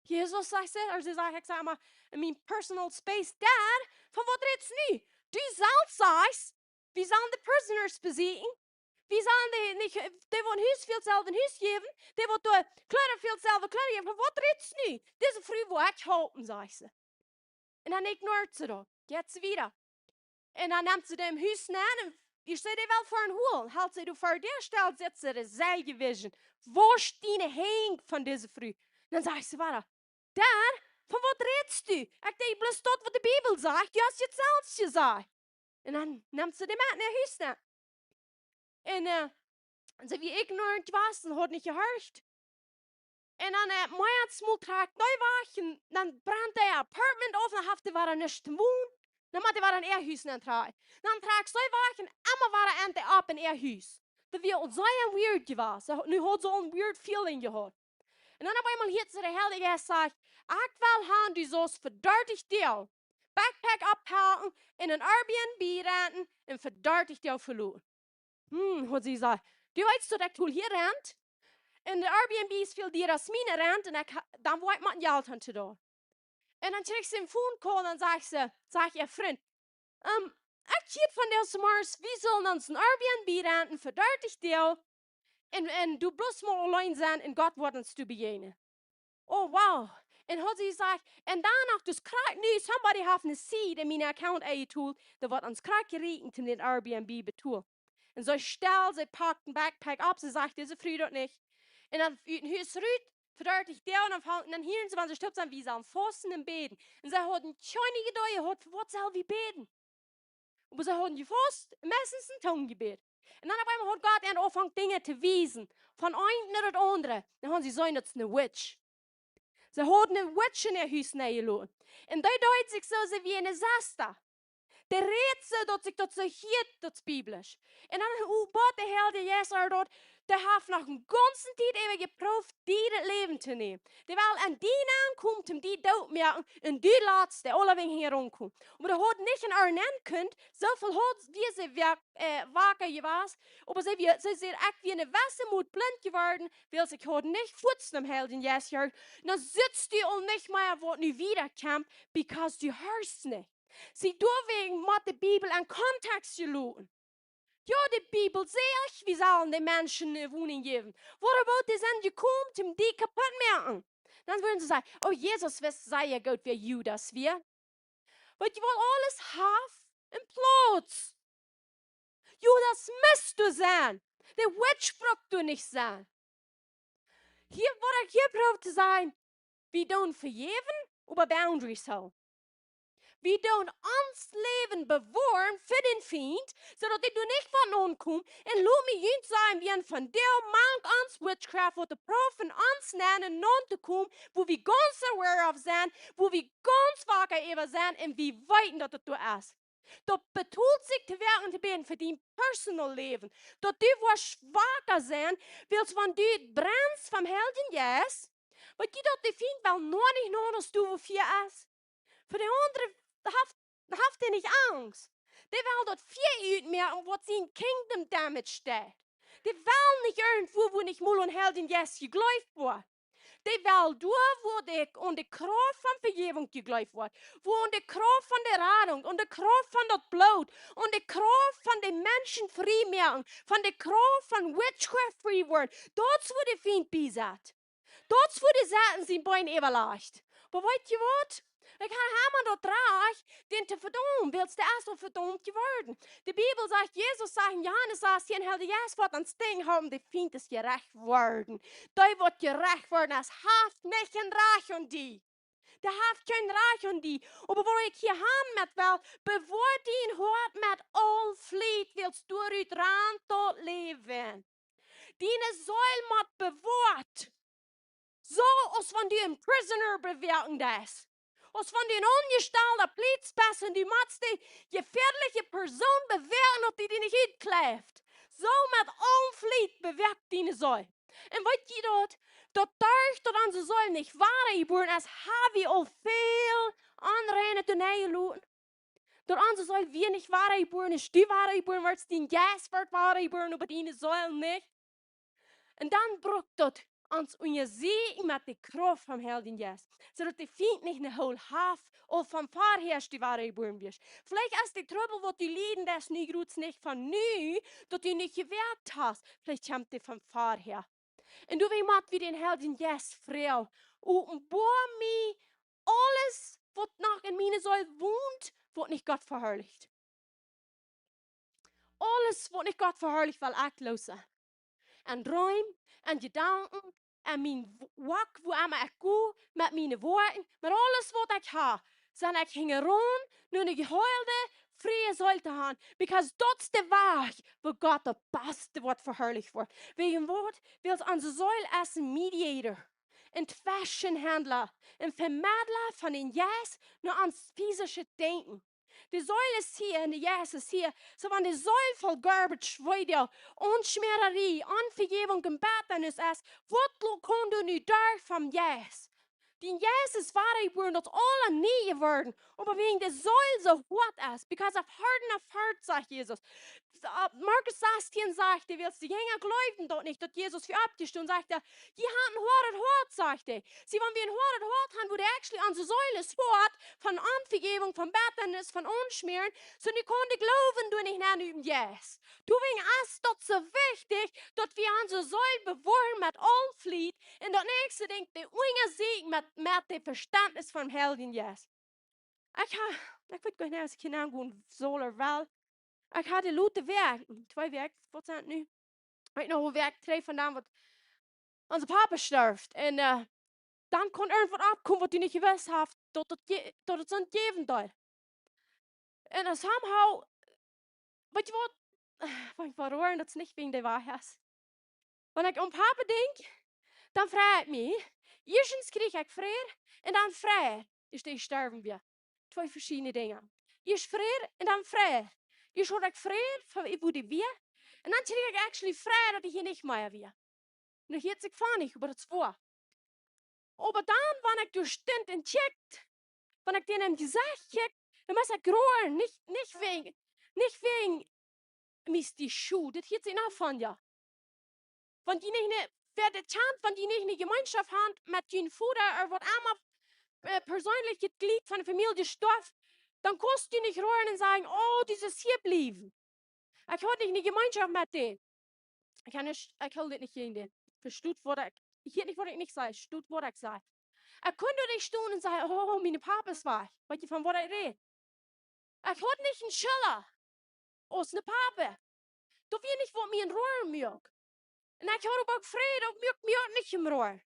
Jesus, sajcht see, aus see sajcht, ekj saj mau, en mien personal space, Dad, von waut rätst nu? Du selfst sajchst, wie sellen de prisoners besieekjen. Wie sellen dee nich, dee waut een Hus fält, sell een Hus jäwen, dee waut doa Kjleeda fält, sell Kjleeda jäwen. Von waut rätst du nu? Dise Fru woa ekj halpen, sajcht see. Un dan ignoreet see daut. Jeit see wieda. Un dan nemt see dän em Hus nenn un wie see dee well fa een Hool. Helt see doa ver de Stel, sitt see de selwje Vision. Woo steit de Henj von dise Fru? Dan sajcht see wada: "Dee, von waut rätst du? Ekj deed bloos daut waut de Bibel sajcht. Du hast daut selfst jesajcht." Un dan nemt see dee met no Hus nenn. Un, äh, see wia ignorant jewast un haud nich jehorcht. Un dan, äh, mau eemol trakjt dee wajch un dan brent dee äa Apartment auf un dan haft dee wada nuscht to wonen. Dan mott dee wada en äa Hus nenntrakjen. Dan trakjt see wajch un emma wada enn dee opp en äa Hus. Daut wia aul sea weird jewast. See haud, nu haud see aul een weird feeling jehaut. Un dan opp eemol hieet see de Heilje Jeist sajcht: "Ekj well han, du saust fa dartich Doag Backpack oppacken un een Airbnb renten un fa dartich Doag veloten." "Hm," haud see jesajcht, "du weetst daut ekj tol hia Rent. Un de Airbnb es väl diera aus miene Rent un ekj ha-, dan woa ekj mau Jelt han to doonen." Un dan kjrieech see een Phone Call un dan sajcht see, sajcht äa Frint: "Ähm, ekj hia von de Mars, wie sellen ons een Airbnb renten fa dartich Doag. Un, un du bloos mau auleen sennen un Gott woat ons doa bejäajnen." "Oh, wow." Un haud see jesajcht, un dan noch, dus krakjt nu, somebody haft een seed en mien Account enjetoolt, dee woat ons krakjt rieekjen toom dän Airbnb betolen. Un soo stal, see pakt een Backpack opp, see sajcht dise Fru daut nich. Un dan ut een Hus rut, fa dartich Doag, un dan fang-, dan hieren see, wan see stoakj sent, wie sellen fausten un bäden. Un see hauden kjeen Iedee, waut, waut sell wie bäden? Oba see hauden jefaust, meistens een Tungenjebäd. Un dan opp eemol haud Gott an aunjefongen Dinja to wiesen, von eent no daut aundre. Dan hauden see jeseenen, daut es eene witch. See hauden eene witch en äa Hus nenjeloten. Un dee deed sikj soo, see wia eene Sesta. Dee räd soo, daut sikj daut soo hieet, daut es biblisch. Un dan openboat de Heilje Jeist äa daut, dee haft noch eene gaunze Tiet äwa jeprooft, die daut Läwen to nämen. Dee well aun die nenkomen, om die doot to moaken, un du latst dee aulawäajen hinjaraun komen. Oba dee haud nich aun äa nenn kunt, soo väl haud, wia see wak-, äh, waka jewast, oba see wia, see säd: "Ekj wia eene wesse Mot blint jeworden, wiels ekj haud nich fuaz nom Heiljen Jeist jehorcht." Un dan sitst du aul nich mea, waut nu wieda kjemt, because du horchst nich. See, doawäajen mott de Bibel en Kontext jeloten. Jo, de Bibel sajcht, wie sellen de Menschen eene Woninj jäwen. What about, dee sent jekomen, om die kaputt moaken? Dan wudden see sajen: "Oh, Jesus wist sea goot, wäa Judas wia." Weetst du waut, aules haft een Plauz. Judas must doa sennen. De witch brukt doa nich sennen. Hia, waut ekj hia proow to sajen, wie doonen vejäwen, oba boundaries hoolen. Wie doonen ons Läwen bewoaren fa dän Fient, soo daut dee doa nich von aunkomen. Un lot mie junt sajen, wie han vondoag mank ons witchcraft, waut dee proowen ons nenn nenn to komen, wua wie gaunz aware of sent, wua wie gaunz waka äwa sent un wie weeten, daut et doa es. Daut betolt sikj to werkjen, to bäden fa dien personal Läwen. Daut du woascht waka sennen, wiels wan du brenst vom Heiljen Jeist, weetst du, daut de Fient well noch nich no, daut du wua Fia es. Fa de aundre haft, haft hee nich Angst. Dee well daut Fia utmoaken, waut sien kingdom damage deit. Dee well nich irjentwua, wua nich mol aun Heiljen Jeist jejleeft woat. Dee well doa, wua de, aun de Krauft von Vejäwunk jejleeft woat, wua aun de Krauft von de Radunk, aun de Krauft von daut Bloot, aun de Krauft von de Menschen frie moaken, von de Krauft von witchcraft frie woaren. Daut es wua de Fient bie sett. Daut es wua dee Satan sien Been äwalajcht. Oba weetst du waut? Ekj ha emma daut Rajcht, dän to vedaumen, wiels dee es aul vedaut jeworden. De Bibel sajcht, Jesus sajcht en Johanes sastieen, hee, dee es waut aun Stinj haben, de Fient es jerecht worden. Dee waut jerecht worden es, haft nich een Rajcht aun die. Dee haft kjeen Rajcht aun die. Oba waut ekj hia han met well, bewoa dien Hoat met aul Fliet, wiels doarut rant daut Läwen. Diene Seel mott bewoat. Soo aus wan du een prisoner bewäakjen deist. Aus wan du een Aunjestalda Plietz best un du motst de jefäadliche Persoon bewäakjen, daut dee die nich utkjleift. Soo met aul Fliet bewoat diene Seel. Un weetst du daut, daut doaderch daut onse Seel nich wada jebuaren es, ha wie aul väl onreine Dinja jeloten. Daut onse Seel wia nich wada jebuaren, es du wada jebuaren worden, dien Jeist wort wada jebuaren, oba diene Seel nich. Un dan brukt daut ons unjasieekjen met de Krauft vom Heiljen Jeist, soo daut de Fient nich ne Hool haft, aul von verhäa du wadajebuaren best. Veleicht es de Trubbel, waut du lieden deist, nu groots nich von nu, daut du nich jewäat hast. Veleicht kjemt dee von verhäa. Un doawäajen mott wie dän Heiljen Jeist froagen: Openboa mie aules, waut noch en miene Seel wont, waut nich Gott veharlicht. Aules, waut nich Gott veharlicht, well ekj loosen. En Dreem, en Jedanken, en mien Wak, wua emma ekj go, met miene Woakjen, met aules, waut ekj hab, sie ekj hinjaraun no ne jeheelde, frie Seel to haben. Because daut es de Wajch, wua Gott daut baste Wuat veharlicht woat. Wäajen waut? Wiels onse Seel es een Mediator, een Tweschenhandla, een Vemedla von dän Jeist no ons fisischet Denkjen. De Seel es hia un de Jeist es hia. Soo, wan de Seel voll garbage, Weedoag, Aunschmäarerie, Onvejäwunk un Bettanis es, waut lo-, kaun doa nu derch vom Jeist? Dän Jeist es wadajebuaren, daut es aules nie jeworden. Oba wäajen de Seel soo hoat es, because of hardness of heart, sajcht Jesus. Äh, Markus sastieen sajcht hee, wiels de Jinja jleewden daut nich, daut Jesus wia oppjestonen, sajcht hee: Jie haben een hoadet Hoat, sajcht hee. See, wan wie een hoadet Hoat haben, wua actually onse Seel es hoat, von Onvejäwunk, von Bettanis, von Aunschmäaren, soo nu kaun de Gloowen doa nich nenn ut dän Jeist. Doawäajen es daut soo wichtich, daut wie onse Seel bewoaren met aul Fliet un daut näakjste Dinkj, de Unja sieekjen met, met de Vestentnis vom Heiljen Jeist. Ekj ha, ekj weet goanich, aus ekj hia nenn gonen saul ooda well. Ekj ha de lota Wäakj, twee Wäakj, waut sent nu? Ekj weet noch, Wäakj dree von dan, waut onse Papa storf. Un, äh, dan kaun irjentwaut oppkomen, waut du nich jewist hast, daut daut je-, daut daut soont jäwen deed. Un dan somehow, weet jie waut? Wan ekj waut roaren, daut es nich wäajen de Woarheit. Wan ekj aun Papa denkj, dan frei ekj mie. Ieeschtens kjrieech ekj Fräd un dan Fräd, aus hee jestorwen wia. Twee veschiedne Dinja. Ieescht Fräd un dan Fräd. Ieescht haud ekj Fräd von wua dee wia. Un dan kjrieech ekj actually Fräd, daut hee hia nich mea wia. Nu hieet sikj funny, oba daut es woa. Oba dan, wan ekj doa stunt un kjikjt, wan ekj dän em Jesecht kjikjt, dan mott ekj roaren, nich, nich wäajen, nich wäajen mie es dee schod, daut hieet sikj noch funny. Wan jie nich ne, wäa daut kjant, wan jie nich ne Jemeenschoft haben met jun Voda ooda waut emma, äh, perseenlichet Jleet von de Famielje storf, dan kaust du nich roaren un sajen: "Oh, du sust hia bliewen." Ekj haud nich ne Jemeenschoft met dän. Ekj kaun nich, ekj hool dit nich jäajen dän. Vestoot waut ekj, ekj weet nich waut ekj nich saj, vestoot waut ekj saj. Ekj kunn doa nich stonen un sajen: "Oh, mien Papa es wajch." Weet jie, von waut ekj räd? Ekj haud nich een Schella aus een Papa. Daut wia nich waut mie roaren muak. Un ekj haud uk Fräd, daut muak mie uk nich roaren.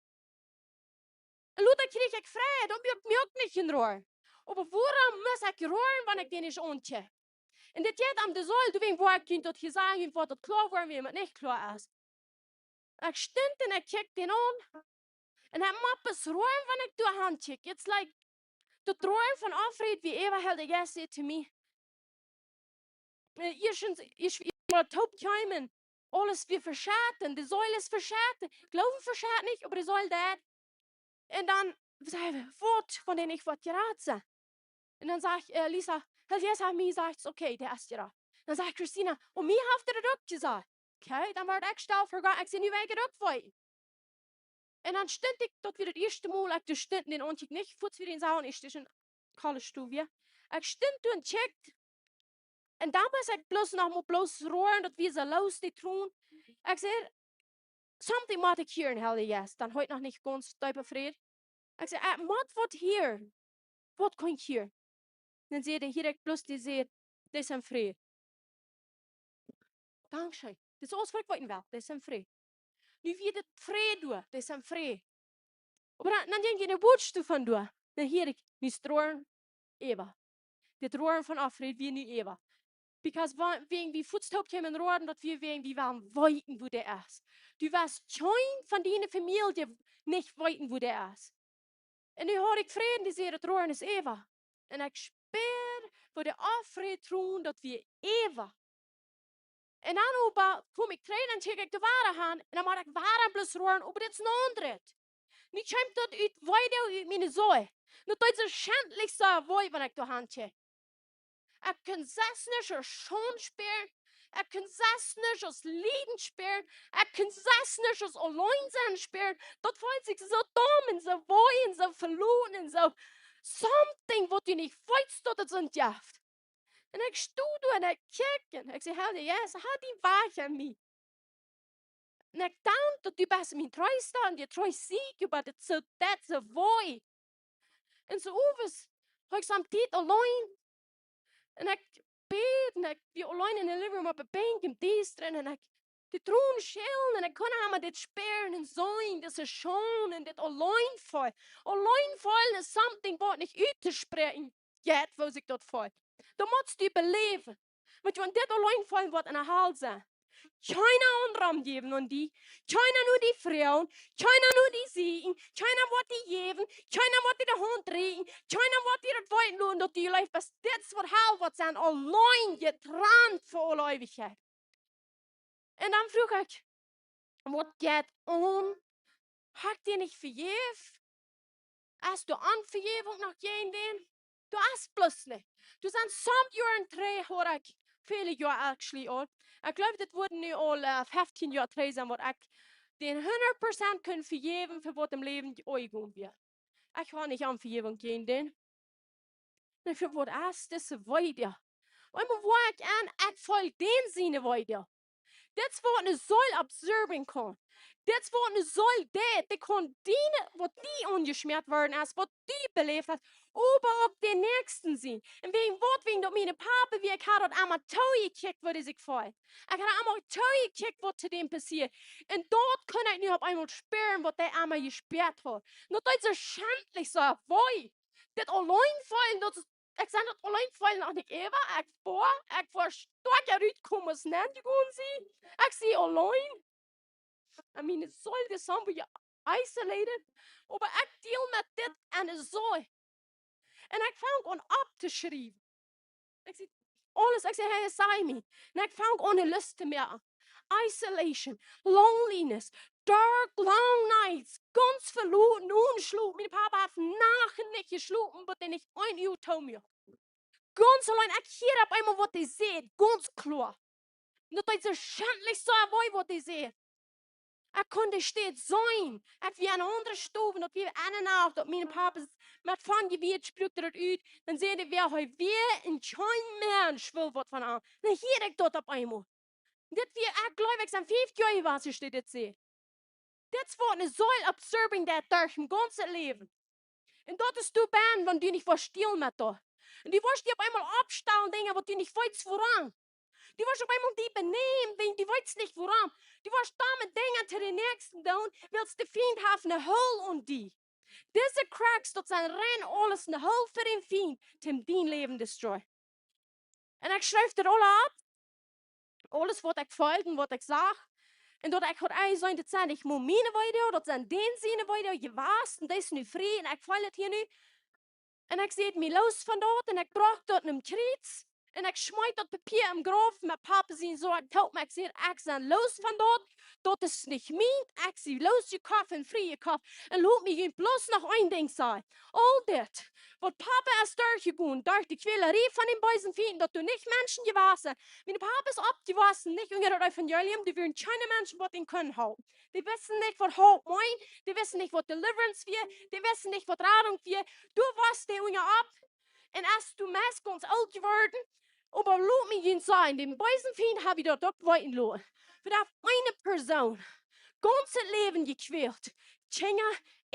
Un lota kjrieech ekj Fräd, daut muak mie uk nich roaren. Oba wuarom mott ekj roaren, wan ekj dän nich aunkjikj? Un dit jeit om de Seel, doawäajen woa ekj junt daut hia sajen, waut daut kloa woat, wäa daut nich kloa es. Ekj stunt un ekj kjikj dän aun. Un ekj mott bloos roaren, wan ekj doa han kjikj. It's like, daut Roaren von Aufräd, wia äwa, de Heilje Jeist säd to mie, äh, ieeschtens, ieescht, ieescht mol toop kjeemen, aules wia veschaten, de Seel es veschaten, Gloowen veschaten nich, oba de Seel deed. Un dan saj wie: "Waut, von dän ekj woa jerat sennen?" Un dan sajcht, äh, Lisa: "Heilje Jeist haft mie jesajcht, okay, dee es jerat." Dan sajcht Christina: "Un mie haft hee daut uk jesajcht." Okay, dan wort ekj stell, vergoa, ekj sie nu wajch uk wajch. Un dan stunt ekj, daut wia daut ieeschte Mol, ekj doa stunt un dän aunkjikj, nich fuaz wia dän Saul, ekj stund kolle Stow wia. Ekj stunt doa un kjikjt. Un dan mott ekj bloos noch mol bloos roaren, daut wia soo loos, dee Tronen. Ekj säd: "Something mott ekj hieren, Heilje Jeist." Dan haud ekj noch nich gaunz deepen Fräd. Ekj säd: "Ekj mott waut hieren. Waut kaun ekj hieren?" Dan säd hee: "Hia, ekj bloos, dee säd, dee sent frie." Dankscheen. Daut es aules, waut ekj weeten well. Dee sent frie. Nu wia daut Fräd doa, dee sent frie. Oba dan, dan jinkj ekj enne Buak doavon doa. Dan hieed ekj: "Nu es Roaren äwa." Dit Roaren von Aufräd wia nu äwa. Because wa-, wäajen wie fuaz toop kjeemen roaren, daut wia wäajen wie wellen weeten, wua dee es. Du west kjeen von diene Famielje nich weeten, wua dee es. Un nu haud ekj Fräd, dee säd: "Daut Roaren es äwa." Un ekj spieed, woo de Aufräd Tronen, daut wia äwa. Un dan oba kjeem ekj trigj un kjikj ekj doa wada han, un dan mott ekj wada bloos roaren, oba dit es een aundret. Nu kjemt daut ut, wieda ut miene Seel. Daut deed soo schentlich soo wee, wan ekj doa han kjikj. Ekj kunn selfst nich soo scheen spieren. Ekj kunn sest nuscht aus Lieden spieren. Ekj kunn sest nuscht aus auleen sennen spieren. Daut feelt sikj soo domm un soo wee un soo veloaren un soo something waut du nich weetst daut et soont jeft. Un ekj sto doa un ekj kjikj un ekj saj: Heilja Jeist, haud die wajch von mie. Un ekj dank daut du best mien Treesta un du treest mie, oba daut soo, daut soo wee. Un soo owes haud ekj soone Tiet auleen. Un ekj bäd un ekj wia auleen enne living room opp de Benkj em Diestren un ekj, de Tronen schellen un ekj kunn emma dit spieren un seenen, dise Schaund un dit auleen feelen. Auleen feelen es something waut nich uttospräakjen jeit, woo sikj daut feelt. Daut motst du beläwen. Wiels wan dit auleen feelen woat enne Hal sennen. Kjeena aundra omjäwen aun die. Kjeena no die froagen. Kjeena no die sieekjen. Kjeena woat die jäwen. Kjeena woat die de Haunt rieekjen. Kjeena woat die daut weeten loten daut du jeleeft best. Dit es waut Hal woat sennen. Auleen jetrant fa aule Eewichkjeit. Un dan fruach ekj: Waut jeit aun? Hab ekj die nich vejäft? Es doa Onvejäwunk noch jäajen dän? Doa es bloos nich. Doa sent some Joaren trigj, haud ekj, väle Joa actually aul. Ekj gleew, dit woaren nu aul, äh, feftieen Joa trigj sennen, waut ekj dän hundat Prozent kunn vejäwen fa waut em Läwen aunjegonen wia. Ekj haud nich Onvejäwunk jäajen dän. Un ekj fruach: Waut es dise Weedoag? Opp eemol woa ekj en, ekj feel dän siene Weedoag. Dit es waut eene Seel observen kaun. Dit es waut eene Seel deit. Dee kaun diene, waut die aunjeschmäat worden es, waut du beläft hast, oba uk dän Näakjsten sien. Un wäajen waut? Wäajen daut mien Papa, woo ekj haud daut emma toojekjikjt, waut sikj feelt. Ekj haud emma toojekjikjt, waut to däm passieet. Un daut kunn ekj nu opp eemol spieren, waut hee emma jespäat haud. Un daut deed soo schentlich soo wee. Dit auleen feelen, daut es, ekj saj, daut auleen feelen noch nich äwa. Ekj wia, ekj wia stoakja rutjekomen aus nenn jegonen sie. Ekj sie auleen. I mean, daut sull die somebody isolated. Oba ekj deal met dit enne Seel. Un ekj funk aun opptoschriewen. Ekj saj, aules, ekj saj: Hey, saj mie. Un ekj funk aun eene List to moaken. Isolation, loneliness, dark, long nights, gaunz veloaren, onen Schlop. Mien Papa haft Nachten nich jeschlopen, bat hee nich een Uag too muak. Gaunz auleen, ekj hieed opp eemol waut hee säd, gaunz kloa. Un daut deed soo schentlich soo wee, waut hee säd. Ekj kunn de Städ seenen. Ekj wia enne aundre Stow, daut wia enne Nacht, daut mien Papa met von Jewiet sprakj daut ut. Dan säd hee: Wäa hee wia, un kjeen Mensch wull waut von am. Dan hieed ekj daut opp eemol. Dit wia, ekj gleew, ekj sie fief Joa jewast, aus hee dit säd. Dit es waut eene Seel observen deit derch daut gaunze Läwen. Un daut es du best, wan du nich woascht dealen met daut. Un du woascht die opp eemol oppstalen Dinja, waut du nich weetst wuarom. Du woascht opp eemol die benämen, wan du weetst nich wuarom. Du woascht domme Dinja to dän Näakjsten doonen, wiels de Fient haft eene Hol aun die. Dise cracks, daut sent rein aules eene Hol fa dän Fient, toom dien Läwen destroyen. Un ekj schreef daut aula opp. Aules waut ekj feeld un waut ekj sach. Un daut ekj haud eenjeseenen, daut sent nich mau miene Weedoag, daut sent dän siene Weedoag jewast. Un dee es nu frie un ekj feel et hia nu. Un ekj säd mie loos von daut un ekj brocht daut en een Kjriez. Un ekj schmeet daut Papia em Grauf met Papa sien Soak toop. Ekj säd: Ekj sie loos von daut. Daut es nich mient. Ekj sie loosjekoft un friejekoft. Un lot mie junt bloos noch een Dinkj sajen. Aul dit, waut Papa es derchjegonen, derch de Kjwälerie von dän beesen Fient, daut doa nich Menschen jewast sent. Mien Papa es oppjewossen, nich unja daut Evangelium, doa wieren kjeene Menschen, waut am kunnen halpen. Dee wisten nich, waut Help meent, dee wisten nich, waut deliverance wia, dee wisten nich, waut Radunk wia. Doa wia dee unja opp. Un es doa meist gaunz oolt jeworden, oba lot mie junt sajen, dän beesen Fient hab ekj daut uk weeten loten. Wie haben eene Persoon gaunzet Läwen jekwält. Kjinja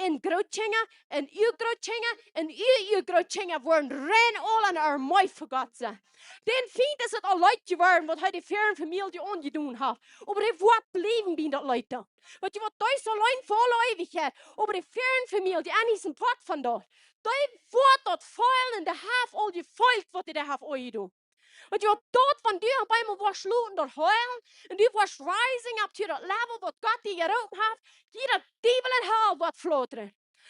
un Grootkjinja un Uagrootkjinja un Uaruagrootkjinja woaren rein aul eene Armee fa Gott sennen. Dän Fient es et aul leet jeworden, waut hee de Famielje aunjedonen haft. Oba hee woat bliewen bie daut Leet. Weetst du waut, dee es auleen fa aule Eewichkjeit. Oba de Famielje, dee es een Poat von daut. Dee woat daut feelen un dee haft aul jefeelt, waut hee doa haft aunjedonen. Weetst du waut, daut, wan du opp eemol woascht loten daut hoolen un du woascht rising up to daut Level, waut Gott die jeroopen haft, die daut Diewel en Hal woat flautren.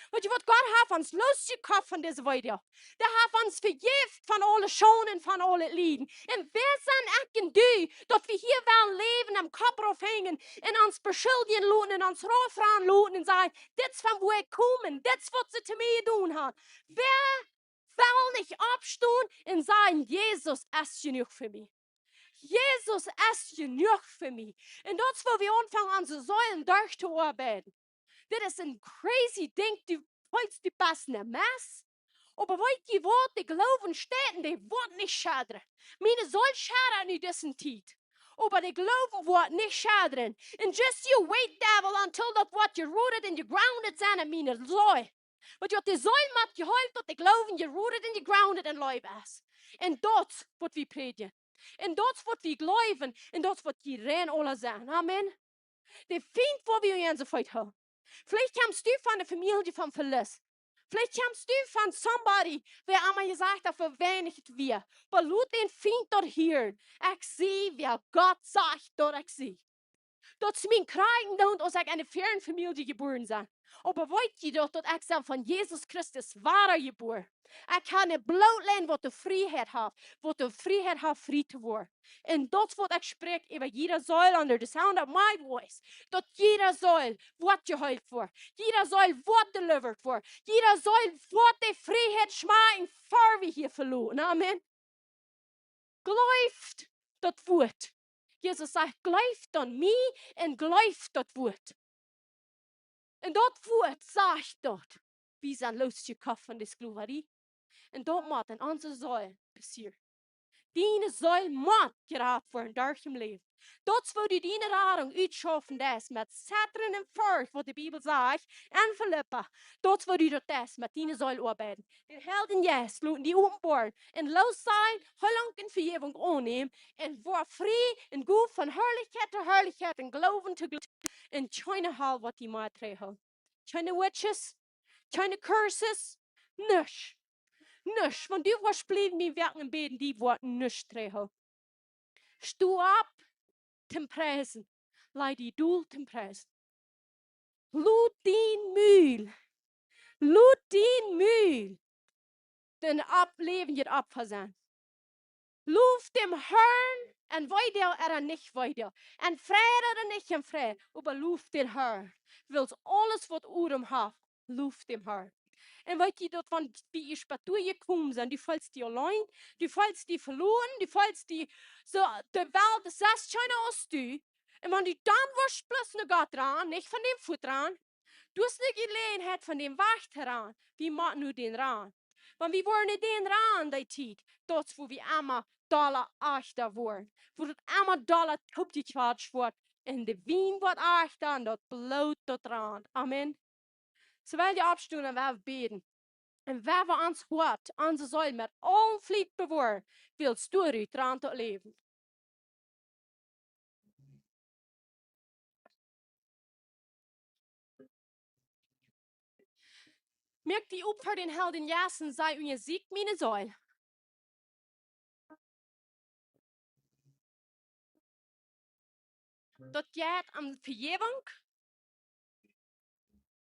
Weetst du waut, Gott haft ons loosjekoft von dise Weedoag. Dee haft ons vejäft von aule Schaund un von aul daut Lieden. Un wäa sent ekj un du, daut wie hia wellen läwen, dän Kopp rauf henjen un ons beschuldjen loten un ons rauf ran loten un sajen: Dit es von wua ekj kom, dit es waut see to mie jedonen haben. Wäa well nich oppstonen un sajen: Jesus es jenuach fa mie. Jesus es jenuach fa mie. Un daut es wua wie aunfangen onse Seelen derch to oabeiden. Dit es een crazy Dinkj, du feelst, du best een Mess. Oba weet jie waut, de Gloowen steit un dee woat nich schedren. Miene Seel scheddat nu dise Tiet. Oba de Gloowen woat nich schedren. And just you wait, devil, until daut woat jerooted and jegroundet sennen en miene Seel. Wiels daut de Seel mott jeheelt, daut de Gloowen jerooted and jegroundet en Leew es. Un daut es waut wie prädjen. Un daut es waut wie jleewen. Un daut es waut wie rein aula sennen. Amen. De Fient, wua wie ons soo feet hoolen. Veleicht kjemst du von de Famielje von Veloss. Veleicht kjemst du von somebody, wäa emma jesajcht haft, woo weinich et wia. Oba lot dän Fient daut hieren. Ekj sie, wäa Gott sajcht, daut ekj sie. Daut es mien Kjrakjt, daut aus ekj en eene fromme Famielje jebuaren sie. Oba weet jie daut, daut ekj sie von Jesus Christus wadajebuaren. Ekj hab eene Bloodline, waut de Frieheit haft, waut de Frieheit haft, frie to woaren. Un daut es waut ekj spräakj äwa jieda Seel under the sound of my voice. Daut jieda Seel woat jeheelt woaren. Jieda Seel woat delivered woaren. Jieda Seel woat de Frieheit schmakjen, ver wie hia veloten. Amen. Jleeft daut Wuat. Jesus sajcht, jleeft aun mie un jleeft daut Wuat. Un daut Wuat sajcht daut wie sent loosjekoft von de Sklowarie. Un daut mott en onse Seel passieren. Diene Seel mott jerat woaren derch dien Läwen. Daut es wua du diene Radunk utschaufen deist met Zittren un Forcht, waut de Bibel sajcht, en Filippa. Daut es wua du daut deist, met diene Seel oabeiden. Dän Heiljen Jeist loten die openboaren un loossajen, Heilunk un Vejäwunk aunnämen un woa frie un go von Harlichkjeit to Harlichkjeit un Gloowen to Gloowen un kjeene Hal woat die mea trigjhoolen. Kjeene witches, kjeene curses, nuscht. Nuscht, wan du woascht bliewen bie Woakjen un Bäden, die woat nuscht trigjhoolen. Sto opp toom priesen, laj die dol toom priesen. Lot dien Mul, lot dien Mul dän Opp-, läwendjen Opfa sennen. Low dän Harn, un woo dee ooda nich woo dee, un Freid ooda nich un Freid, oba low dän Harn. Wiels aules waut Odem haft, low dän Harn. Un weet jie daut, wan wie ieescht bat doa jekomen sent, du feelst die auleen, du feelst die veloaren, du feelst die soo, de Welt es sest kjeena aus du. Un wan du dan woascht bloos no Gott rannen, nich von däm wajch rannen, du hast ne Jeläajenheit von däm wajch to rannen, wie motten nu dän rannen. Wan wie woaren nich dän rannen, dee Tiet, daut es wua wie emma dolla achtja woaren, wua daut emma dolla toopjekjwatscht woat, un de Wien woat achtja un daut Bloot daut rant. Amen. Soo well wie oppstonen un wie bäden. Un wie woaren ons Hoat, onse Seel met aul Fliet bewoaren, wiels doarut rant daut Läwen. Moak die op fa dän Heiljen Jeist un saj: Unjasieekj miene Seel. Daut jeit om Vejäwunk,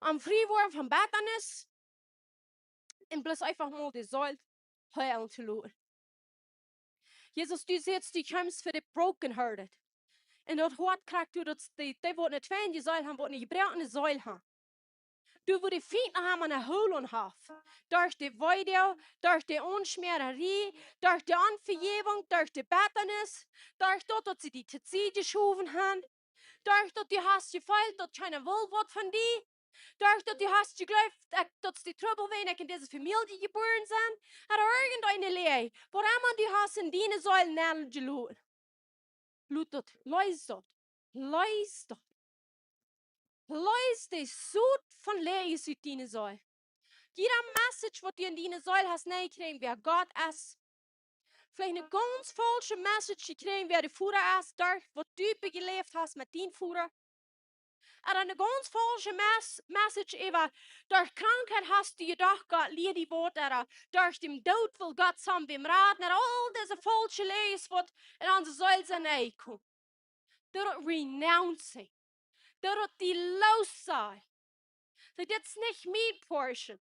om frie woaren von Bettanis, un bloos eefach mol de Seel heelen to loten. Jesus, du sajchst, du kjemst fa de broken hearted. Un daut Hoat krakjt du, daut dee, dee waut ne tweinje Seel han, waut ne jebroakne Seel han. Du, wua de Fient noch emma ne Hoolunk haft. Derch de Weedoag, derch de Aunschmäararie, derch de Onvejäwunk, derch de Bettanis, derch daut, daut see die to Sied jeschowen han. Derch daut du hast jefeelt, daut kjeena well waut von die. Derch daut du hast jejleeft, ekj, daut es de Trubbel, wan ekj en dise Famielje jebuaren sie. Ooda irjent eene Läaj, wuarom du hast en diene Seel nenn jeloten. Lot daut, lees daut, lees daut. Lees de Sot von Läajes ut diene Seel. Jieda Message, waut du en diene Seel hast nenjekjräajen, wäa Gott es. Veleicht ne gaunz faulsche Message jekjräajen, wäa de Voda es, derch waut du jeläft hast met dien Voda. Ooda ne gaunz faulsche Mes-, Message äwa, derch Krankheit hast du jedocht, Gott lieet die waut, ooda derch dän Doot well Gott samt wäm raden, ooda aul dise faulsche Läajes, waut en onse Seel sent nenjekomen. Doa daut renouncing. Doa daut die lossaj. Saj: Dit es nich mien Portion.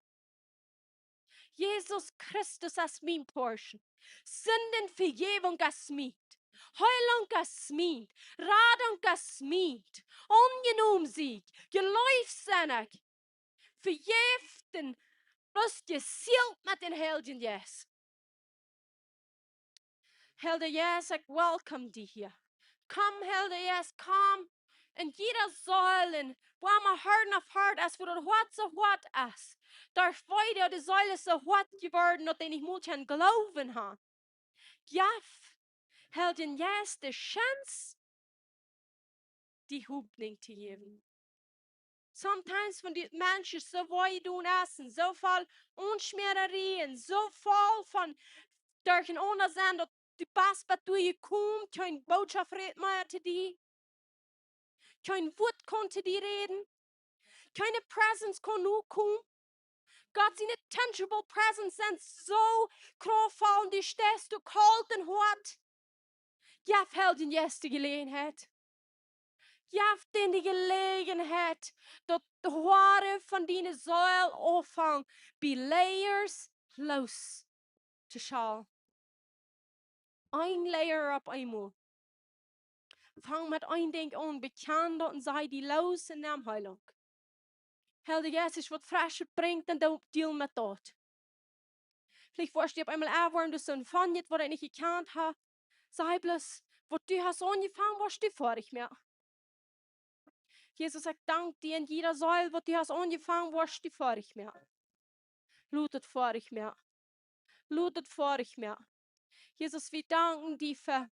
Jesus Christus es mien Portion. Sindenvejäwunk es mient. Heilunk es mient. Radunk es mient. Aunjenomen sie ekj. Jeleeft sie ekj. Vejäft un bloos jeseelt met dän Heiljen Jeist. Heilja Jeist, ekj welcome die hia. Komm, Heilja Jeist, komm. En jieda Seel, en wua emma Hart opp Hart es, wua daut Hoat soo hoat es. Doa es woo de Seel soo hoat jeworden, daut dee nich mol kjennen Gloowen haben. Jeff, Heilja Jeist, de Chance, die Hopninj to jäwen. Sometimes wan de Menschen soo wee doonen es, un soo väl Aunschmäarerie, un soo väl von derchenaunda sent, daut du best bat doa jekomen, kjeene Bootschoft rät mea to die. Kjeen Wuat kaun to die räden. Kjeene Presence kaun nu komen. Gott siene tangible Presence sent soo kraftvoll, dee steit doa kolt un hoat. Jeff Heilja Jeist de Jeläajenheit. Jeff dän de Jeläajenheit, daut de Hoaren von diene Seel aunfangen, bie layers loos to schalen. Een layer opp eemol. Fang met een Dinkj aun, bekjan daut un saj die loos un nemm Heilunk. Heilja Jeist, wan waut Fresches brinjt, dan doo, deal met daut. Veleicht woascht du opp eemol erwoaren, daut soo een Fang, waut ekj nich jekjant hab. Saj bloos, waut du hast aunjefongen, woascht du foadich moaken. Jesus, ekj dank die en jieda Seel, waut du hast aunjefongen, woascht du foadich moaken. Lot et foadich moaken. Lot et foadich moaken. Jesus, wie danken die fa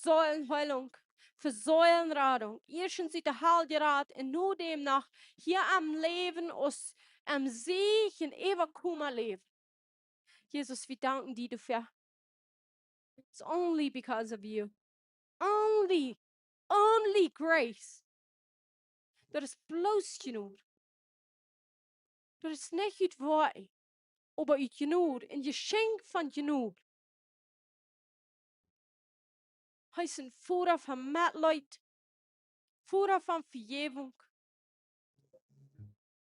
Seelenheilunk, fa Seelenradunk. Ieeschtens ut de Hal jerat un nu doano noch hia aum Läwen aus aum Sieg un eewjet Läwen. Jesus, wie danken die doafäa. It's only because of you. Only, only grace. Daut es bloos Jnod. Daut es nich ut Woakjen, oba ut Jnod, een Jeschenkj von Jnod. Hee es een Voda von Metleet, Voda von Vejäwunk.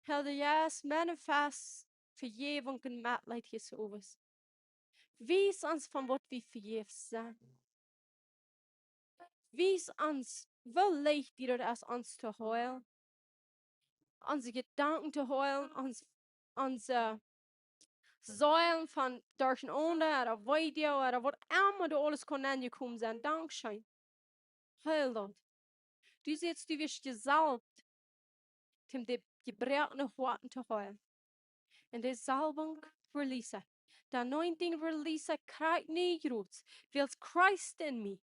Heilja Jeist, manifest Vejäwunk un Metleet hia owen. Wies ons von waut wie vejäft sent. Wies ons, woo leicht die daut es, ons to heelen. Onse Jedanken to heelen, ons, onse Seelen von derchenaunda ooda Weedoag ooda waut emma doa aules kaun aunjekomen sennen. Dankscheen. Heel daut. Du sajchst, du woascht jesalft, om de jebroakne Hoaten to heelen. Un de Salbunk release. De anointing release, krakjt nu jrots, wiels Christ en mie.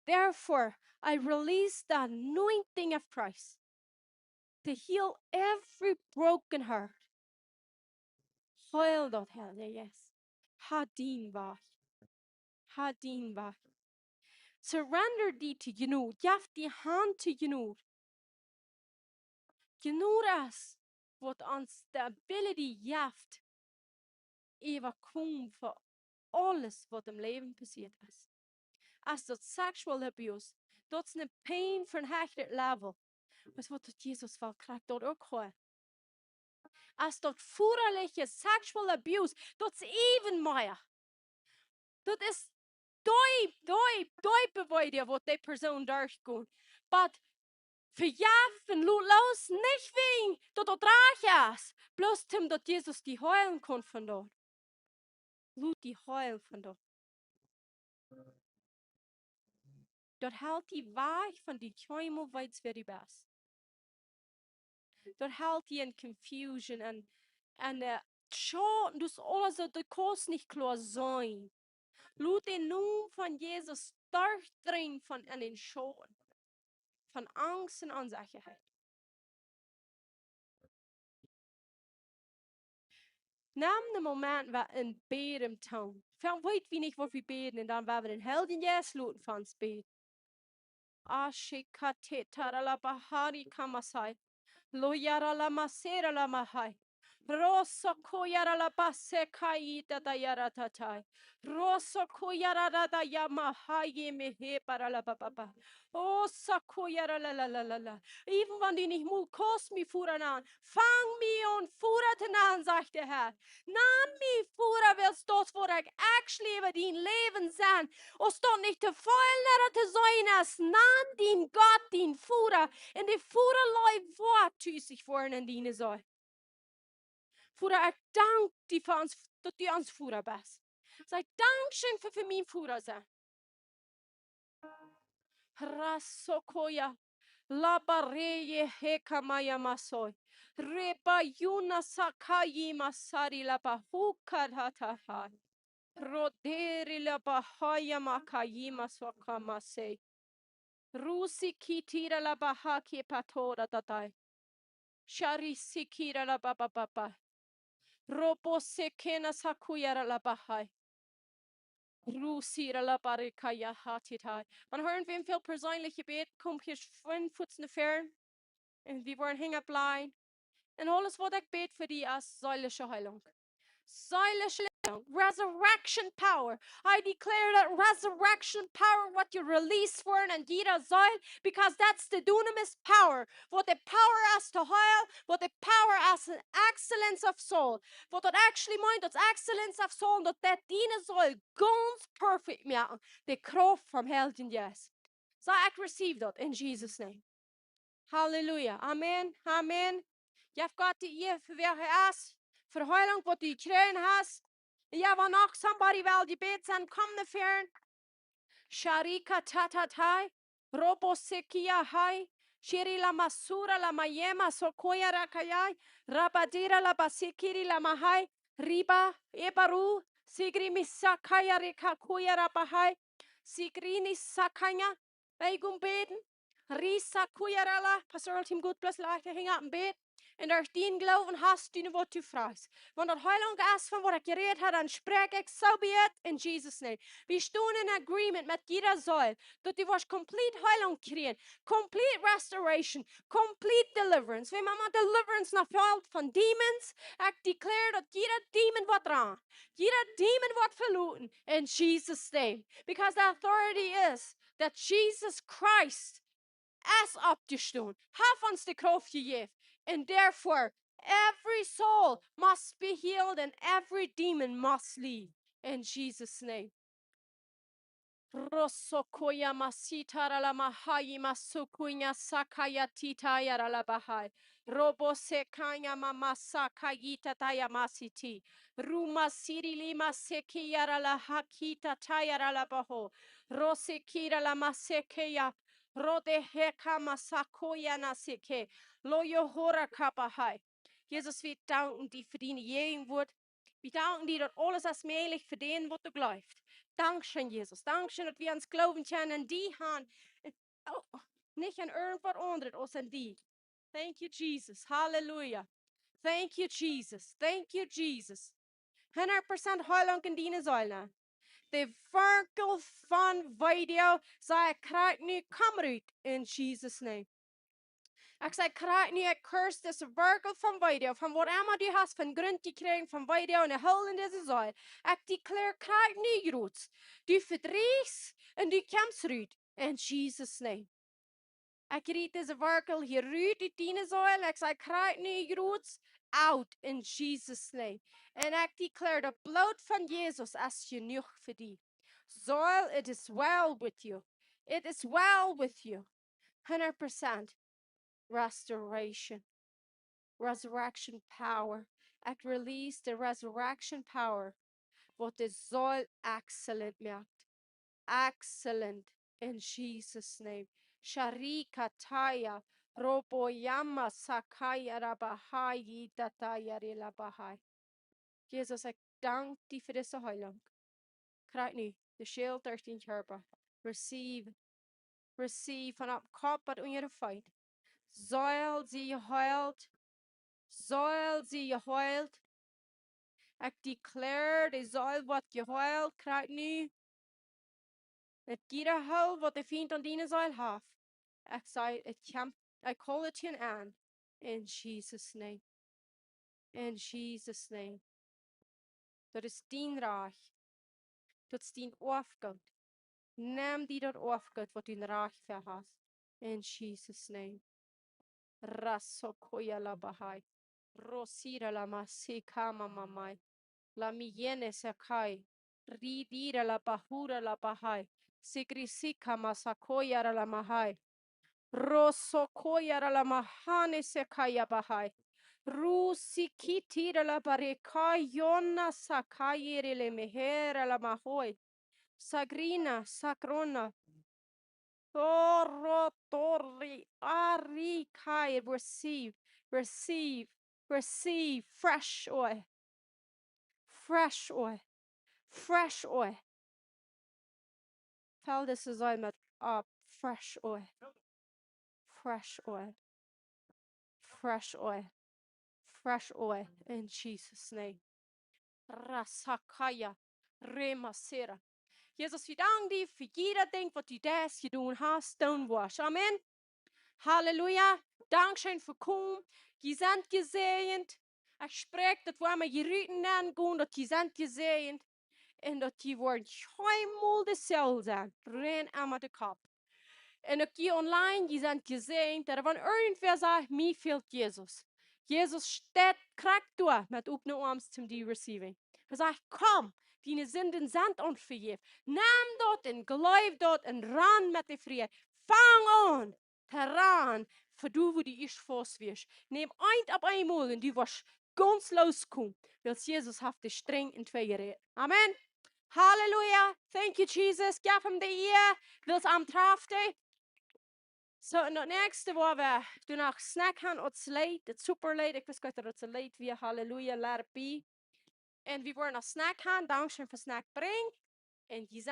Therefore, I release the anointing of Christ to heal every broken heart. Heel daut, Heilja Jeist. Hab dien Wajch. Hab dien Wajch. Surrender die to Jnod. Jeff die han to Jnod. Jnod es waut ons de ability jeft, äwa to komen fa aules waut em Läwen passieet es. Aus daut sexual abuse, daut es een pain von een hechtet level. Weetst waut, daut Jesus well krakjt daut uk heelen. Aus daut vodaliche sexual abuse, daut es even mea. Daut es deep, deep, deep, woo dee, waut dee Persoon derchjeit. But vejeff un lot loos, nich wäajen daut daut rajcht es, bloos om daut Jesus die heelen kaun von daut. Lot die heelen von daut. Daut helt die wajch von die Kjwäl, weetst wäa du best. Daut helt die en confusion un, un, äh, Schaden, daut es aules, daut du kaust nich kloa seenen. Lot dän Nomen von Jesus derchdrinjen von en dän Schaden von Angst un Onsechaheit. Nemm een Moment, waut wie bäden doonen. Veleicht weet wie nich, waut wie bäden, un dan woa wie dän Heiljen Jeist loten fa ons bäden. Ashikate taralabahari kamasai. Loyara lamasera lamahai. Roso koyara labase kaita dayara tatai. Roso koyara dada yamahai mehe para la papa. O sakoyara la la la la la. Even wan du nich mol kaust mie Voda nanen, fang mie aun Voda to nanen, sajcht de Herr. Nan mie Voda, wiels daut woat ekj actually äwa dien Läwen sennen. Aus daut nich to feelen ooda to seenen es, nan dien Gott, dien Voda, un de Voda Leew woat tus sikj woaren en diene Seel. Voda, ekj dank die fa ons, daut du ons Voda best. Saj dankscheen fa, fa mien Voda sennen. Rasokoya. Labareye hekamaya masoi. Rebayuna sakayi masari labahukadatatai. Roderi labahaya makayi maswakamasei. Rusi kitira labahaki patora datai. Shari sikira labababa. Robo sekena sakuyara labahai. Rusi ralabarikaya hatitai. Wan hooren wie väl persönlich Gebet, komm hia schwind fuats no fäaren. Un wie woaren hinja bliewen. Un aules waut ekj bäd fa die es seelische Heilung. Seelische Heilung. Resurrection power. I declare that resurrection power, waut je release woaren en jieda Seel, because that's the dunamis power. Waut de power es to heal, waut de power es en excellence of soul. Waut daut actually meent, daut excellence of soul, daut daut diene Seel gaunz perfect moaken. De Krauft vom Heiljen Jeist. So, ekj receive daut in Jesus' name. Halleluja. Amen. Amen. Jeff Gott de Ea fa wäa hee es. Fa Heilung waut du jekjräajen hast. Un jo, wan noch somebody well Gebet sennen, komm no fäaren. Sharika tatatai. Robo sekia hai. Shiri la masura la mayema sokoya rakayai. Rabadira la basikiri la mahai. Riba ebaru. Sigri misakaya rikakuya rabahai. Sigrini sakanya. Bie Gott bäden. Risa kuyarala. Pastor Team, Gott bless, lajcht de Henj opp un bäd. Un derch dien Gloowen hast du nu waut du frajchst. Wan daut Heilung es von waut ekj jerät hab, dan spräakj ekj, so be it in Jesus' name. Wie stonen in agreement met jieda Seel, daut du woascht complete Heilung kjrieen, complete restoration, complete deliverance. Wan maun deliverance no felt von demons, ekj declare daut jieda demon woat raus. Jieda demon woat veloten in Jesus' name. Because the authority is that Jesus Christ es oppjestonen, haft ons de Krauft jejäft. And therefore, every soul must be healed and every demon must leave. In Jesus' name. Rosokoya masitara la mahayi masukunya sakaya titayara la bahai. Robo sekanya mama sakayita taya masiti. Ruma siri lima sekiyara la hakita tayara la baho. Rosekira la masekeya. Rode heka masakoya na seke. Loyo hora kapahai. Jesus, wie danken die fa diene Jäajenwoat. Wie danken die daut aules es mäajlich fa dän waut doa jleeft. Dankscheen, Jesus. Dankscheen daut wie ons Gloowen kjennen en die haben. Oh, nich en irjent waut aundret aus en die. Thank you, Jesus. Halleluja. Thank you, Jesus. Thank you, Jesus. Hundat Prozent Heilung en diene Seel. De Werkjel von Weedoag, saj ekj krakjt nu, komm rut in Jesus' name. Ekj saj krakjt nu, ekj curse dise Werkjel von Weedoag, von waut emma du hast von Grunt jekjräajen von Weedoag un de Hool en dise Seel. Ekj declare krakjt nu, Jruts. Du vedrieechst un du kjemst rut in Jesus' name. Ekj riet dise Werkjel hia rut ut diene Seel. Ekj saj krakjt nu, Jruts, out in Jesus' name. Un ekj declare, daut Bloot von Jesus es jenuach fa die. Seel, it is well with you. It is well with you. Hundat Prozent restoration. Resurrection power. Ekj release de resurrection power, waut de Seel excellent moakt. Excellent in Jesus' name. Sharika taya, roboyama sakaya rabahayi dataya relabahai. Jesus, ekj dank die fa dise Heilung. Krakjt nu, de Schäl derch dän Kjarpa. Receive. Receive von opp Kopp bat unja de Feet. Seel sie jeheelt. Seel sie jeheelt. Ekj declare, de Seel woat jeheelt, krakjt nu. Daut jieda Hool waut de Fient aun diene Seel haft. Ekj saj, ekj kjemp, I call it an end. In Jesus' name. In Jesus' name. Daut es dien Rajcht. Daut es dien Oafgoot. Nem die daut Oafgoot waut du Rajcht fa hast. In Jesus' name. Rasokoya la bahai. Rosira la masika mamamai. La miyene sakai. Ridira la bahura la bahai. Sigrisika masakoya la mahai. Rosokoya la mahane sekaya bahai. Rusikitira la bareka yona sakayere le mehera la mahoi. Sagrina, sakrona. Orotori arikai. Receive, receive, receive. Fresh oil. Fresh oil. Fresh oil. Fill dise Seel met opp. Fresh oil. Fresh oil. Fresh oil. Fresh oil. In Jesus' name. Rasakaya. Remasera. Jesus, wie danken die fa jieda Dinkj, waut du doa jedonen hast, doonen woascht. Amen. Halleluja. Dankscheen fa komen. Jie sent jesäajent. Ekj spräakj daut, wua emma jie rut nenn gonen, daut jie sent jesäajent. Un daut jie woaren kjeenmol deselwje sennen. Rein emma de Kopp. Un uk jie online, jie sent jesäajent. Daut wan irjentwäa sajcht, mie fält Jesus. Jesus steit krakjt doa met opne Oarms toom die receiving. Hee sajcht: "Komm, diene Sinden sent ons vejäft. Nem daut un jleew daut un ran met de Frieheit. Fang aun to ran, fa du, wua du ieescht faust wieescht. Nem eent opp eemol un du woascht gaunz looskomen, wiels Jesus haft de Strenj enenjejäft." Amen. Halleluja. Thank you, Jesus. Jeff am de Ea, wiels am traft hee. Soo, un daut näakjste, wua wie doano snacken gonen, es daut Leet, daut Superleet. Ekj wist goanich daut daut een Leet wia. Halleluja, let it be. Un wie woaren noch snacken gonen. Dankscheen fa snack brinjen. Un jie sent